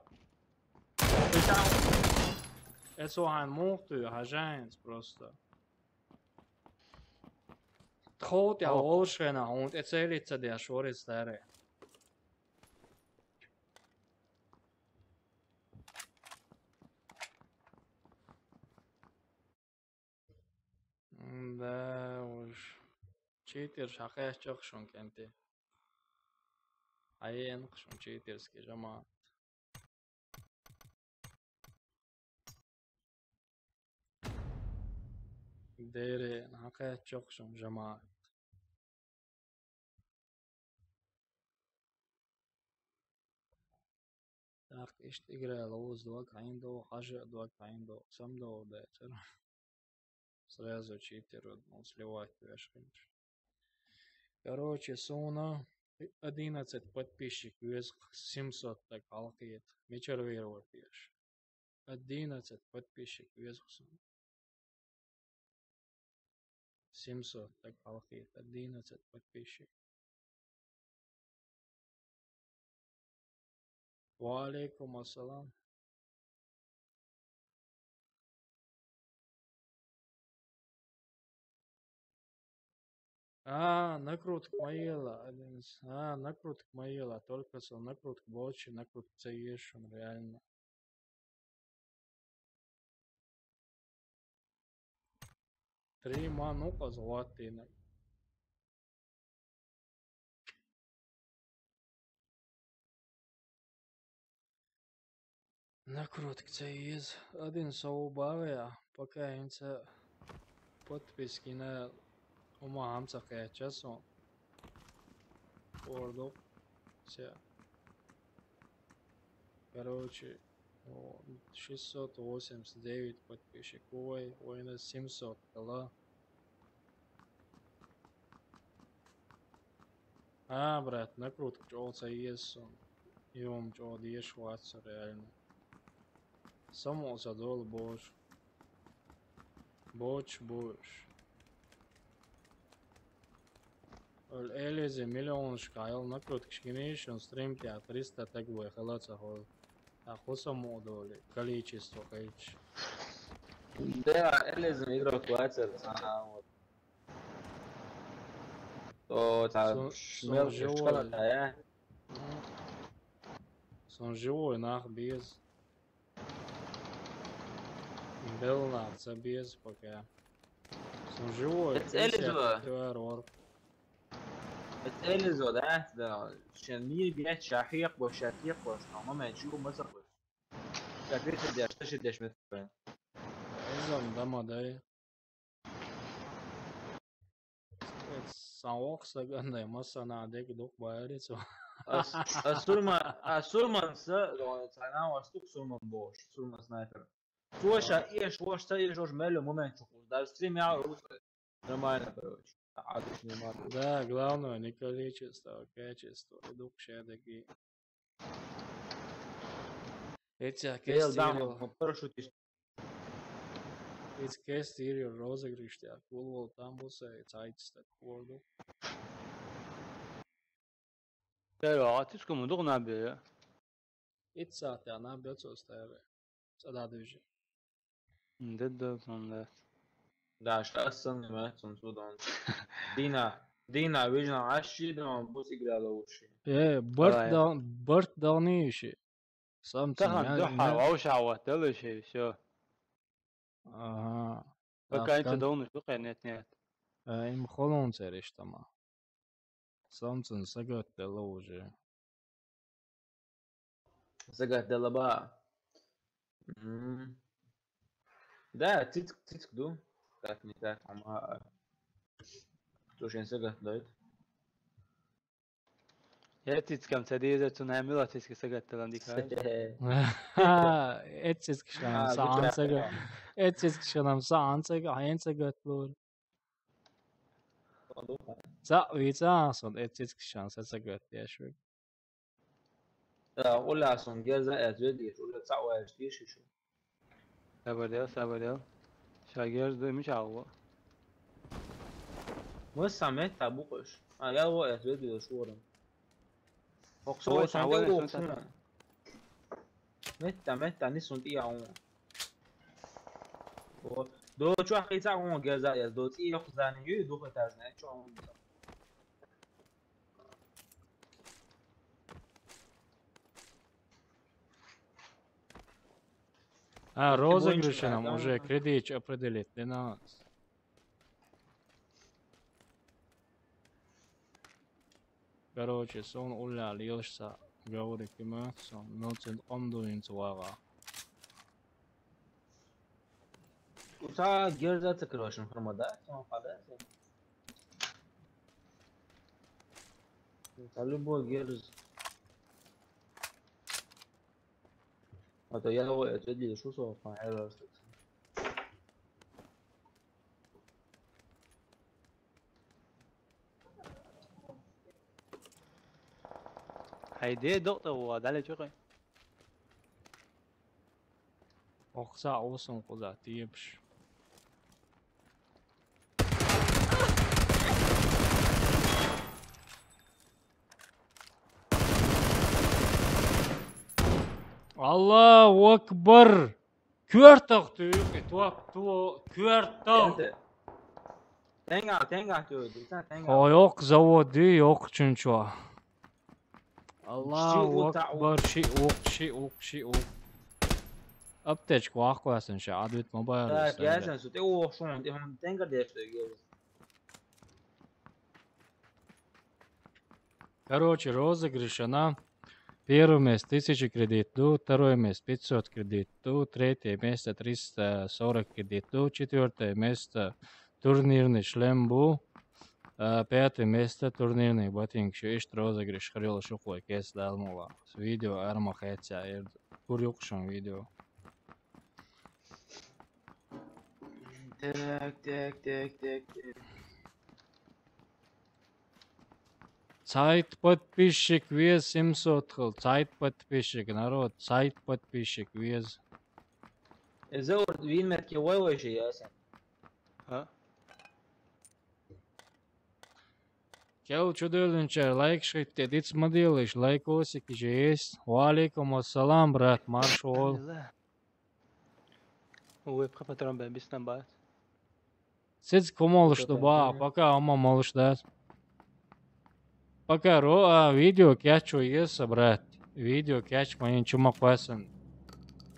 Эсо хан мухту, хажаенс просто. Тхот я Ох. Олшена, он эцелица де шорис таре. Да уж. Читер шахаяс чохшун кенти. Аен хшун читерски жамаат. Дере, нахаяс чохшун жамаат. Так, ишт играла уз два кайндо, хажа два кайндо, сам до да цер. Сразу читер, ну, сливать вешканч. Короче, суна. Одиннадцать подписчик веза, семьсот дага хьалкхета. Мичара вера вара теша? Одиннадцать подписчик веза суна. Семьсот дага хьалкхета, одиннадцать подписчик. Ва алейкум ассалам. А, накрутка ма ела, один из. А, накрутка ма ела, только со накрутка больше, накрутка ца ешун, реально. Три ма ну къаз ваттина. Накрутка ца еза, один сов бавеа, пока хӀинца подписки на ума хӀама ца кхаьча со. Ордук ца. Короче, о, шестьсот восемьдесят девять подписчик, ой, вайна семьсот хила. А, брат, накрутка чӀогӀа ца еза суна. Юум чӀогӀа дезаш вац со реально. Саму ца долу бош. Бош, бош. Ол элизи миллионашка хьайла накруткаш гинийша, стрим тӀехь триста таг вай хила ца хьо. А хӀу саму долу количество хилча. Да, элизи игрок вацар, а, вот. О, та Сон, сон мел живой. Школа, да, я? Сон живой, нах беза. Белла нах ца беза пока. Сон живой, это элизо. Пятьдесят четыре. Это элизо, да? Да. Шен мир бьет, шахиях бо, шахиях бо, что мама чего мы забыли. Как видите, я что же дешь мы. Эзом дама дай. Сан воккха саг андай, массанхьа дерг дукха байрий цо. Ас, ас сурман, ас сурман са, цхьана ас тук сурман бош, сурман снайпер. Цо ша эш вош, ца эш вош, мелло момент чу хуз. Даже стрим я рус. Нормально, короче. Отлично, нормально. Да, главное не количество, а качество. И дукха шадеги. Эця Эл кестири. Дам, парашютист. Эц кестири розыгрыш тя. Кул вол там буса, эц айтис так корду. Тера, а ты скому дух набе? Эц сатя набе цо старе. Цада дыжи. Дэд да, сон да. Да, сейчас сон не мэ, сон судон. Дина, Дина, вижна, аш шидон, бус играла уши. Э, бырт Давай. Дал-, бырт долниши. Сам Тахан цен, духа, мя-, вау шава, тэлэши, всё. Ага. Пока Так, это кон-, долниши, пока нет, нет. Э, им холон цериш тама. Сам цен сагат дала уже. Сагат дала ба. М. Да, цицк, цицк ду. Так, не так, ама, а, кто же сагат дает? Я цицкам ца деза, цу нами ла цицки сагат талан дикаш. Эцицк шанам А, саан гуча. Сага. Эцицк шанам саан сага, хайн сагат лур. Ца вица сон эцицк шан са сагат яшвик. Да, улясон герза эзведиш, уля ца уэш дишишу. Сабадел, сабадел. Шагерз ду миш алва. Мы самет табукаш. А, я во эзведиш ворон. Оксо Ой, сон савале дел сон оксо. Тата. Метта, метта, ни сон тия он. О, до чуа хица он герза эз, до тия хузани ю, до хетажна, чуа он. А, розыгрыши нам уже кредит определить, двенадцать. Короче, сон уля лилшса говорит, сон, но цен он дуин цвага. Уса герза ца крошен хромада, сон хада, сон. Та любой герз. А то я его это делаю, что сон, а, я раз так. Хьай де докъ тӀе вуа, дале чукъе. Охса усун куза тиепш. Аллаху акбар! Коьртах туьйхи, топ, то, коьртах. Тенга, тенга тюйди, тенга. О, йокъ, заводи, йокъ, чунчва. Аллаху акбар, ши ух, ши ух, ши ух. Аптечка вахквасан ша, адвит мобайл. Так, ясан су, те ух шун, те хун тенга деште гел. Короче, розыгрыш она. Первое место тысяча кредит ду, второе место пятьсот кредит ду, третье место триста сорок кредит ду, четвёртое место турнирный шлем бу, а, пятое место турнирный ботинки. Шу ишт розыгрыш хрил шуклой кес далмула. Видео арма хэтся, эр курюкшун видео. Так, так, так, так, так. Цайт подписчик вез семьсот хыл. Цайт подписчик, народ, цайт подписчик вез. Эзэ орд вин метки вой вой ши яса. А? Кел чудолинчар лайк шитте, диц моделыш, лайкосик же есть. Ва алейкум ассалам, брат, маршал. Алхамдулилла. Ой, пхапатрон бен биснан бац. Сиц кумолуш дуба, пока ама молуш дас. Пока ро, а, видео кячу ес, брат. Видео кяч моин чума квасан.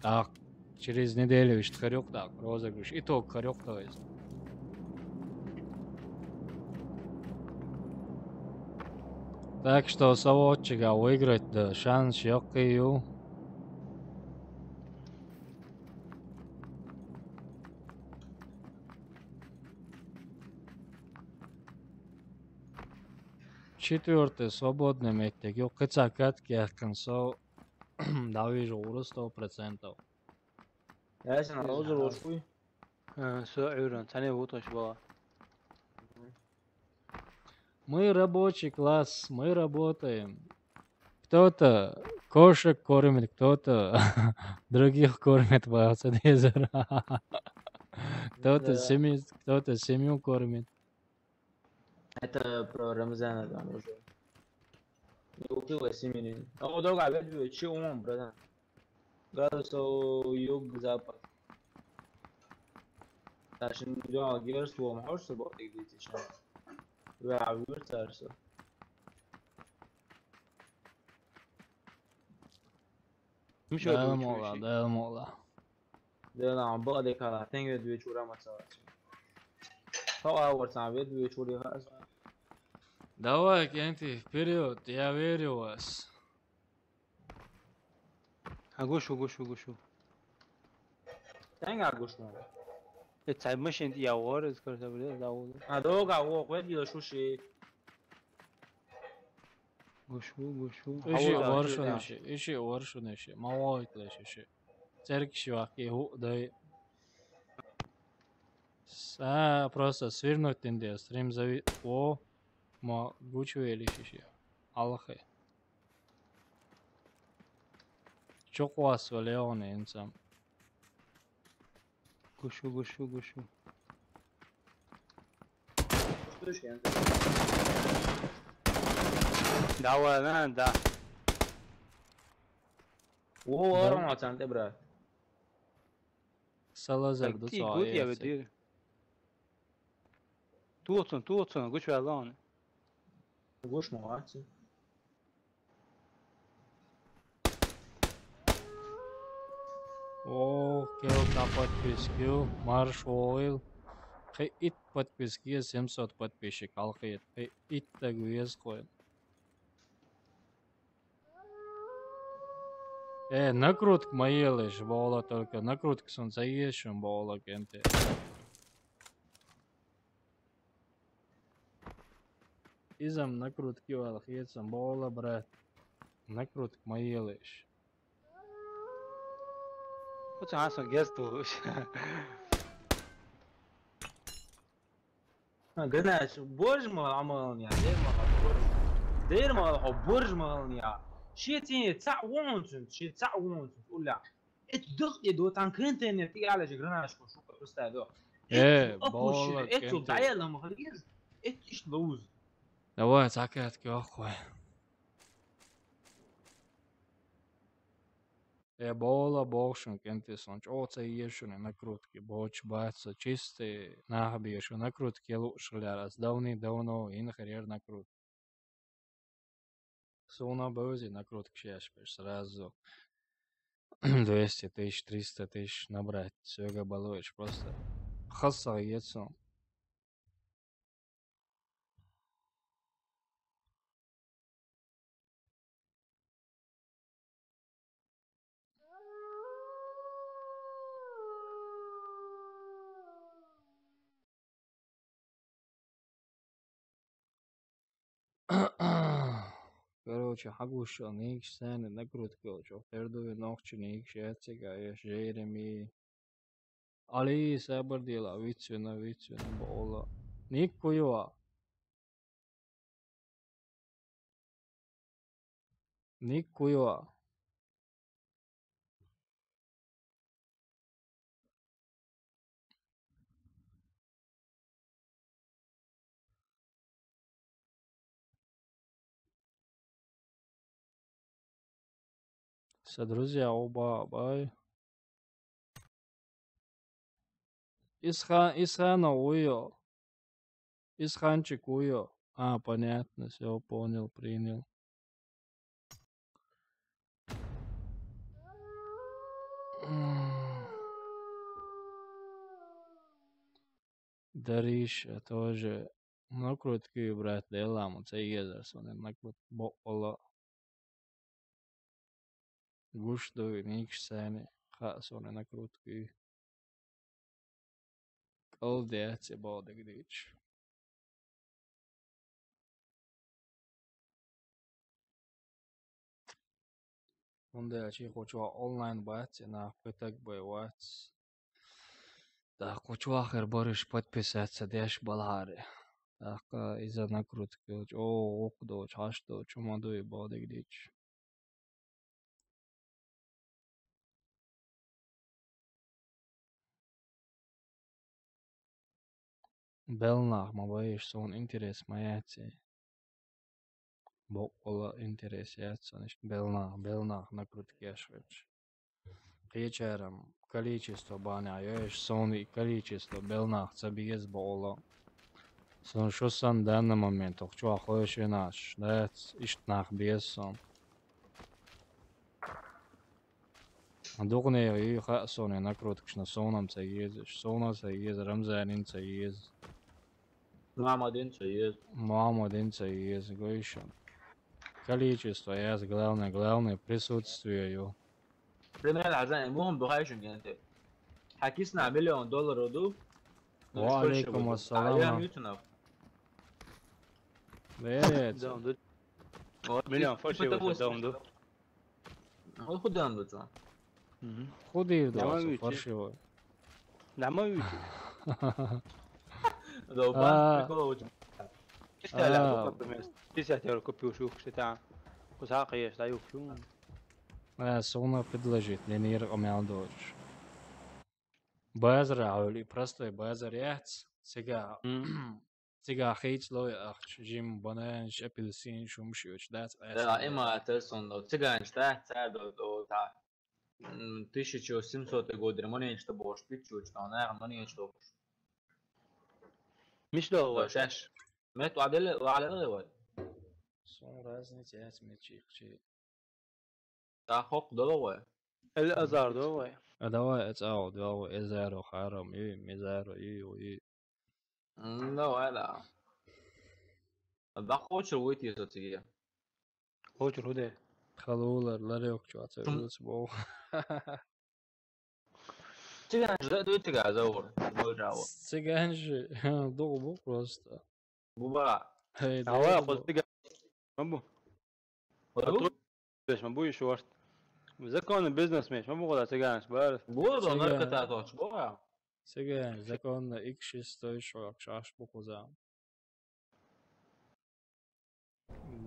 Так, через неделю ишт харюк, так, розыгрыш. Итог харюк, то есть. Так что соводчика выиграть, да, шанс ёккию. Четвёртый свободный меттик. Ё, кыца катки яхкын со давижу уру сто процентов. Ясен, розыр ошкуй. Э, со юран, цане вутош бала. Мы рабочий класс, мы работаем. Кто-то кошек кормит, кто-то других кормит, баца дезер. Кто-то Да. Семью, кто-то семью кормит. Это про Рамзана там уже. Не купила семьи. А вот долго ведь вы, чё он, братан? Градусов юг-запад. Та шин дуал герс вом, хочешь, субботы где-то ещё? Да, выртарсо. Мишо Дэл дуйчу мола, иши. Дэл мола. Дэл ам баде кала, тенге дуйчу рама цала. Хава ворсан ве дуйчу ри хаса. Давай, Кенти, вперёд, я верю в вас. А гушу, гушу, гушу. Тенга гушу. Э, цай машин я вор, скажи, бля, да, вор. А долго вор, ве дила шуши. Гушу, гушу. Иши Хаву да, воршун да. Иши, иши воршун иши. Мавоит леш иши. Церк шивак и ху дай. Са, просто свернуть тинде, стрим зави-, о, ма гучу вели шиши. Алхе. Чоквас валеоне инсам. Гушу, гушу, гушу. Давай, на, да. О, Да. Арма цанте, брат. Салазар Так, да ти цо гуд я аяц. Ведир. Туоцун, туоцун, гуч валан. Гуш молодцы. О, келка подпискил, марш ойл. Хе ит подписки, семьсот подписчик, алхет. Хе ит так вес койл. Э, накрутка маелыш бола, только накрутка сон заешим бола кенте. Изам накрутки вал хецам бола, брат. Накрутка маелыш. Хоча асан гес тулуш. Гнаш, боже мой, амалния, дер мал, боже. Дер мал, хо, боже мой, амалния. Шен цӀен цхьаъ вон цунца, шен цхьаъ вон цунца, уллехь. Эцу дакъа тӀе до, цхьана контейнер тӀе аьллачу гранаташка шуьга хӀустай до. Э, эцу аппу шуьга, бола эцу кенте. ДӀаелла ма хилла иза. Эцу иштта ловза. Давай, цхьа катка йоккху вай. Э, бола, боху шуна, кенте, сон чӀогӀа ца еза шуна накрутки, боцуш бац со, чисте нах бе шу накрутки лууш хилла, ас давний-давно йина хир яра накрутки. Суна бевзи накрутка шеш беш сразу двести тысяч, триста тысяч набрать. Соьга балуеш просто. Хасса ецу. Короче, хьагуш шо, нигаш санна накрутка йолчу, тера дуй нохча нигаш яц цигахь, еш жерами. Али, сабар дела, вицвина, вицвина, бола. Никку йо. Никку йо. Сан друзья, оба, бай. Исха-, Исханов уйо. Исханчик уйо. А, понятно, всё, понял, принял. Дариша тоже. Накрутки, брат, деламо, ца езар соне накрут боккъала. Гуш дуй, нигаш сани, хаа соне накрутки. КӀал дац и боху дагадийча. ХӀунда аьлча кху чохь онлайн бац, и нах пхи таг бай вац. ТӀаккха кху чохь хир бараш подписаться деш балахьара. ТӀаккха иза накрутка йолчу, о, гӀукху доцу, хьаш доцу, хӀума дуй боху дагадийча. Белла нах ма байша, суна интерес ма яц и. Боккъала интерес яц суна иштта белла нах, белла нах накрутка еш хилча. Кхечарам количество бахьанехь йойша, суна и количество белла нах ца беза боккъала. Суна шу санна данна момент, оху чохь хойшинаш дац, иштта нах беза суна. Дукха нехан ю хаьа суна накруткаш, но суна-м ца езаш, суна ца еза, Рамзанин ца еза. Мухаммадин ца еза. Мухаммадин ца еза, гой шуна. Количество яц, главное, главное присутствие ю. Пример, хьажа, мухам бухайшун генте. Хьакисна миллион доллар ду. Ва алейкум ассалам. Ютунов. Берец. Миллион фальшивый дом ду. Ол худан ду цо. Мгм. Худир ду Нама цо вичи. Фаршиво. Нама вичи. Долбан, а, прикол очень. Ишта ля, а, сколько примерно? Пятьдесят евро купил шух, что там. Кусак ешь, даю шу. А, суна предложить, не нир омял дочь. Базар, а, или простой базар яц. Сега. М. Цигахь хийцалой ахча, жима бананаш, апельсинаш, хӀумаш йоцуш дац. Да, къаьстина. Има терсон до. Цигахь дац, цара до, до, да. М, тысяча семьсот годера монеташ тобош, пичучу, но нахана монеташ тобош. Миш до, да, вай? Шаш. Мет ваделе, ваделе вай. Сон разница яц мет чихчи. Та хокх дала вай? Эл азар дала вай? А давай, эц ау, дала вай, эзаро харам, и, мизаро, и, и. М, давай, да. Бакъочур вуй теза циге. Очур худе. Халулар, ларёк чуаца, Чум- улица бо. Циган же, да, циган заур. Мой жаво. Циган же, дугу бу просто. Буба. Эй, ава, дугу бу. Хол циган. Мабу. Хол? Беш ма буй шорт. Законный бизнес меш, ма бугъа циганаш бар. Бур да, циган. Наркота точ бугъа. Циган, законно икс шестой шо, шаш бу кузам.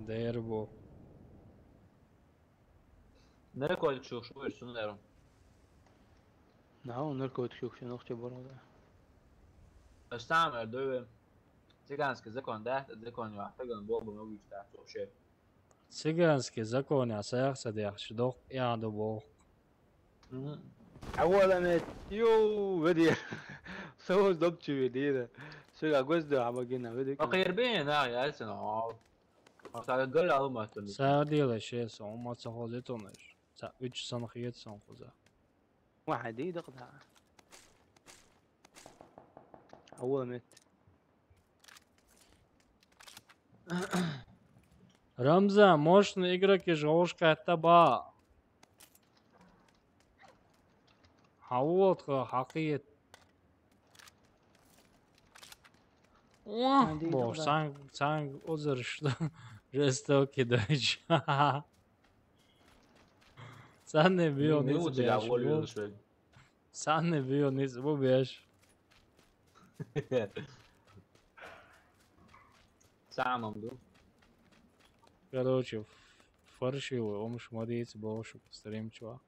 Дер бу. Наркотик шух шу вирсун эру. Нау, наркотик шух шу нохча боргда. Астам эр дөве. Цыганский закон, да? Закон я, таган болбу могу ста вообще. Цыганский закон я, саяхса дяхш, дох я до бох. Мгм. Авала мет, йоу, веди. Соус допчу ведира. Сога гозда, а магина веди. Охер бе, на, я сен, а. А та гал алма тон. Садила шес, он маца хозе тонеш. Са үч сан хиет сан хоза. Вахади дакда. Авала мет. Рамзан, мощный игроки же ушка это ба. Хавот ха хакиет. О, Андрей, бо, давай. Сан, сан озер что? Жестокий дочь. Сан не бил, не не у тебя беш, волю бо. Сан не бил, не беш. Самом ду. Короче, фаршивый, омш мадиц бошук стрим, чувак.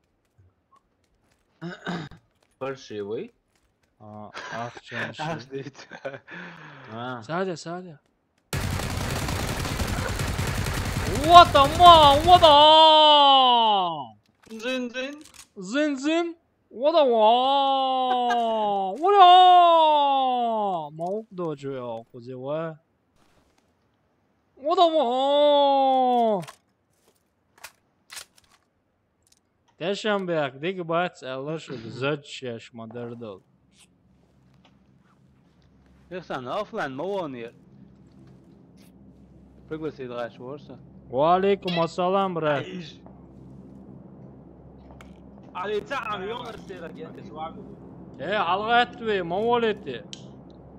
Фаршивый? А, ах, чё, ах, дит. А. Садя, садя. What the ma, what the? Зин, зин. Зин, зин. What the wa? What the? Маук дочу я, кузева. What the wa? Тешамбек, диг бац, алаш, зодчеш, мадердол. Ихсан, офлайн ма вонир. Пригласил гаш ворса. Ва алейкум ассалам, брат. Али цаам ёнар стера генте суагу. Э, алгатве, ма волете.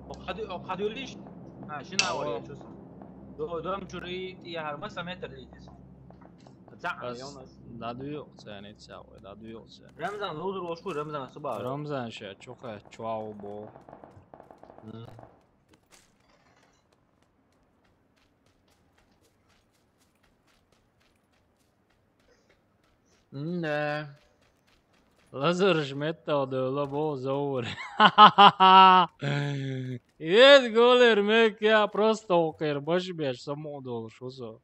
О, каду, о, кадулиш? А, шина вали чус. До, дом чури, ти я харма саметр литис. Цаам ёнар. Дадуй цени цао, дадуй цени. Рамзан, лудур ошку, Рамзан, суба. Рамзан ша, чуха, чуау бо. М. Не. Лазар жметта да лабо заур. Ед голер мек я просто окер баш беш само дол шусо.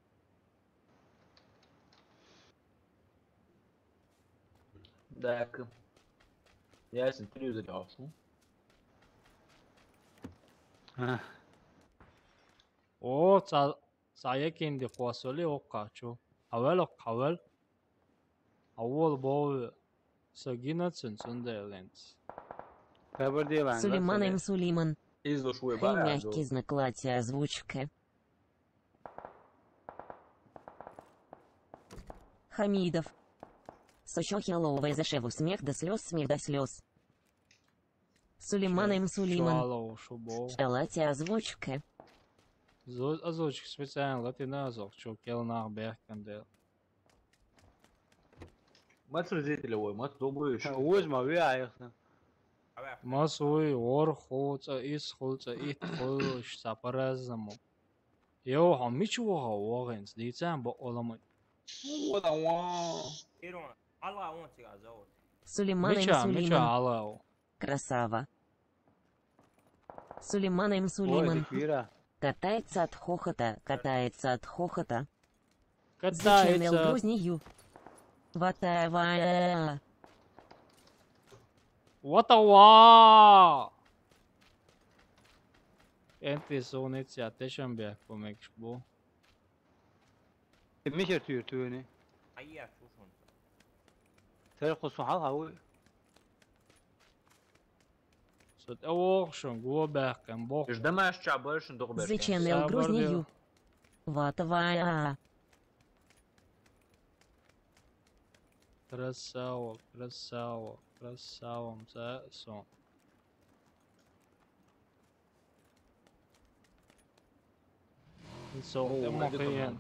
Так. Я телевизор алсын. А. О, ца Сая кенди хвасоли о качу. Авел о кавел. Авол бов сагина цунцун деленц. Кабардийлан. Сулейман М. Сулейман. Из душ вы Хай бара, мягкий зо. Знак латя озвучка. Хамидов. Сочо хеллоу везешеву смех до слез, смех до слез. Сулейман М. Сулейман. Шалоу, шубоу. Шалати озвучка. Зо-, озвучка специально латина азов, чё, кел нах бехкан дел. Мат зрителевой, мат добрый. Ха, уж ма ви айхна. Мас уй, ор хуца, ис хуца, ит хуш, са по-разному. Йоу, ха, мичу ха, уагенс, дицан ба оламай. Уа да уа. Ирон, ала он тига зовут. Сулейман М. Мича, мича Сулейман. Алау. Красава. Сулейман М. Ой, Сулейман. Диквира. Катается от хохота, катается от хохота. Катается. Зачем Эл Грузнью? Ватавая. Ватава! Энти солнеца тешамбе помекшбу. Михер тюр тюни. Айя, слушай. Сэр кусу хал хауи. Сот эвохшон, гуо бэхкэн бох. Ждамаш чабэршин дохбэшкэн. Зачем Эл Грузнью? Ватавая. Красава, красава, красава, мза сон. Сулейман М. Сулейман.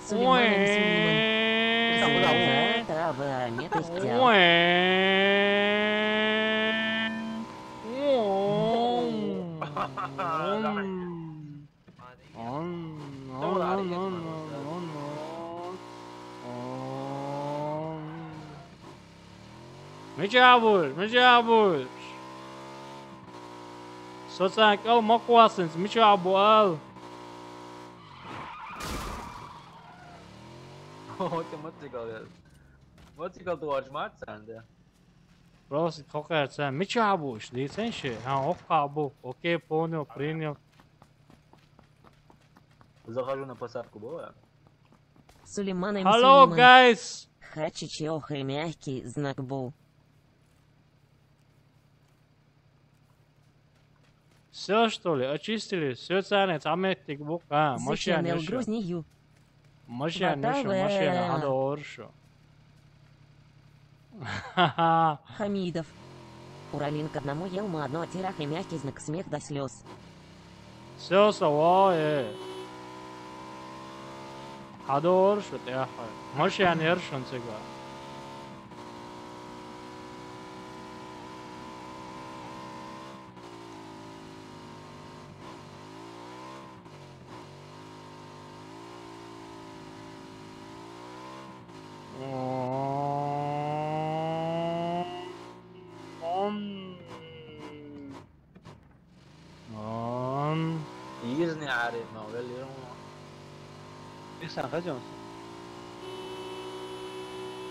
Сулейман. Мича буш, мича буш? Со царна кӀал ма кхоссинца, мича бу ала? О, ты мотоцикл, э, мотоцикл ту аж мацан, да? Просто тхо кхерца, мича буш, дийцин ши? Ха, оккха бу. Окей, понял, принял. Захожу на посадку, было? Сулейман М. Hello, Сулейман. Guys! Хачичи ох и мягкий знак был. Все, что ли? Очистили? Все цены, там этих бук. А, машина Зачем не Грузнию? Машина, Батаве. Машина, надо оршу. Хамидов. Уралин к одному Елма одно тирах и мягкий знак смех до слез. Все, сава, э. Хадор шу тяха. Машина ершун цига. Ам. Изни ариф ма вели. Исан хажон.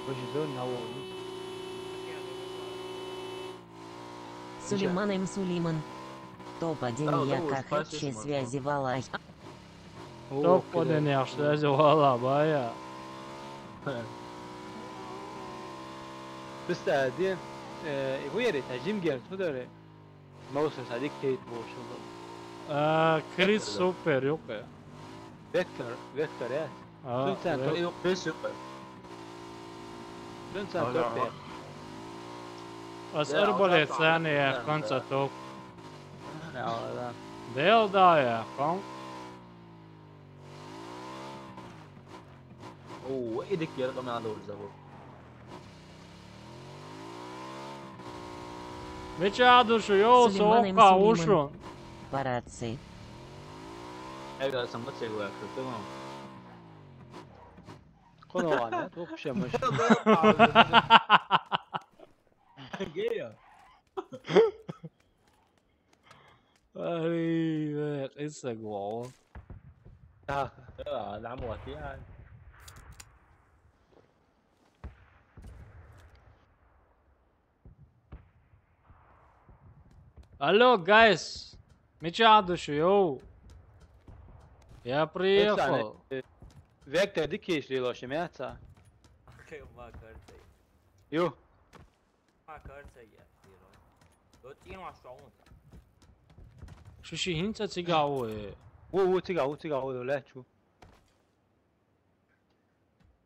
Божи зон на вон. Сулейман М. Сулейман. Топ один. Да, я удовольствие, как спасибо, связи валай. Топ один я связи вала, бая. Представь, э, его ери, та Джим Герц, вот это. Маус садик тейт болуш болду. А, Крис супер, юкъе. Вектор, Вектор, э. А, Сунцан Век- то- Юкъе, Крис юкъе. Сунцан Ага, то- ага. Ас Да, арбалет ага, сани ага, яхкъан да. Цатук. Да, да. Дел да яхкъан. О, идик ер къаман дору забу. Мича душу, йо, Сулейман М. Сулейман. Сока ушу. Параци. Эга сама цегла, кытыма. Куну вана, тух шемыш. Гея. Ай, э, къиса гуо. Да. Да, да, мо ти, ай. Алло, guys. Мича душу, йоу. Я приехал. Вектор дикиш лило шимяца. Окей, ма карта. Ю. Ма карта я, лило. До тин ма шо. Шуши хинца цигаву, э. Во, во, цигаву, цигаву, лечу.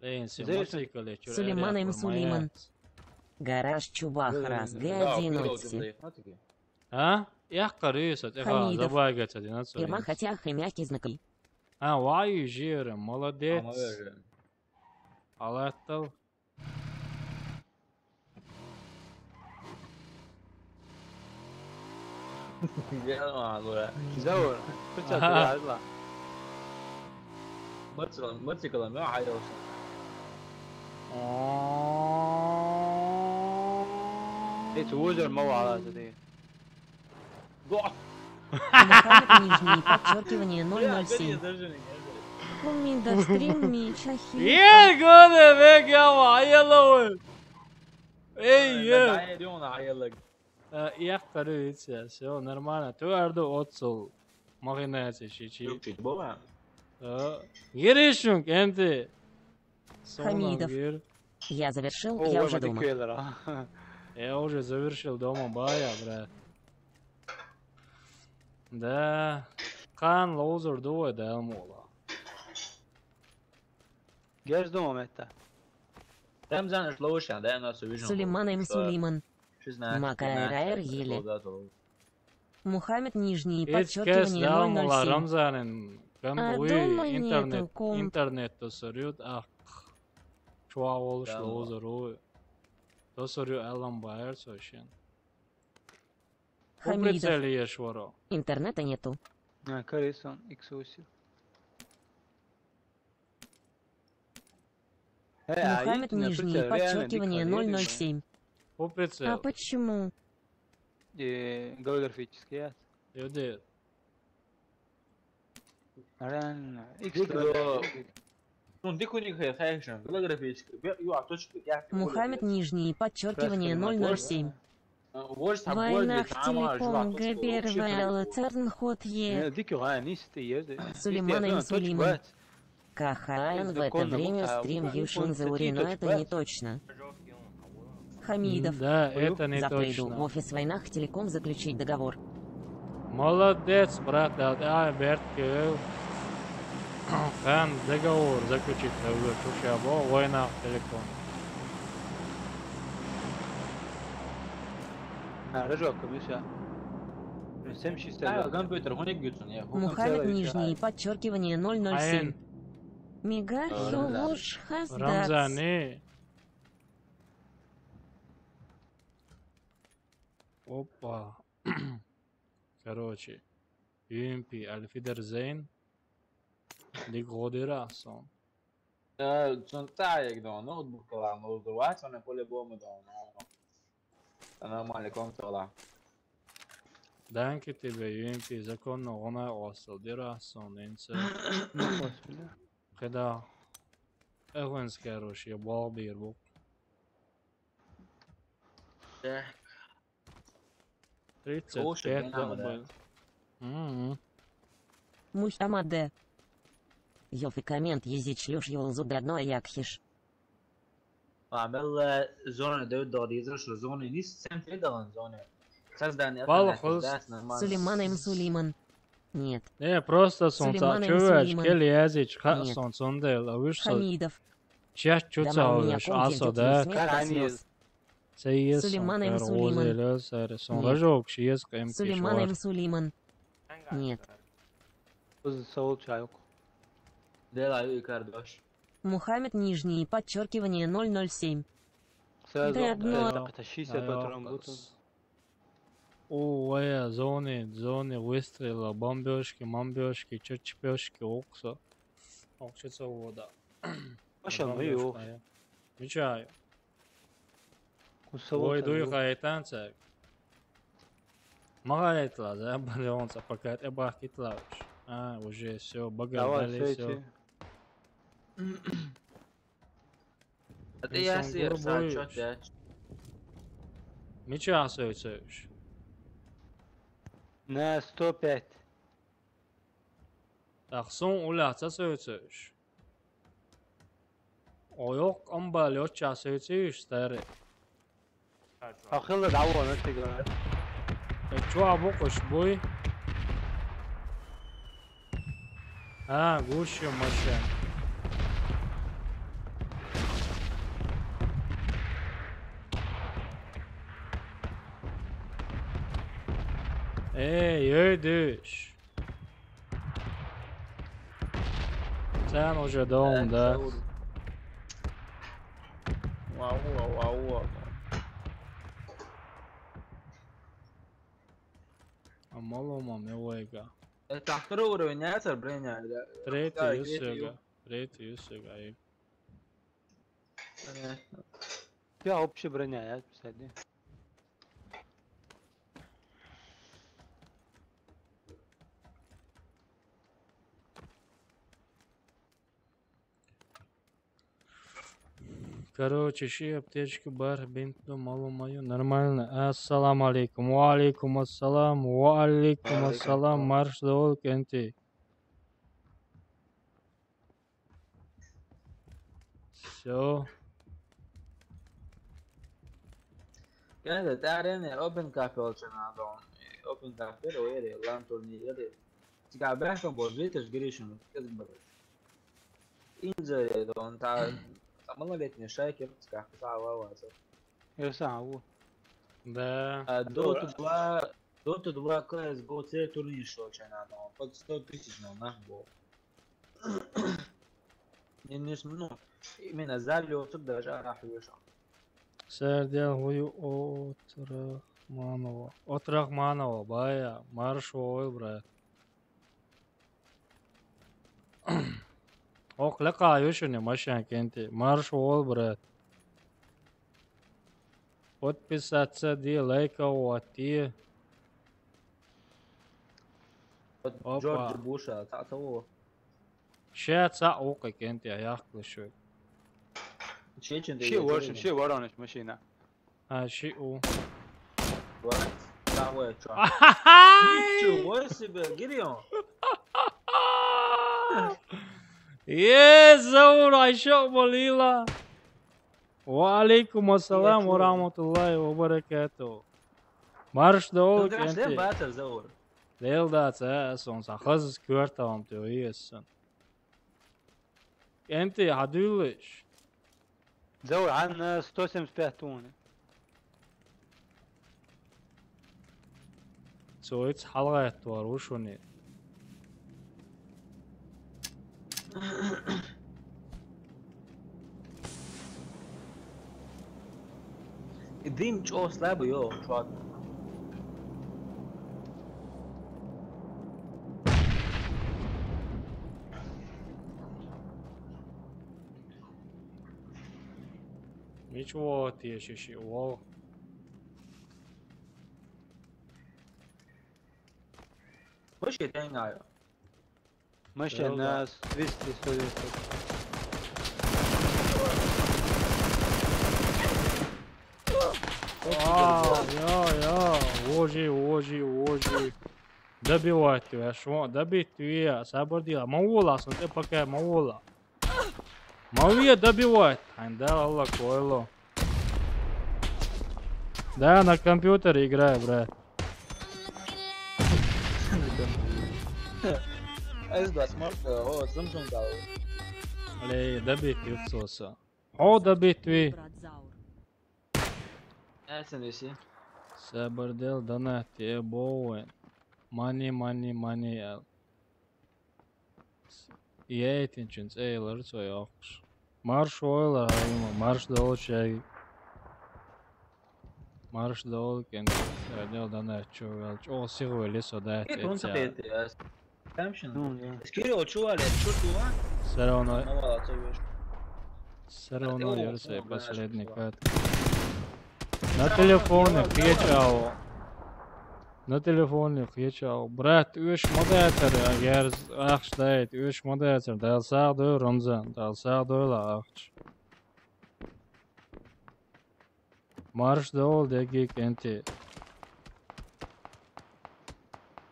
Лейн, се Здесь мотоцикл, э, чё, Сулейман э, М. Сулейман. Гараж Чубах, э, раз, да, Г один куда у отси. Тебя заехать, на таки? А? Я корыса, тихо, Хамидов. Забайгать одиннадцать. Фирма одиннадцать. Хотя хомяки знакомы. А, вай, жир, молодец. А, молодец. Алатал. Гел ма бура. Заур. Пича Ага. Ла. Мацла, мацикала ма айрос. Оо. Эти узер ма вала зади. Го. Мухаммед, нижнее подчеркивание, ноль ноль семь. Бля, даже не, даже. Кумида стрим ми чахи. Е, годе, бек, я ма, я ловы. Эй, Ай, е. Да, да, я рёна, а я лаг. Э, я корыса, всё нормально. Ту арду отцул. Махинация шичи. Чуть-чуть было. Э, гиришунг, энти. Хамидов. Сонан гир. Я завершил, О, я ой, уже ма дома. Дикелер, а. Я уже завершил дома, бая, брат. Да. Кан лоузер дуэ да мола. Герз дома метта. Там занаш лоушан, да, я на всё вижу. Сулейман М. Что? Сулейман. Шиз на, Макайрайр шиз на, еле. Что, да, то. Мухаммед, нижнее Эц кес подчеркивание, да, ноль ноль семь. Мола Рамзанен, кам А уи дома интернет, нету комп. Интернет то сорют, ах. Чуа волш Да, лоузер уи. То сорю Алан Байерс вообще. Хамидов. Убрицели ешворо. Интернета нету. А, Карисон, иксуси. Э, а Мухаммед, интернет нижнее у тебя реально подчеркивание, дикая, ноль ноль семь. По прицелу. А почему? Э, голографический, а? Йоди. Реально. Икс Дик до- Ну, дик у них, э, хайшан, голографический. Бе- ю, а точка, я- Мухаммед нижнее подчеркивание ноль ноль семь. Э, вот с тобой, Войнах где там, а, телеком жвачка, Габер вообще прям- Вайл Цернхот Е. Э, дик ю, а, не сидит, езды. Сулейман им Сулейман. Кахаен в это Законно, время а, стрим он- Юшин он Заурина, цветочек, это да? Не точно. Хамидов. Да, Понял? это не Завтра иду в точно. Офис Войнах Телеком заключить договор. Молодец, брат, да, а, Берт, кыл. Хан договор заключить, да, уже, слушай, а, во- Войнах Телеком. А, рожок, комиссия. Семь шестьдесят. А, компьютер, у них гюцун, я. Мухаммед целый нижнее подчеркивание ноль ноль семь. Айн, Мега Э, Хёлуш Хаздакс. Рамзаны. Опа. Короче, Ю М П, Альфидер Зейн. Дик годира сон. Э, цун таек, да, ноутбук, ладно, узрывать, он по-любому, да, но. Это нормально, консола. Данки тебе, Ю М П, законно, она остал, дира сон, инце. Когда Эвенс, короче, я бал бир бу. Так. Тридцать Слушай, пять не надо, да. был. Мгм. Мухаммаде. Йофи коммент езичлёш ёлзу дадно якхиш. А, белла зона дойду до диза, что зона не сам ты дал зона. Создание Пала автоматизации хос- нормально. Сулейман им Сулейман. Нет. Не, просто сон Сулейман ца им чуваш, Сулейман. Кел язич, ха Нет. сон сон дел, а выш сон. Хамидов. Чаш чу Да ца у меня выш, а ком со тёплый да. смех до Конечно. слёз. Се ес сон Сулейман им кар Сулейман. Озелёс, сэр, сон Нет. Рожок, ши ес кэм Сулейман им кишвар. Сулейман. Нет. Соул чайок. Дела и кардош. Мухаммед нижнее подчеркивание ноль ноль семь. Сразу Да, одно. Это шестьдесят патрон Айо, бутон. О, вая, зоны, зоны, выстрела, бомбёжки, мамбёжки, чечпёжки, оксо. Окчица вода. Машан, ну и ох. Мичай. Кусовой Ой, дуй там. хайтан цак. Магайтла, да, балеонца, пока это бахитлавш. А, уже всё, Давай, багадали, всё. всё. Это я Сон съел, гурбуй. Чё ты? Мича асойцевш. На сто пять. Ахсон уляца асойцевш. Ойок амбал ёча асойцевш, старый. Ахылла давай, на тигра. Э, чё, абу кушбуй? А, гушу машин. Эй, эй, дыш. Цен уже дом, да? Вау, вау, вау, вау. А мало маме вайга. Это второй уровень, нет, броня, да? Третий Да, юсуга. третий. Третий юсуга. И Понятно. Я общая броня, я, кстати. Короче, ши аптечка бар, бинт, ну, мало мою. Нормально. Ассаламу алейкум. Ва алейкум ассалам. Ва алейкум ассалам. Марш довол кенти. Всё. Кэнэ, тарэнэ, Open Cup болчо надо. Open Cup, первый или LAN турнир, или. Цыга бэхэ бол, видишь, Гришин, как бы. Инзаре, он та, та малолетний шайки, цыга, та, ва, ва, ва. Я сам, во. Да. А, Dota два, Dota два, C S G O, целый турнир шёл, чё надо, он под сто тысяч, ну, нах был. Не, не, см- ну, именно залёт даже арахуешь. Сэрдэл хуй Отрахманова. Отрахманова, бая, марш ол, брат. Ох, лэка юшуни машин кенти. Марш ол, брат. Подписаться де, лайков отте. Опа. Джордж Буша, цхьаъ ца во. Ша цхьаъ ву кхин кӀентий, яхкалаш вай. Ши, в общем, ши воронеж машина. А, ши ву. Вац, цхьаъ вай чу. Ахай! Ничего себе, Гирион. Е, Заур, айшо болила. Ва алейкум ассалам ва рахматуллахи ва баракатух. Марш довла, кӀентий. Лел дац, э, сон са хазас коьртам тӀе виесан. КӀентий, хьадуьйллаш. Заур, хьан, э, сто семьдесят пять тонны. Цо ицца хьалгӀайттор ву шуни. И дим чӀо слабый, йо, чувак. Ничего, теши ши, вау. Вообще, я не знаю. Машина двести сорок. А, я, я, вожи, вожи, вожи. Добивать тебя, шо, добить тебя, сабар дела. Ма вола, смотри, пока ма вола. Ма ве добивать. Ай, да, Аллах, койло. Да, на компьютере играю, брат. Эс двадцать, может, о, зум-зум дал. Лей, добить юксоса. О, добить ви. Эсен виси. Сабар дел, дана те боуэн. Мани, мани, мани, эл. Яйтинчун цӀейлар цо йоккхуш. Марш ойла, хьайма, марш долчай. Марш дол, кӀентий, дел дана чу вел, чӀо сигъвели со даьт. Кирилл, чу вале, чу туа? Всё равно. Всё равно, Ярсай, последний кат. На телефоне кхечӀав. На телефоне кхечӀав. Брат, уьш ма дацар, агар ахча дайта, уьш ма дацар. Дала сагӀа дойла, Рамзан. Дала сагӀа дойла ахча. Марш довла, дегги кӀентий.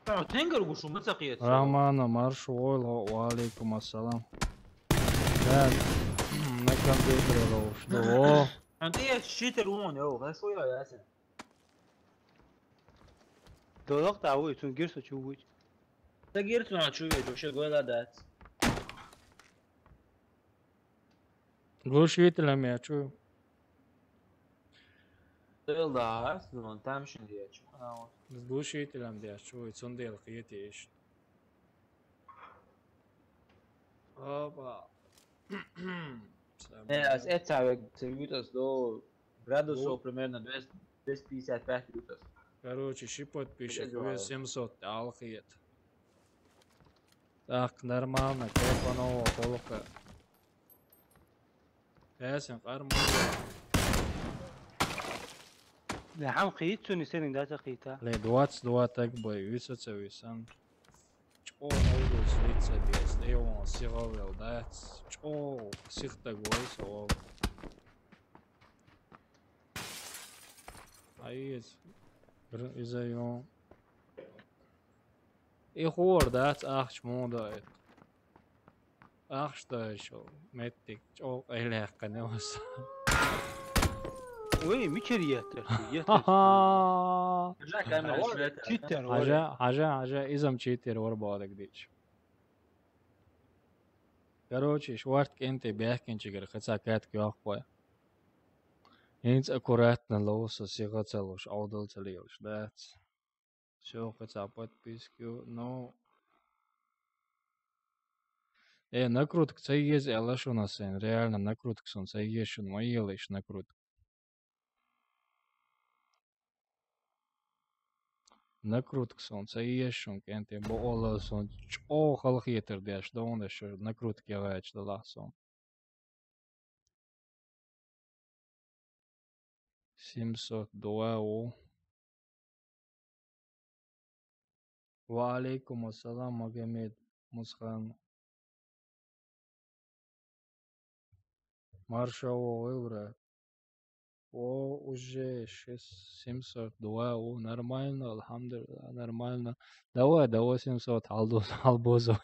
Тенгар гушу ма ца кхета. Рахмана, марш войла, ва алейкум ассалам. Да, на компьютере ловуш, да, о. Анте я читер вон, йо, хорошо я, ясен. Долах та вуй, цун гирсо чу вуй. Та гирсо на чу вуй, вообще гойла дац. Глушителем я чу. Тел да, ну, там шин я чу. А вот. С глушителем я чу, и цун дел кхетиш. Опа. Э, аз эцавег цевитас до градусов примерно двести, двести пятьдесят пять градусов. Короче, ши подписчик, семьсот алхиет. Так, нормально, кайфанова полка. Эсен къарма. Ле, хьам хит цуни сенин дата хита. Ле, двадцать два так бай, виса ца висан. ЧӀо алгус лица бес, эйван сигъавел дац. ЧӀо сихтаг вай савал. Айс. Изайон. И хор дац ахч мода эт. Ахч дайшо. Меттик чӀо къайляккхане васа. Ой, мичер еттер. Ха-ха. Читер, Хажа, хажа, хажа, изам читер вар бадагдич. Короче, шварт кӀентий бяхкинчигар хица катка йоккхой. Инц аккуратно ловса сига ца луш, авдал ца лелаш, дац. Всё, хица подписки, ну. Э, накрутка ца еза аьлла шуна сайн, реально накрутка сон ца еза шуна, ма елаш накрутка. Накрутка сон ца еза шуна, кӀентий, бо олла сон чӀо халхетар деш, довна шу накрутка ягӀача далахь сон. Си семьсот два у. Ва алейкум ассалам, Магомед Мусхан. Маршалло, брат. О, уже шесть, семьсот два у. Нормально, алхамдулилла, нормально. Давай, давай семьсот, албоз-, албозо.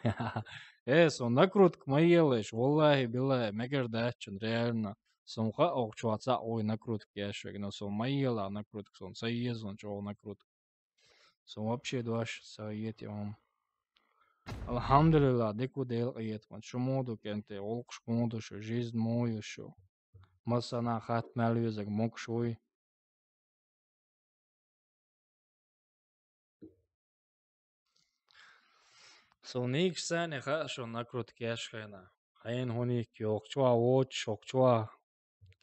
Э, со накрутка ма елаш, валлахи, биллахи, мегар дачун, реально. Сумха охчуаца ой накрутка яшвегна, со ма ела накрутка, сон ца езун чо накрутка. Сон вообще дуаш са ете вам. Алхамдулилла, деку дел ет ман. Шумоду кенте, олкш моду шу, жизнь мою шу. Масана хат мал юзак мокшуй. Сон икш сане ха шо накрутка яшхена. Хайн хуник йохчуа, воч, шохчуа.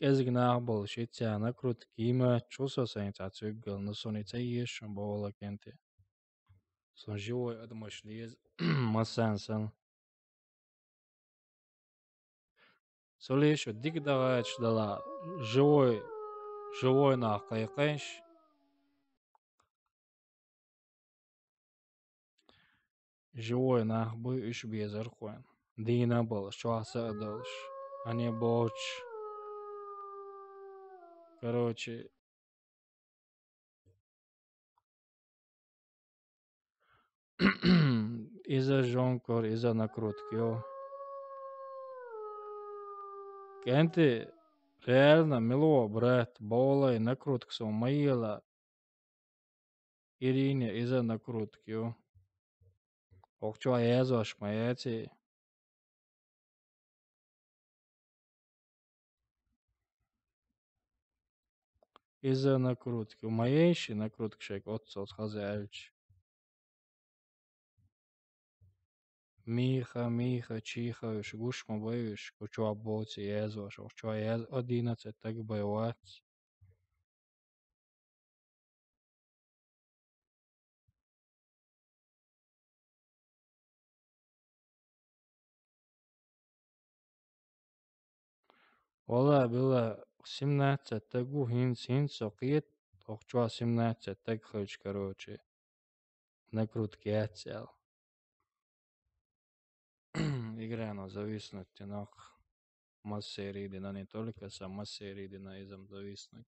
Кезиг нах бол, шиця накрутка, има, чусо сен ца цуггал, но сони ца ешан бола кенте. Сон живой адамаш лез, масан сан. Солешо дик дагъач дала живой, живой нах кайкъенш. Живой нах буй уьш безар хойн. Дийна балаш, чохь са а далаш. Ане боч. Короче, иза жонкор, иза накрутка ю. КӀанти, реально, мило, брат, болай накрутка сон ма ела. Ирина, иза накрутка ю. Охчо язош ма яци. Иза накрутка. Ма ейши накрутка шек отцос хаза аьлча. Миха, Миха, Чиха уьш гуш ма бай уьш, кучо боци язош, охчо яз одиннадцать так бай вац. Вала, била семнадцать тагу, хинц, хинц со кхет, охчо семнадцать таг хилч, короче. Накрутка яц аьлла. Игра но зависнуть динах. Массери дина, не только са массери дина изам зависнуть.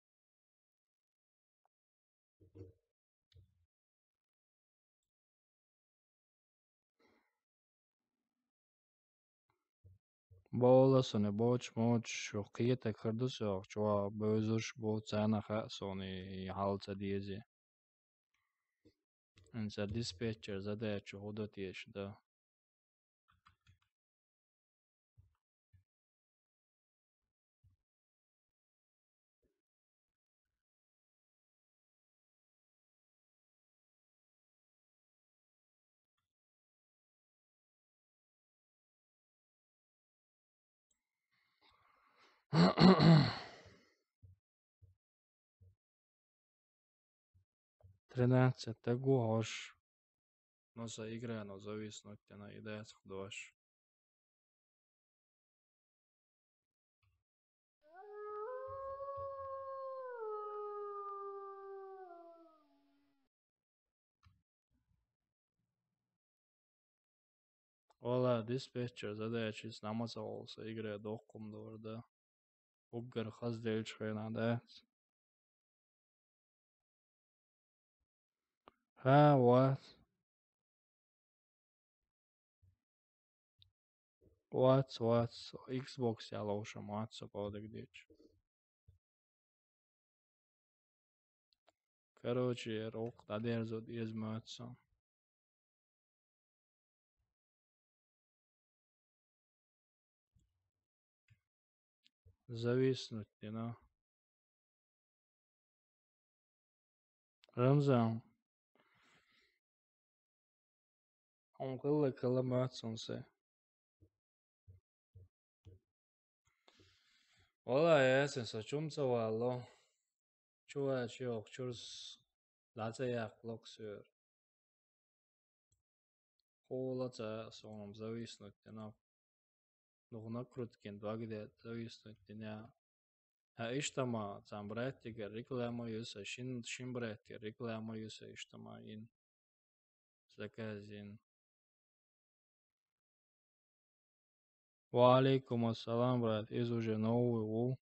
Бола сони боч моч, шу кхетаг хир ду сох, чуа бевзуш бу цаьна хаьа сони хьал ца дези. Инца диспетчер задачу хӀу ду теша да. Тринадцать тагу хьош. Но са игра но зависнуть дина и дацах дош. Вала, диспетчер задачи намаза олса игра доккхум дорда. Уггар хазделчхена дац. Ха, вац. Вац, вац. Xbox яла ушам вац, со кодек дечу. Короче, рок дадерзо дезмаца. Зависнуть дина. Рамзан. Он кылла кылла мацунсе. Вала ясен со чумца валло. Чува чиох чурс лаца як локсур. Холаца соном зависнуть дина. Нугна круткин два где зависнуть дина. Ха, иштта ма, цхьан браттигара реклама ю са, шин, шин браттигара реклама ю са, иштта ма ин. Заказин. Ва алейкум ассалам, брат. Из уже новый ву.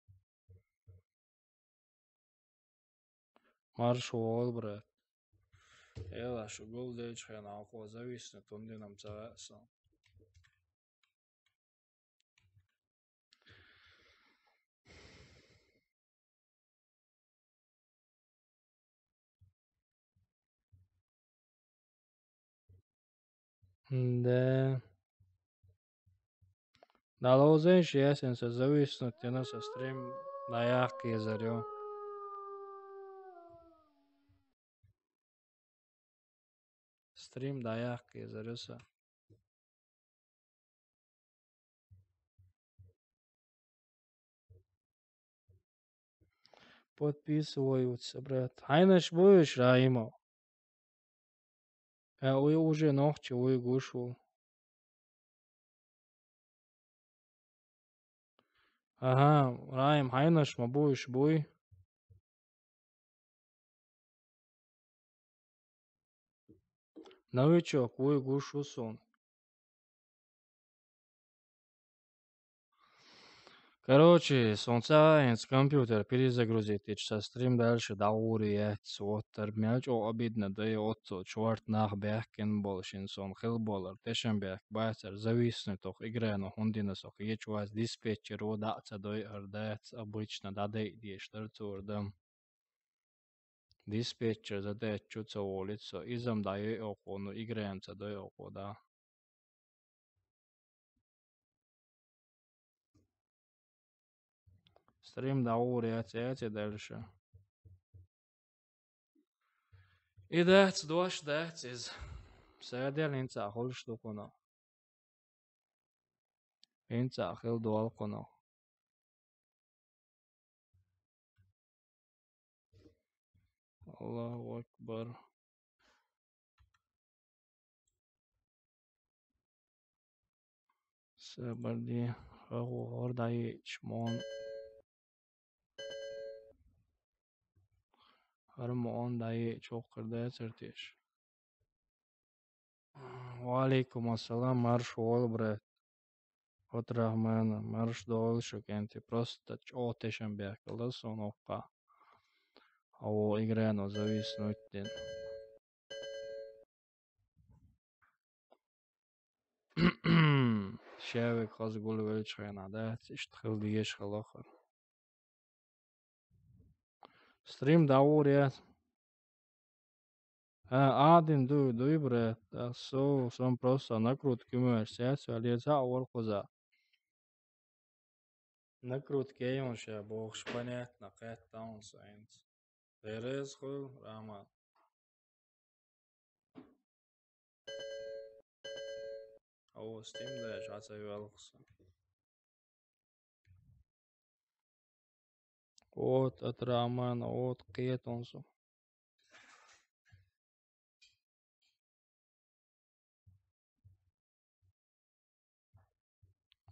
Марш вол, брат. Эла, шу гул дечхен, алко зависнуть, тундинам цаваса. Да. Далозен шиясен са зависнуть, тена са стрим даяхкезарё. Стрим даяхкезарё са. Подписываются, брат. Хьайнаш буйш, Раимов? Э, уй уже нохчи, уй гушу. Ага, Раим, хьайнаш ма буйш буй. Новичок, вуй гуш ву сун. Короче, сун ца хӀинца компьютер перезагрузить ича, са стрим дальше дӀагӀур яц, вот дар мел чӀогӀа обидно да, и оццо чорт нах баьхкина болу шин сон хила болар, тешам баьхка бацар, зависнуть тох игрено, хӀундина сох ечу вац диспетчер, ву дӀа а ца дойъар дац, обычно дӀадайа деш дар цур дам. Диспетчер задача чу ца волуьйту со, иза-м дӀайойъу хьуна, играм ца дойъу хьуна, да. Стрим дӀагӀур яц, яц и дальше. И дац, дош дац иза. Садел хӀинца а хуьлуш ду кхунах. ХӀинца а хила долу кхунах. Аллаху акбар. Сабарди, хӀагӀу хӀор дӀайича мон. ХӀара ма онда дӀайиъча хӀокхуьра дацара теша. Ва алейкум ассалам, марш вол, брат. От Рахмана, марш долу шу кӀентий. Просто чӀогӀа тешам бехкала суна хӀокху. Хьо ву играно зависнуть дина. Шевик хаза гулвелчхьана дац, иштта хила дезаш хала хир. Стрим дӀагӀур яц. А, адин дуй, дуй, брат. Да, со, сон просто накрутка муьйш сецваьлла, ца а вара кхуза. Накрутка йолуш я бохуш, понятно, кхетта вон со хӀинца. Дерриг хуьлу, Раман. О, стим деш, а ца йоьлху со. Вот, от Рамана, вот, кхетон со.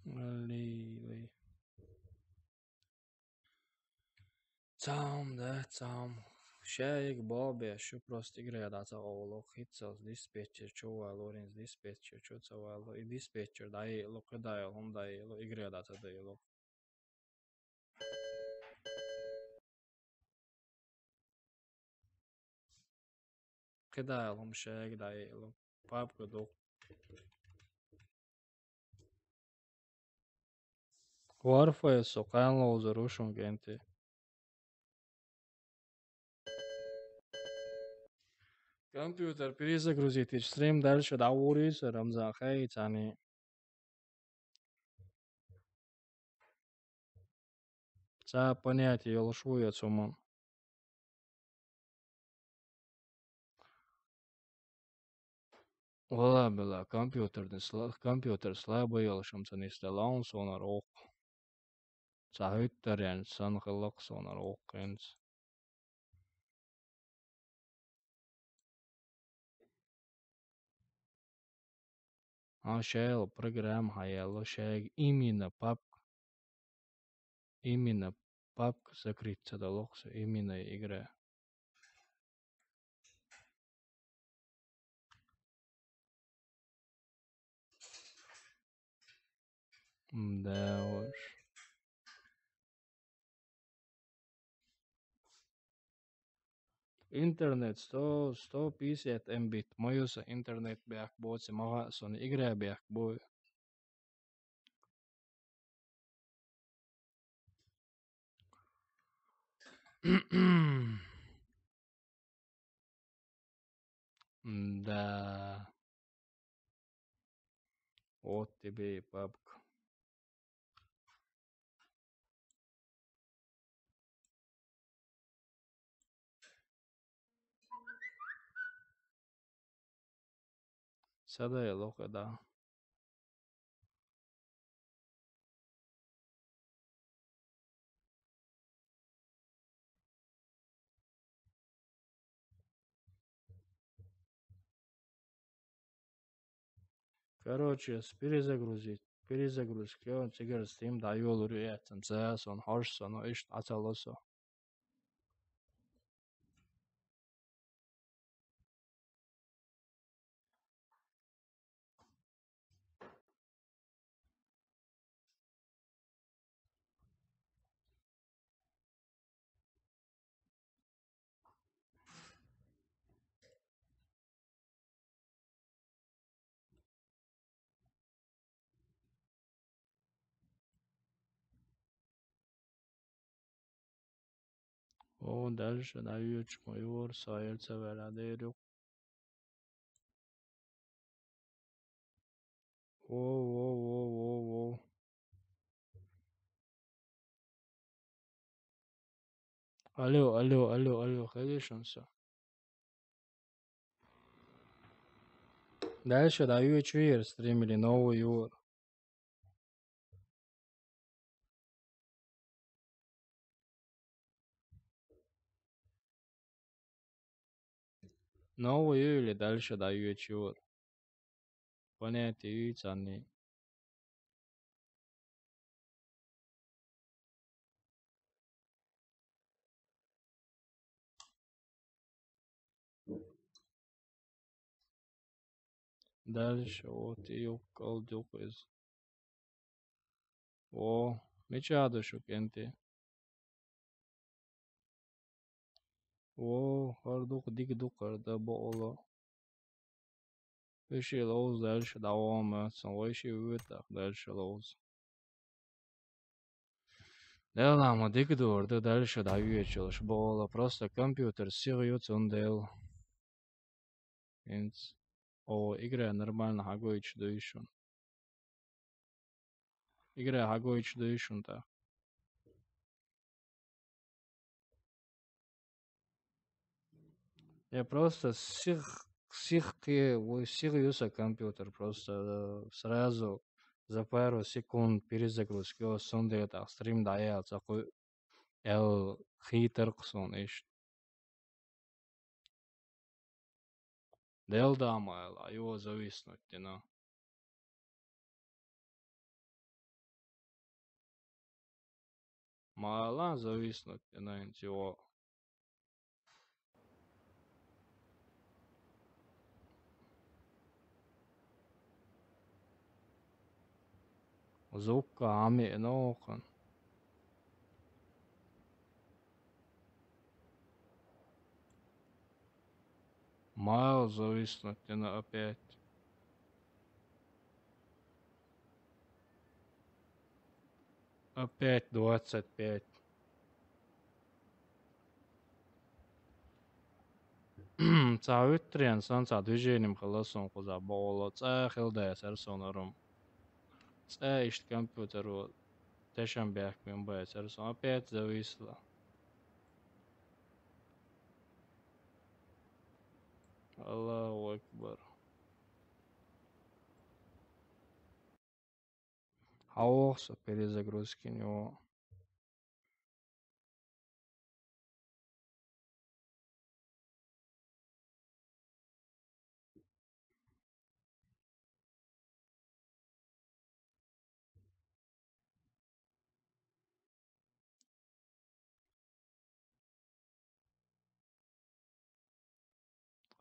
Лили. Цхьаъ, да, цхьаъ. Ша яга боху беш шу, просто игре дӀа ца гӀовлу, хӀинца диспетчер чу валор, хӀинца диспетчер чу ца валу, и диспетчер дӀайиълу, кхидӀа йолу хӀума дӀайиълу, игре дӀа ца дайилу. КхидӀа йолу хӀума шайга дӀайиълу. Папка ду. Варфейс со кхана ловзар ву шуна кӀентий. Компьютер перезагрузить ича, стрим дальше дӀагӀур ю со, Рамзан, хей, царний. Ца понятие йолуш ву я цу ман. Вала бела, компьютерный сла-, компьютер слабый йолуш, амма ца нисдала вон сонар вукху. Ца хӀуьттаренца санна хилла-кх сонар вукху хӀинца. А, шайла программа хьаелла, шайга именно папка. Именно папка закрыться долу со именно игра. Да уж. Интернет сто, сто пятьдесят Мбит. Ма ю со интернет бехк боций, ма ю со игра бехк бой. Да. Вот тебе и папка. Садай лоха да. Короче, с перезагрузить. Перезагрузка, он цигара стрим дӀайолур ю, эцам ца, сон хьожа, сон иштта Ӏацалла со. О, дальше дӀайоьчу ма юра, со эр ца ваьлла дер ю. Воу, воу, воу, воу, воу. Алло, алло, алло, алло, хезий шуна со? Дальше дӀайоьчу вера стрим или новый юра? Новый ю или дальше дӀайоьчу юра? Понятие ю царна? Дальше, вот, и юккъал дукха иза. О, мича ду шу кӀентий? О, хӀара дукха, дика дукха хӀара да бакъалла. Веший ловза дальше дӀавахана моьтту сан, вайший вуьйтахь дальше ловза. Делла ма дика дора ду дальше дӀайоьчу йолуш бакъалла, просто компьютер сиха ю, цундела. ХӀинца. О, игра нормально хьагойтуш дуй шуна? Игра хьагойтуш дуй шуна тӀаккха? Я просто сих, сих кхе-, вай сиха ю сан компьютер, просто, э, сразу за пару секунд перезагрузка йо, цундела тӀаккха стрим дӀаяла ца кхуьу, аьлла хийтар-кх суна иштта. Делла да, ма ала, а йо, зависнуть дина. Ма ала, зависнуть дина хӀинца йо. Звук а Ӏамиъна вахана. Ма ала, зависнуть дина опять. Опять двадцать пять. Цхьа вуьттаренна санна цхьа движени-м хилла суна кхузахь бакъалла, цкъа а хила дацара суна хӀара-м. Цкъа а иштта компьютеро тешам баьхкина бацара суна. Опять зависла. Аллаху акбар. Хьан воху со перезагрузкин йо?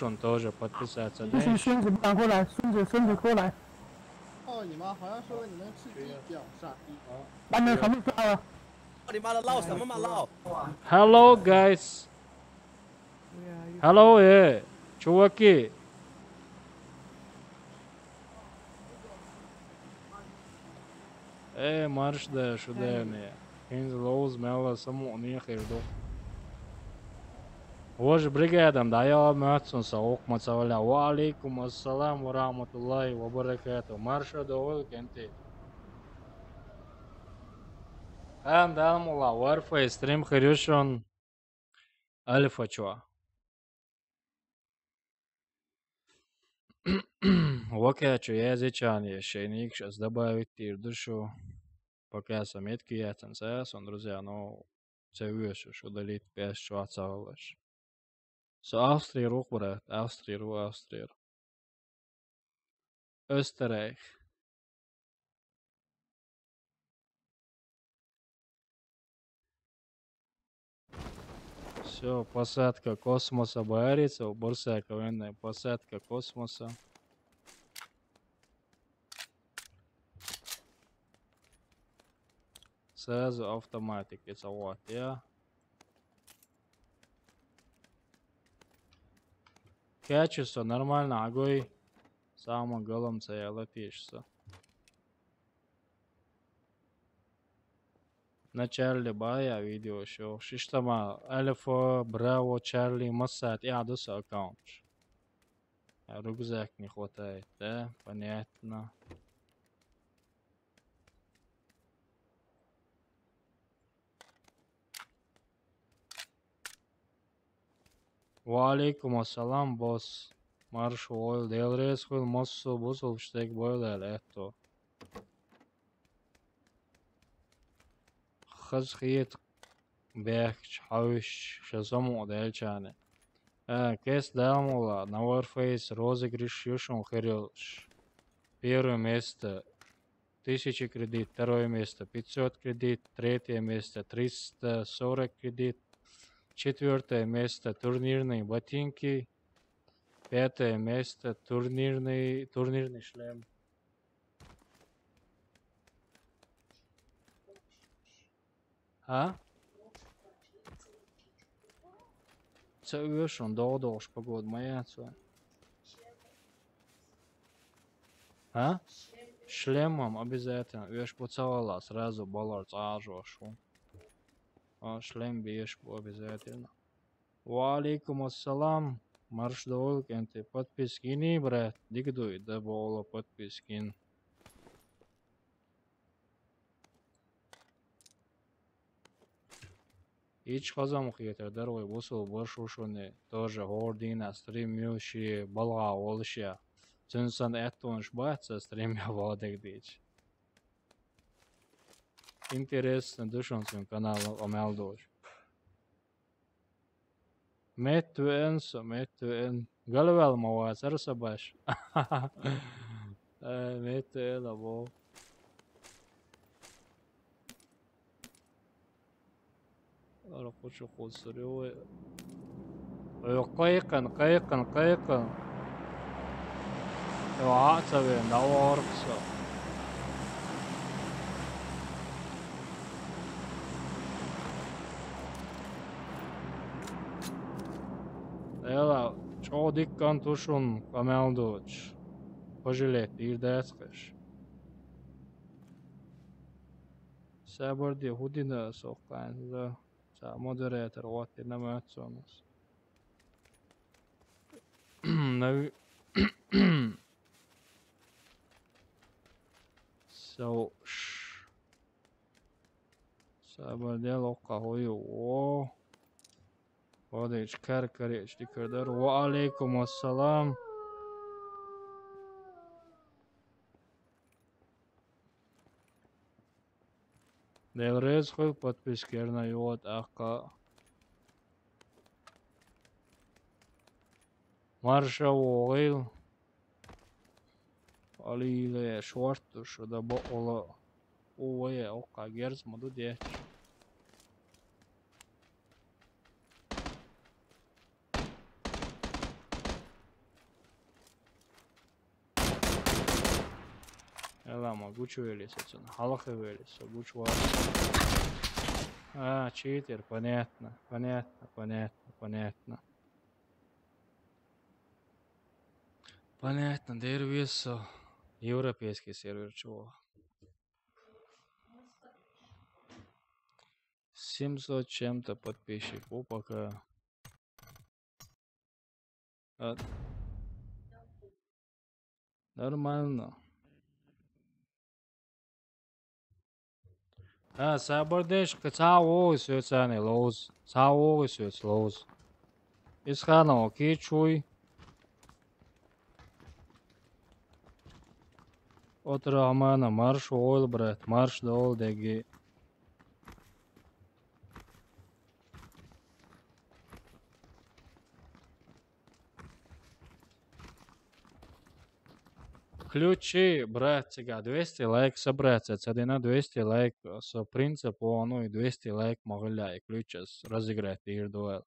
шуна тоже подписаться. 就是孙子不敢过来，孙子孙子过来，哦，你们好像说你们吃鸡脚上。把那个全部抓了。你妈的老什么嘛老？ Hello, guys. Hello, э, чуваки. Э, марш да шудэни. ХӀинз ловз мелла самуъни хир ду. Вож бригадам дӀаяла мацун са ухмацаваля. Ва алейкум ассалам ва рахматуллахи ва баракату. Марша да ол кенти. Ан далмула Warface стрим хирюшун Альфа чуа. Ваке чу язычане, шейникш аз добавить тир душу. Пока са метки яцан са, сон, друзья, но це вешуш, удалить пяс чуа цавалаш. Со Австрия рух, брат, Австрия ру, Австрия. Österreich. Всё, посадка космоса боярится, у Бурсака военная посадка космоса. Сразу автоматики, вот, я. Качество нормально, огонь. Самым голом це я латишься. На Чарли бая видео шо. Шиштама Альфа, Браво, Чарли, Массад, я доса аккаунт. А рюкзак не хватает, да? Понятно. Ва алейкум ассалам, босс. Марш войл, Дел реза хуйл, массо бусулба стек бойлал этто. Хаз хет бехч, хавиш, шазаму дельчане. Э, кес далмула, на Warface розыгрыш юшун хирилш. Первое место тысяча кредит, второе место пятьсот кредит, третье место триста сорок кредит, четвёртое место турнирные ботинки, пятое место турнирный, турнирный шлем. А? Це вешун додош погода моя, це. А? Шлемом обязательно. Веш поцеловала сразу балар цажошу. А, шлем беш обязательно. Ва алейкум ассалам. Марш довольк энти подпискини, брат. Дигдуй, да боло подпискин. Ич хазам хетер дарвай бусул баршушуни тоже гордина стрим юши балга олшия. Цунсан эттунш баца стрим я вадагдич. Интересно, душун цун канал амалдуш. Метту энсо, метту эн. Галвел мавацар сабаш. Э, метту эн або. Ара кучу кусуруй. Ой, кайкын, кайкын, кайкын. Ва цаве наворксо. Эла, чо диккан тушун камалдуч. Пожалеть, ирдацкаш. Сабарди худина соккан, да. Са модератор, вот, и намётсонус. Нави-, со, ш-, сабардел окка хою, о. Водыч кар карыч дикардар. Ва алейкум ассалам. Дел реза хуйл подпискерна югат акка. Марша вогил. Алиле шварту шуда бо ола. Уве окка герз муду деч. Эла ма гучу велис отсюда. Халахы велис, гучу вар. А, читер, понятно, понятно, понятно, понятно. Понятно, дервисо. Европейский сервер чего? Семьсот чем-то подписчиков пока. А, нормально. А, сабар деш, кхы цхьа вогӀу соьцани ловз. Цхьа вогӀу соьц ловз. Исханова кийчуй. От Рахмана марш вогӀу, брат, марш довла деги. Включи, брат, цига двести лайк собраться, ца дина двести лайк, со принцип, о, ну и двести лайк могла и включас разыграть дир дуэл.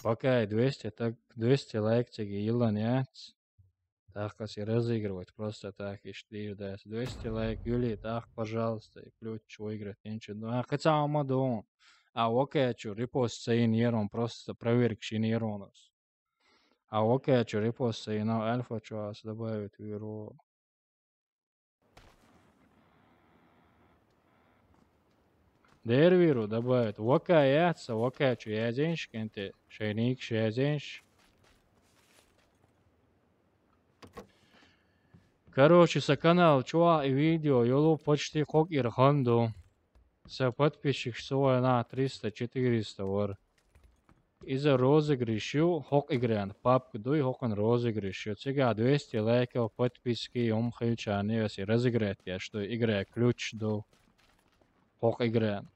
Пока и двести, так двести лайк циги йиллан яц. Так, если разыгрывать просто так, ишт дир дац. Двести лайк, Юлий, так, пожалуйста, и включи выиграть, ничего. А, хотя ама дон. А, окей, чё, репост ца ин ерон, просто проверка шин еронус. А, окей, чё, репост ца ин, а, альфа чё, ас добавит виру. Дервиру добавит. Вака яца, вака чё язенш, кенте, шайник язенш. Короче, са канал чуа и видео йолу почти кок ир ханду. Са подписчик суна триста-четыреста вар. Иза розыгрыш ю, хӀокху игран папка дуй, хӀокхун розыгрыш ю. Цига двести лайков, подписки, хӀума хилчарна, если разыграть еш ду, игра ключ ду. ХӀокху игран.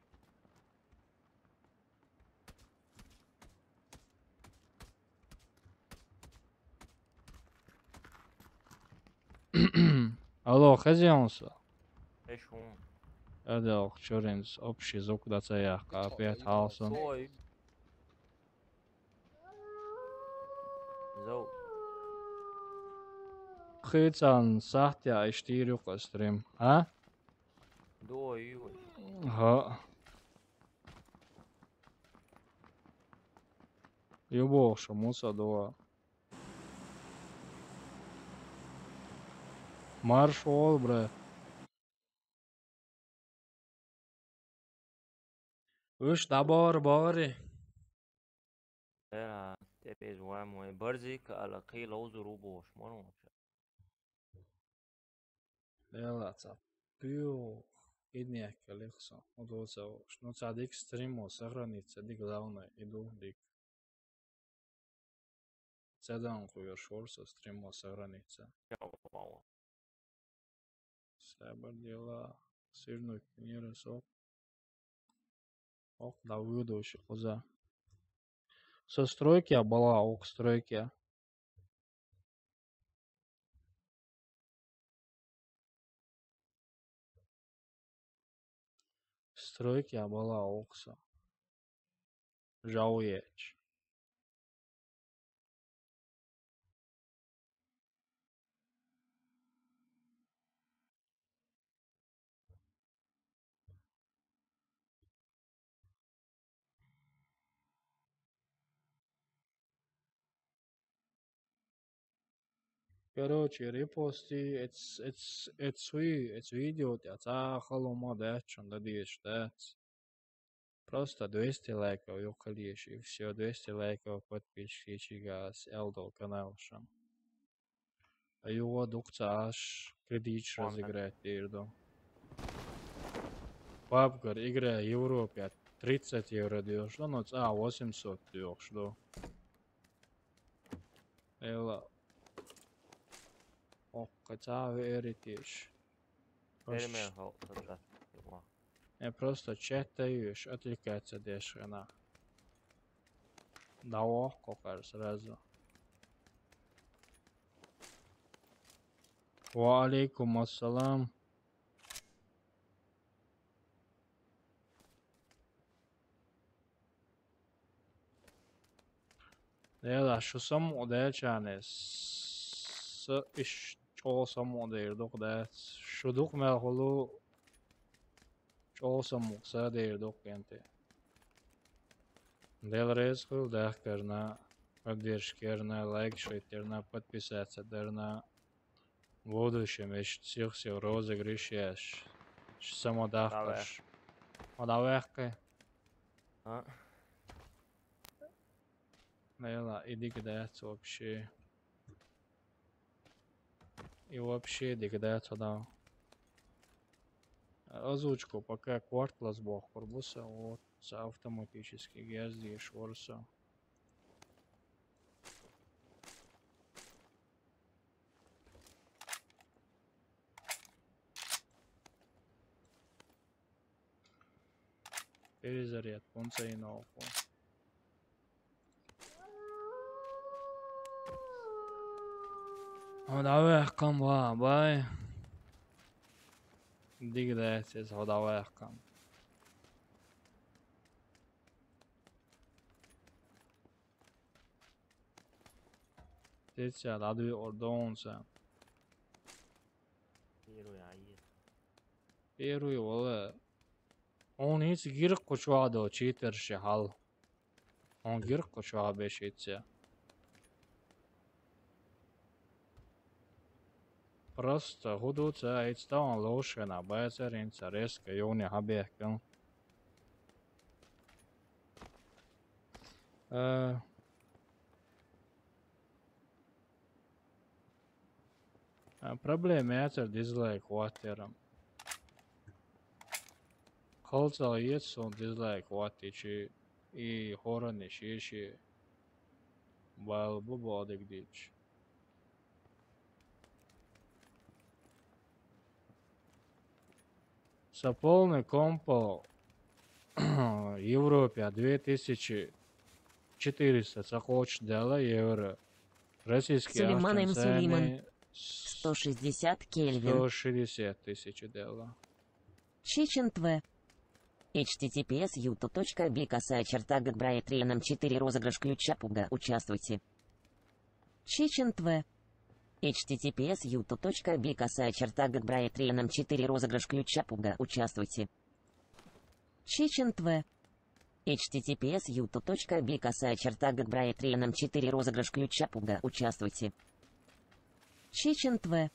Алло, хезион со? Эш хӀун? Адалх чуринс общий звук да ца яхка, опять халсон. Ой. Зов. Кхы цхьана сахьтехь иштта йийр ю-кх ас стрим, а? Дуо ю. ХӀаъ. Ю бохуш, муса дуо. Марш вол, бра. Уьш дӀабахара бахари? Эра, тӀе беза вай мо, барзик ала кхий ловзур ву бохуш, ма ву вообще. Эла ца пуьгӀу, иднехкалих со, удо ца вуш. Ну, ца дика стриму сохраниться, дика главное, иду дика. Ца дан кхуьйр шур со стриму сохраниться. Сабар дела, сирнуй книра сок. Ох, да выдовши кхуза. Со стройкия бала, ох, стройкия. Стройкия бала, ох, со. Жау ечь. Короче, репости, эц, эц, эц ви-, эц видео тӀе цхьа а хала хӀума дац, шун дан дезаш дац. Просто двести лайков юххалийша, и всё, двести лайков, подписчикаш, ас аьлла долу каналшан. А юха дукха ца Ӏаш, кредиташ разыграть дийр ду. Пабгара игра Европе тридцать евро доьхуш ду, но цкъа восемьсот доьхуш ду. Эла. Оккха цхьа а веарий теша. Эри мел халкъ ца дац. Э, просто чат тайоьш, отвлекаться деш хьуна. ДӀавохку кхара сразу. Ва алейкум ассалам. Дела, шу самукъа делчарна, с-, иш чӀогӀа самукъа дийр дукха дац. Шу дукха мел хуьлу, чӀогӀа самукъа са дийр дукха кӀентий. Дела реза хуьлу дахкарна, поддержкерна, лайк шайтарна, подписаться дарна. Будущем иштта сих-сих розыгрыш еш. Ш-, самодавкаш. Давай. Ма давай кхы. А? Нела, и дика дац вообще. И вообще дика дац, а да. Озвучку пока квартлас бохкур буса, вот, са автоматически гяздеш варса. Перезаряд, пунца и науку. Давай, кам ва, бай. Дигдайсис, давай, кам. Тетя, ладви ордонса. Первый, а, есть. Первый, вала. Он ис гирк кучвадо, читерши хал. Он гирк кучва бешится. Просто худуца, ицтаун лошена, байцаринца, резко, ёни хабехкан. Э, А, проблема яцар дизлайк ваттерам. Халцал ецсон дизлайк ватти чи и хорани шеши бал бу бодик дич. Са полный компо Европе две тысячи четыреста са хоч дала евро. Российский Сулейман ахчан М. Сулейман. Сто шестьдесят Кельвин. Сто шестьдесят тысяч дала. Чечен Т В. H T T P S youtube точка B косая черта Гагбрайт Рианом четыре розыгрыш ключа пуга. Участвуйте. Чечен Т В. H T T P S youtube точка B косая черта Гагбрайт Рианом четыре розыгрыш ключа пуга. Участвуйте. Чечен Т В. H T T P S youtube точка B косая черта Гагбрайт Рианом четыре розыгрыш ключа пуга. Участвуйте. Чечен Т В.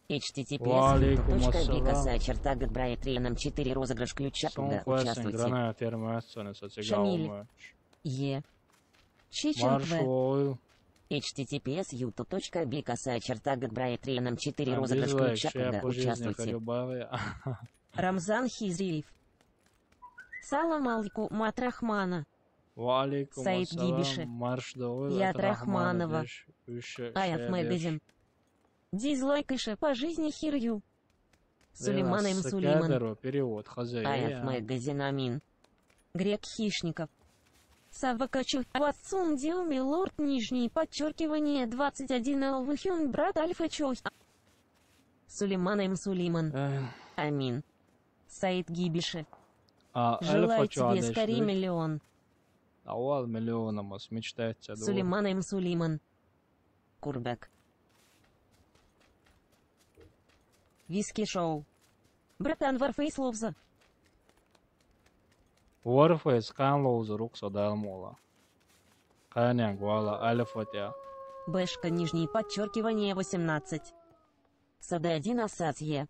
H T T P S youtube точка B косая черта Гагбрайт Рианом четыре розыгрыш ключа пуга. Участвуйте. Шамиль. Е. Чечен Т В. Маршой. H T T P S youtube точка B косая черта Гагбрайт Рианом четыре розыгрыш ключа пуга. Участвуйте. Рамзан Хизриев. Салам алейкум, Матрахмана. Ва алейкум Саид ассалам, Гибиши. Марш доғой, Яд Рахманова. Рахманова. Аяф Шедеш. Магазин. Дизлайк ише по жизни херю. Сулейман М. Сулейман. Перевод, хозяин. Аяф Магазин, амин. Грек Хищников. Савва Качух. Ватсун Диуми Лорд, нижнее подчеркивание, двадцать один Алвахюн, брат Альфа Чох. Сулейман М. Сулейман. Эх. Амин. Саид Гибиши. А, Желаю тебе скорее миллион. Авал миллионамас мечтается. Сулейман М. Сулейман. Курбек. Виски Шоу. Братан, Warface ловза. Warface хан ловза рухса далмола. Ханян гвала альфа тя. Бэшка, нижнее подчеркивание, восемнадцать. Сада один ассоция.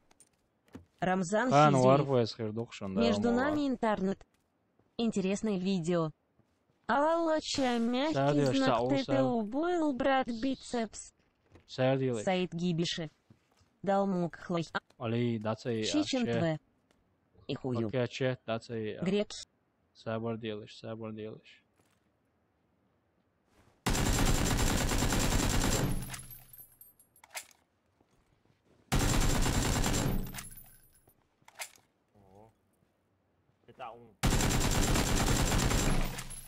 Рамзан Хизриев. Хан Warface хирдухшан далмола. Между нами интернет. Интересное видео. Алла, ча мягкий знак, ТТУ был, брат, бицепс. Саид Гибиши. Далмук хлой. Али, дацай, Чечен Т В. И хую. Окей, че, дацай. Грек. Сабар делиш, сабар делиш. Ого.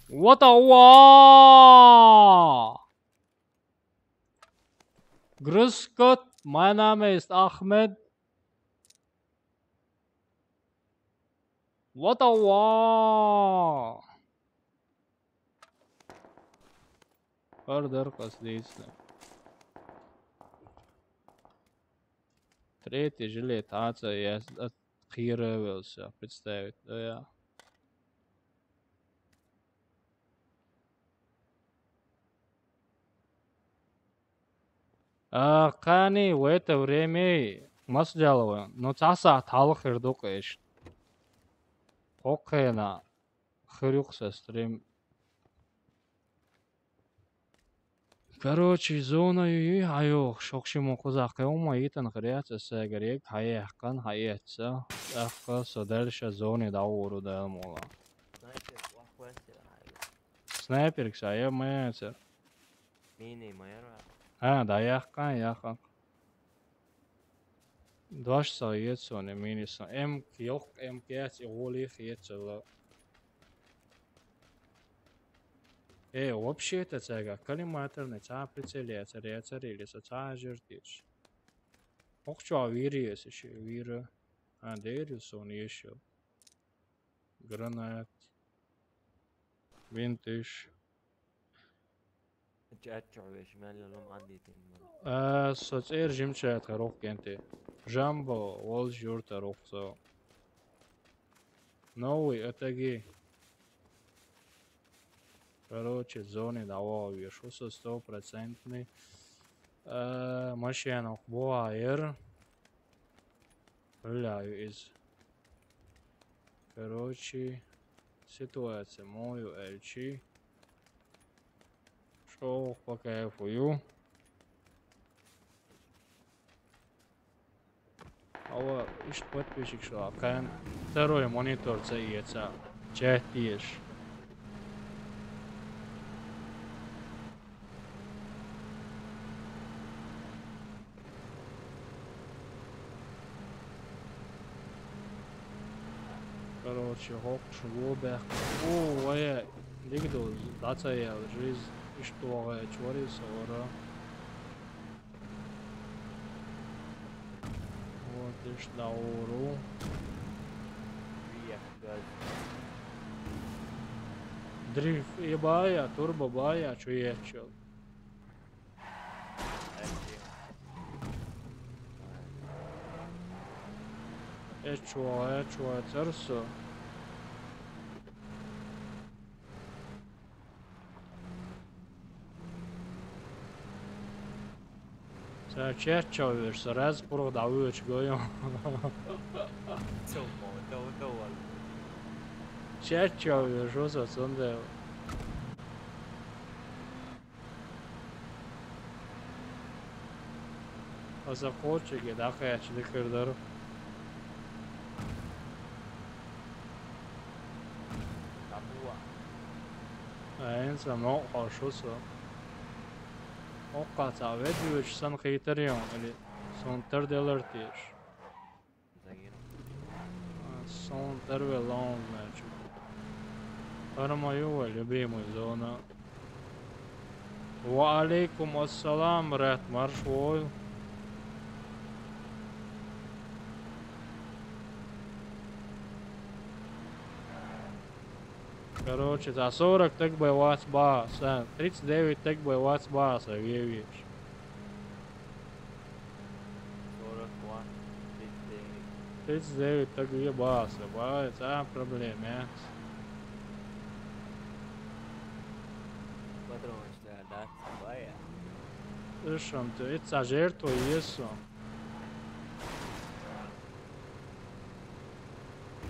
What a wow! Grüß Gott, mein Name ist Ahmed. What a wow! Ордер последний. Третий жилет, а, це я з-, отхировался, представить, да я. А, къани в это время масжалова, но цаса талхир дукъеш. Окена, хирюкса стрим. Короче, зона ю-, ю-, хьайохуш, хӀокху шимма кхузахь кхин хӀума йитина хир яц, аса сагар ег хьаехкан, хьаэцна. ТӀаккха со дальше зоне дӀагӀур ву Дала мукъ лахь. Снайперг са я ма яцара. Мини ма яра? А, да, яхкан, яхкан. Дош ца хета суна, мини сан. М К, йоккха М К яц, и гӀоле хета суна. Э, вообще-то цаьрга коллиматорный цхьа а прицел яцара, яцара или со цхьа а жертеш. ХӀокху чохь вийра аса ши, вийра. А, дера ю суна ешал. Гранат. Бинтиш. Чаччо веш, мел лум андитин. А, со цӀера жимчаьрга хӀара кенте. Жамбо, волчу юрта рухсо. Новый атаги. Короче, зоне дӀавахавеш ву со стопроцентный. А, машенах бохьа яра. Хьуьлла ю иза. Короче, ситуация муха ю аьлчи. ЧӀогӀа по кайфу ю. Ава, иштта подписчик шу а кхаьн второй монитор ца эца, чат еш. Короче, хӀокхуш вон баьхка. О, вая, дика ду, дӀа ца яьлла, жизнь иштта догӀу чу вари со вара. Вот, иштта дӀагӀур ву. Виех газ. Дрифт, и бая, турбо бая, чу еччал. Эчуа, эчуа, царсо. Ца чечча веш, со раз пурах дӀавоьдуш гойо. Цо мо, дов, дов, вал. Чечча веш, ву со цундела. Аса кхоччиге дӀакхаьчча дикар дара. Айн сан новкъа хьо шу со. Оккха цхьа ведь вуьйцуш санна хийтарий хьуна, или суна тара делар теша? Суна тара велла хьуна, значит. ХӀара ма ю вай любимый зона. Ва алейкум ассалам, брат, марш вой. Короче, за сорок так бы вац баса, тридцать девять так бы вац баса, вевич. Сорок два, тридцать девять. Тридцать девять так бы баса, бай, ца проблема. Патронаш да, да, бая. Ишам ты, это жертва Иису.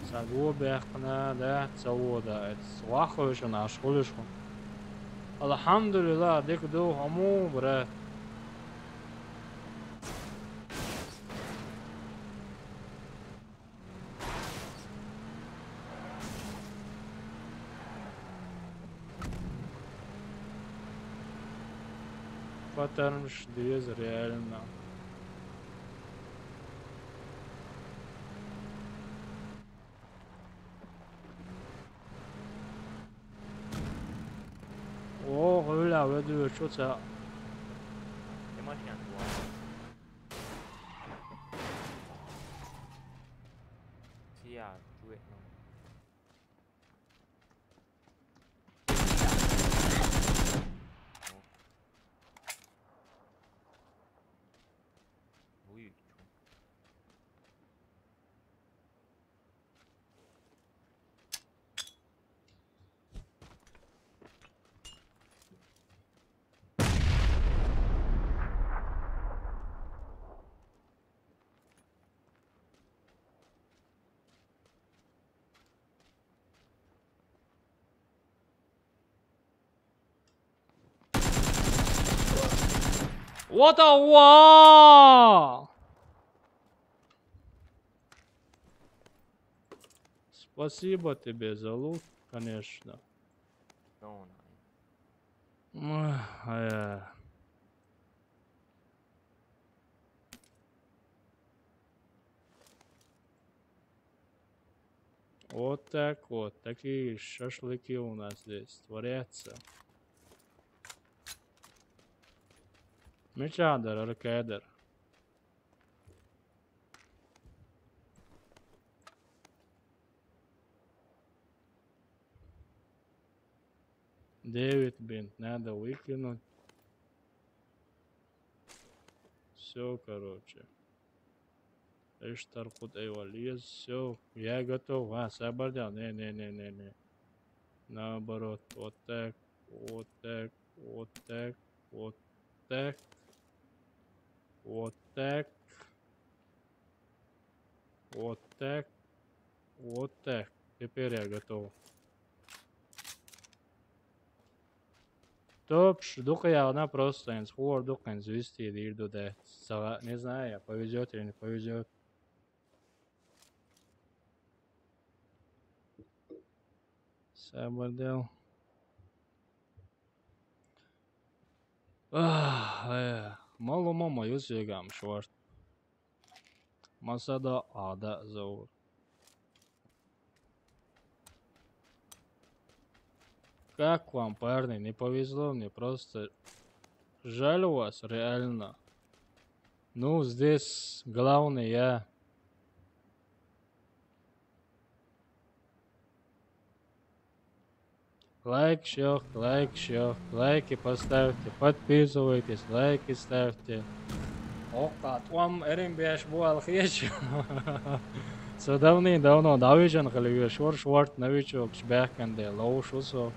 Ца го баьккхина, да, ца вода, эцу ваххуьйшина аш хуьлуш хьуна. Алхьамдулилла, дика ду хьо муха, брат. Патармаш деза реально. О, гӀуьлла ведуьйчу ца. Тимошенко. Сия, чует. What a wow! Спасибо тебе за лут, конечно. Ой, э. Вот так вот. Такие шашлыки у нас здесь творятся. Мича дар, аркадер. Девять бинт надо выкинуть. Все, короче. Эштар кут эйвал ез. Все, я готов. А, сабар дел. Не, не, не, не, не. Наоборот, вот так, вот так, вот так, вот так, вот так, вот так, вот так. Теперь я готов. Топш, дукха яхана просто инс, хор дукха инс вести дир дуде. Сага, не знаю, повезет или не повезет. Сабар дел. Ах, э, малу мама юсюгам шорт. Масада ада заур. Как вам, парни? Не повезло мне, просто жаль вас, реально. Ну, здесь главный я. Лайк щёк, лайк щёк, лайки поставьте, подписывайтесь, лайки ставьте. Окка, тӏом эрин беш буал хеш. Со давным-давно новичок хиле веш, шор шварт новичок, шбехкенде, лоу шусо.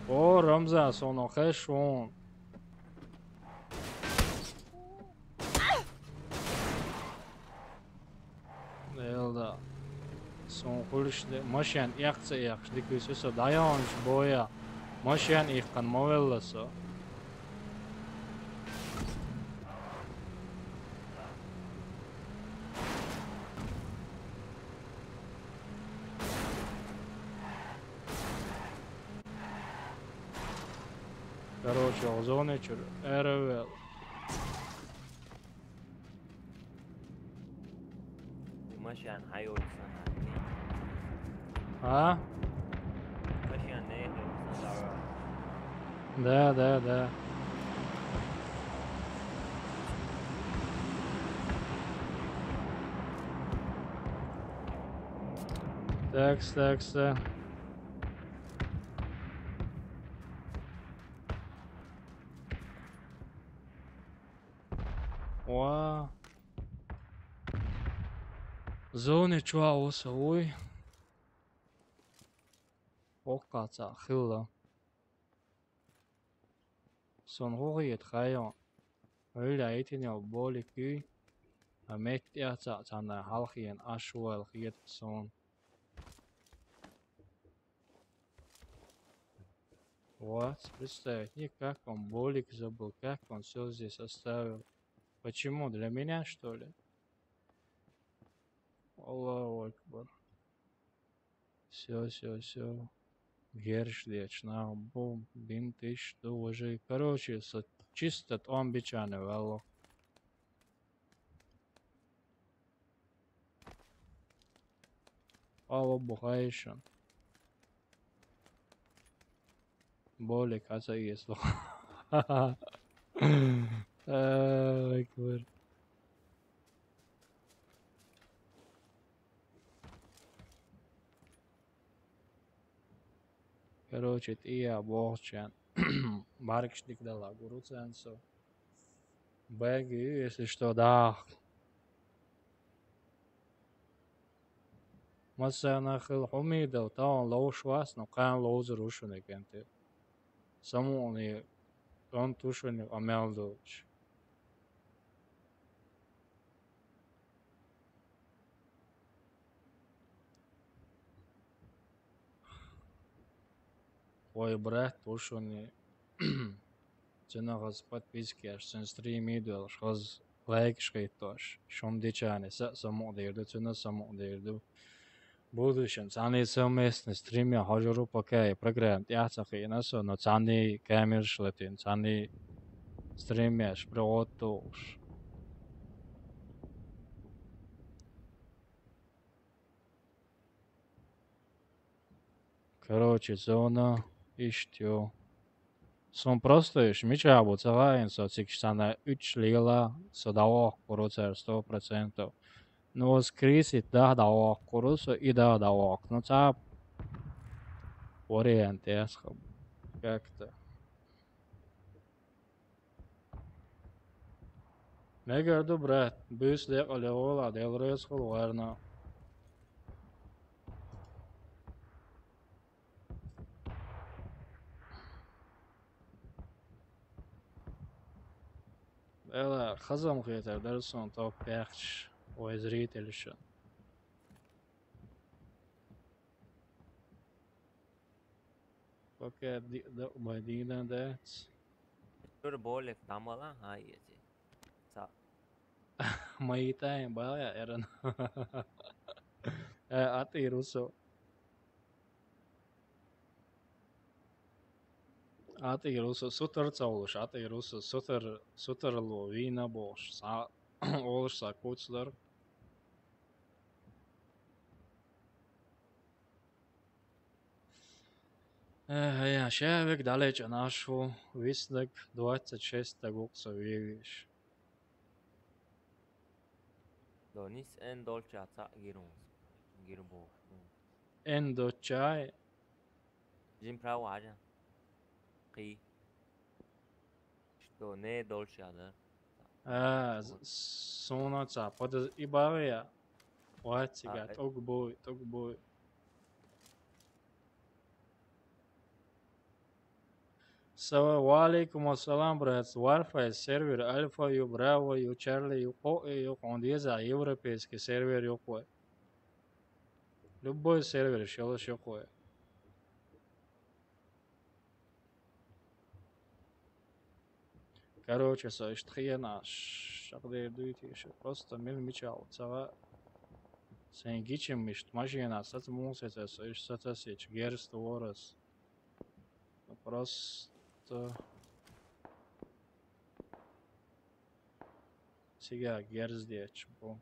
О, Рамзан, соно хешун. Элда. Сон хулишде машин якца якш, дикуси со дайонш боя. Машин ихкан мовелла со. Короче, озоне чур эревел. Машин хайор сана. А? Машин не хайор сана. Да, да, да. Такс, такс, да. Ва. Зоне чуа оса уй. Оккаца хилла. Сон гугъиет хайо. Ойла итинел боли куй. А меттиаца цана халхиен ашуэл хиет сон. Вот, представить, не как он болик забыл, как он все здесь оставил. Почему? Для меня, что ли? Аллаху Акбар. Все, все, все. Герш дечна, бум, бинтиш, ду, уже. Короче, со чисто томбичане вело. Алло, бухайшан. Болик, аса иесло. Аллаху Акбар. Короче, тия бохчан. Баркшник дала гуруценсо. Бэги, если что, да. Масана хил хумидал, таун лоушвас, но кан лоузер ушуникенте. Самуни тон тушуник амялдуч. Вай брат ву шуна, цунах хаза подписка еш, цун стримий доьлуш, хаза лайкаш хӀиттош. Шуна дичане са а самукъадийр ду, цунна а самукъадийр ду. Будущем цхьанний совместный стримех хьожур ву, пока и программа тӀехь а ца кхиъна со, но цхьанний камераш латийна, цхьанний стримеш привод тухуш. Короче, зона иштта ю. Суна просто уьш мичахь бу ца хаийна, со цига цхьана уьтташ лела, со дӀавохкур ву цара сто процентов. Ну, оцу Крисит даха дӀавохкур ву со, и даха дӀавохку. Ну, цхьа вариант яц хӀама. Как-то. Мегар ду, брат, буьйса декъала йогӀийла, Дела реза хуьлда вайна. Эла, хаза хетар дара суна топ пяхчаш вай зрителашна. Пока ди-, д-, вай дийна дац. Чура болик тамала, хьан езий. Ца. Ма йитай, бала я, эран. Э, атӀийр ву со. АтӀийр ву со, сутара ца волуш, атӀийр ву со, сутара, сутара ло, вийна бохуш, схьа олуш схьа куц дара. Э, я, ша вега дӀалечкъина Ӏаш ву, виснаг, двадцать шесть стаг ву-кх со вевеш. До нис эн долча цхьаъ гира ву со. Гира бохуш ву. Эн долча? Жин права хьажа. Кхий. Что, не долча, да? А, з-, суна ца, подоз-, и бавия. Вай цига, а, э, тӀуг буй, тӀуг буй. Сава-, ва алейкум ассалам, брат. Варфай сервер Альфа ю, Браво ю, Чарли ю, кхоъ ю, хьуна деза европейский сервер ю кхой. Любой сервер шелаш ю кхой. Короче, со иштта хиъна, ш-, шакдер дуй теша. Просто мел мичахь ву ца хаьа. Сайн гичам иштта машина саца муха сецара, со иштта саца сецча, герз тора ас. Просто цига герз детташ бу.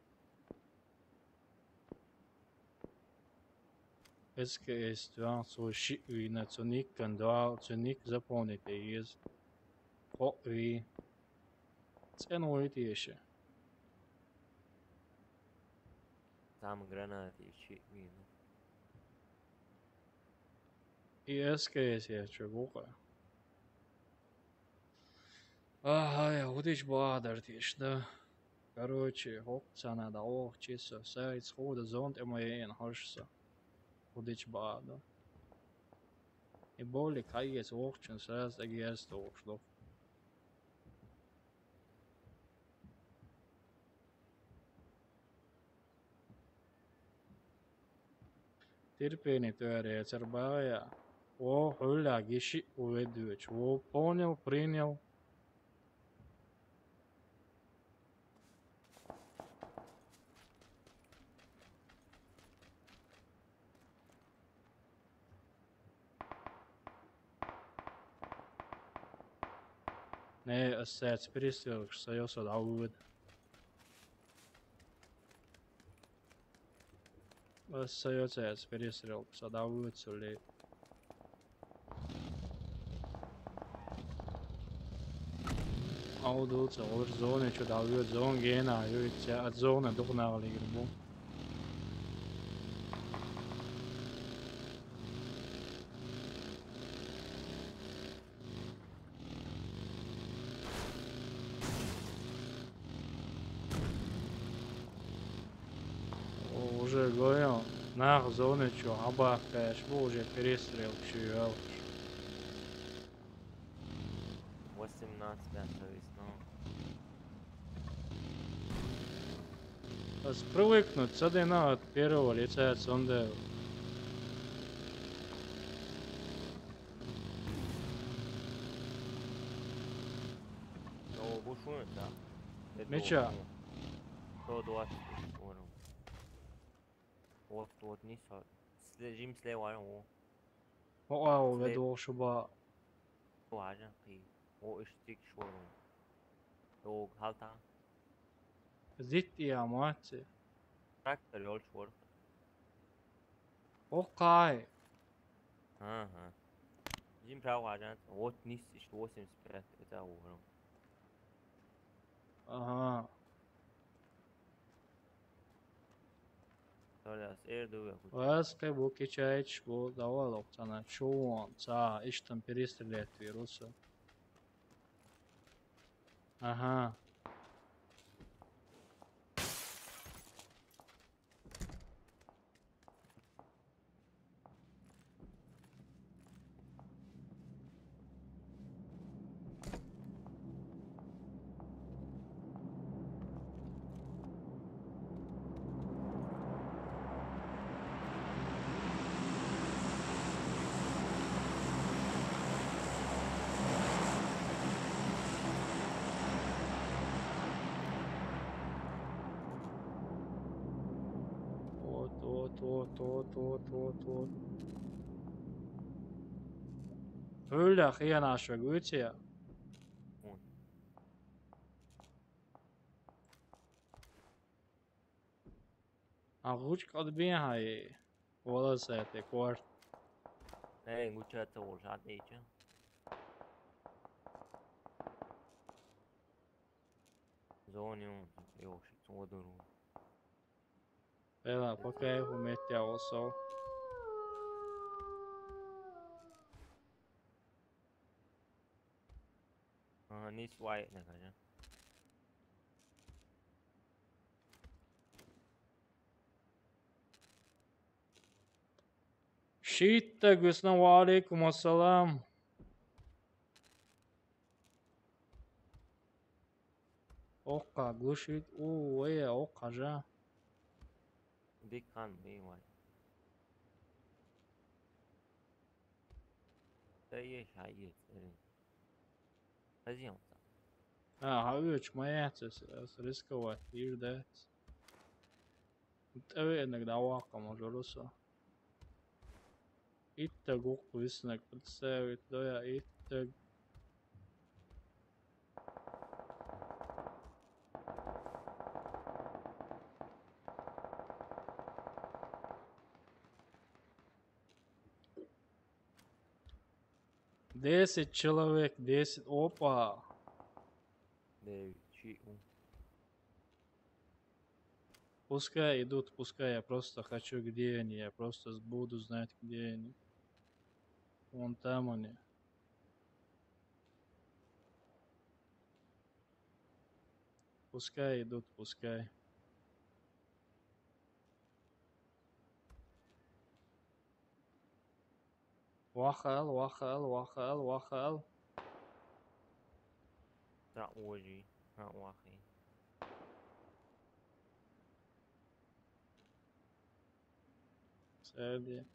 С К С дуьхьа цо шиъ вийна, цу никкан дуьхьал, цу ник заполнить ян еза. Кхоъ вий. ЦӀена вуй теша. Там гранаты шиъ вийна. И С К С яц чу гукъа. Ахьа, я, хӀун дича бахьа дара теша, да? Короче, хӀокху царна дӀавохучи со, сайца хӀуда зона тӀе ма яйина хьожуш со. ХӀун дича бахьа ду. И болик хьаэца вохучун сразу тӀе герз тухуш ду. Терпение тӀе эр яцара бахьа я. О, хьуьллехь гиши у ведь доьчу. О, понял, принял. Не, ас цаьрца перестрелкаш ца йо, со дӀавоьду. Ас ца йо цаьрца перестрелка, со дӀавоьду цу ле. Хьо ду ца, вара зоне чу дӀавоьду, зона гена ю, ца, ат зона дукха нах лийр бу. О, уже гоем. Нах зоны чу, абах каш, бу уже перестрелка шу йоалаш. Восемнадцать пятого весну. Ас привыкнуть, ца дена от первого лица, от сонда. Ушуна, да. Мича? Сто двадцать уровень. Вот, вот, не сто. Слежим слева, о. О, ау, След- веду шуба. Важен, кый. О, иштик шорун. Дог, халта. Зит я мати. Трактор ёл шор. О, кай. Ага. Жим прав важен. Вот, нис, ишт восемьдесят пять, это уровень. Ага. Толя, с эрду я кучу. Вас кай бу кичайч бу давал октана чуон. Ца, иштам перестрелять вируса. Ага. Вот, вот, вот, вот, вот, вот, вот. Фюлля хиянаш вегуция. Вон. А гуч кад бин хай. Вала сайте кварт. Эй, гуча, это уже отдайте. Зоне он, ёшик, содуру. Эла, по кайфу метя осо. Ага, не свай, не кажа. Шитта гусна, ва алейкум ассалам. Окка, глушит, у, э, окка жа. Биг хан, биг вай. Да есть, а есть, э. Хозяин. А, хавыч, моя, рисковать, и ждать. Тӏавиънаг давакъа мажалуса. Иттаг укх виснаг представить доя, иттаг. Десять человек, десять, опа. Девять, чи, у. Пускай идут, пускай, я просто хочу, где они, я просто с- буду знать, где они. Вон там они. Пускай идут, пускай. Вахал, вахал, вахал, вахал. Та ожи, та вахи. Сэрди.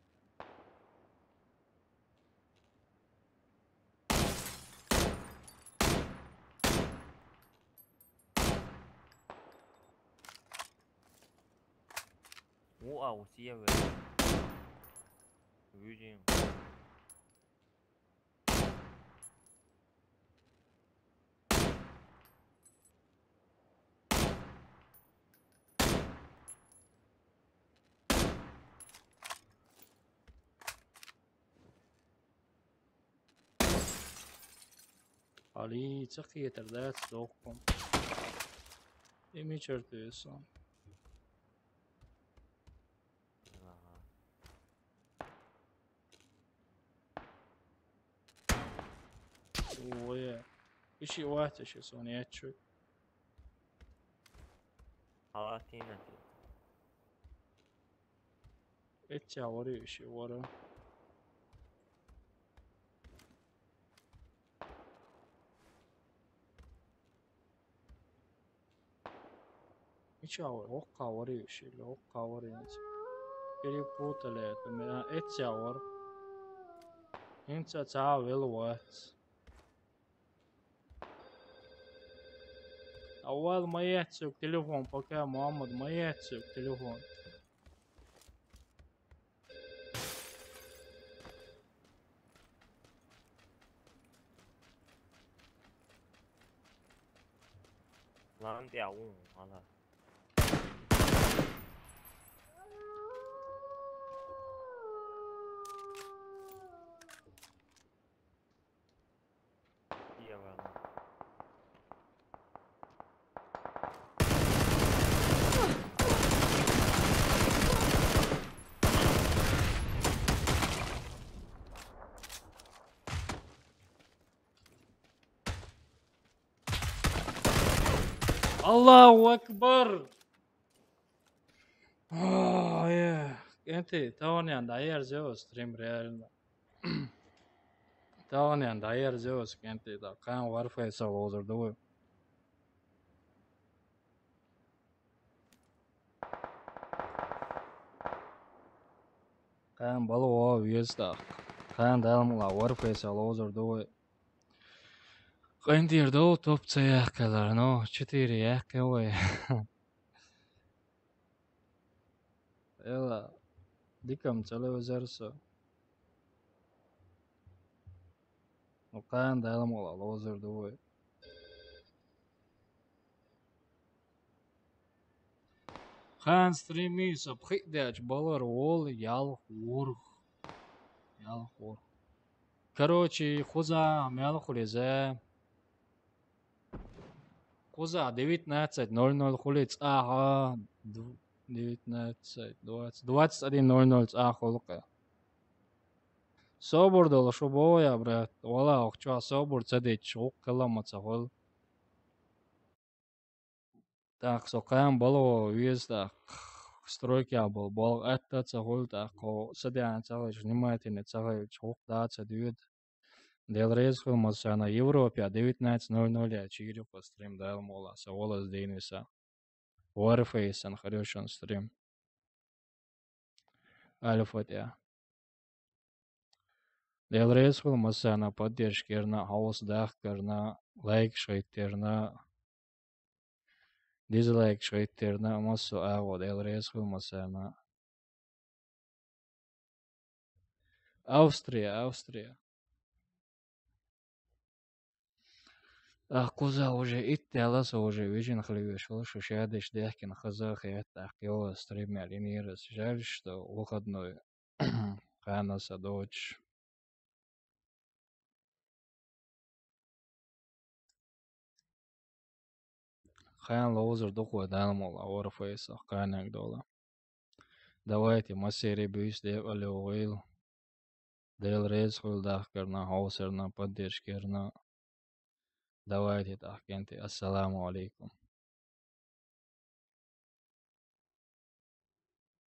О, а, у сия ве. Видим. Али, цахиятар дац дохком. Ими чертуюсан. Ага. Ой. Иши вахта сейчас он ячу. Халатина ти. Этя вари иши вара. Ича вари, окка вари иши, окка вари. Перепутали это, меня этя вар. Инца цавел вас. Аввал ма яц соьга телефон, пока, Мухаммад, ма яц соьга телефон. Лан тӀе а ву, ала. Аллаху акбар! Ой, кӀентий, тахана дӀаерзайо стрим реально. Тахана дӀаерзайо кӀентий, тӀаккха кхана Warface-ах ловзур ду вай. Кхана балагӀа веза тӀаккха. Кхана Дала мукъалахь Warface-ах ловзур ду вай. КъинтӀера ду вай топ ца яьккхалара, но четыре яьккхина вай. Эла, дика-м ца левзар со. Ну, кхана Дала мукъалахь ловзур ду вай. Кхана стримий со пхиъ даьча балара волу ялх ворхӀ. Ялх ворхӀ. Короче, кхузахь мел хуьлу иза? Кхузахь девятнадцать ноль ноль хуьлу цӀахь, дв-, девятнадцать, двадцать, двадцать один ноль ноль цӀахь хуьлу-кх. Собар долуш ву боху я, брат, валлахӀи, оху чохь собар ца дича, гӀуллакх хила а ма ца хуьлу. ТӀаккха со кхана балагӀа веза тӀаккха, стройкехь болу болх атта а ца хуьлу тӀаккха, хьо садаьхьна ца хилча, внимательно ца хилча, гӀуллакх дӀа а ца доьду. Дела реза хуьлда массарна, Европехь девятнадцать ноль ноль яьлча йийр ю-кх стрим, Дала мукъалахь, сан волаза дийна виса. Warface-ан хир ю шун стрим. Альфа тӀехь. Дела реза хуьлда массарна поддержка ярна, хьовса дахкарна, лайкаш хӀиттарна, дизлайкаш хӀиттарна, массо а агӀо, Дела реза хуьлда массарна. Австрия, Австрия. Ах, кхузахь уже итт даьлла со уже вижина хила веш волу шу ша деш даьхкина хаза а хетта, ах, йо, стример инерас. Жаль, что выходной кхана сан доцуш. Кхана ловзур ду-кх вай, Дала мукъалахь, Warface-ах кханенга долу. Давайте, массеран буьйса декъала йогӀийла. Дела реза хуьлда дахкарна, хьовсарна, поддержка ярна. Давайте тӀаккха, кӀентий. Ассаламу алейкум.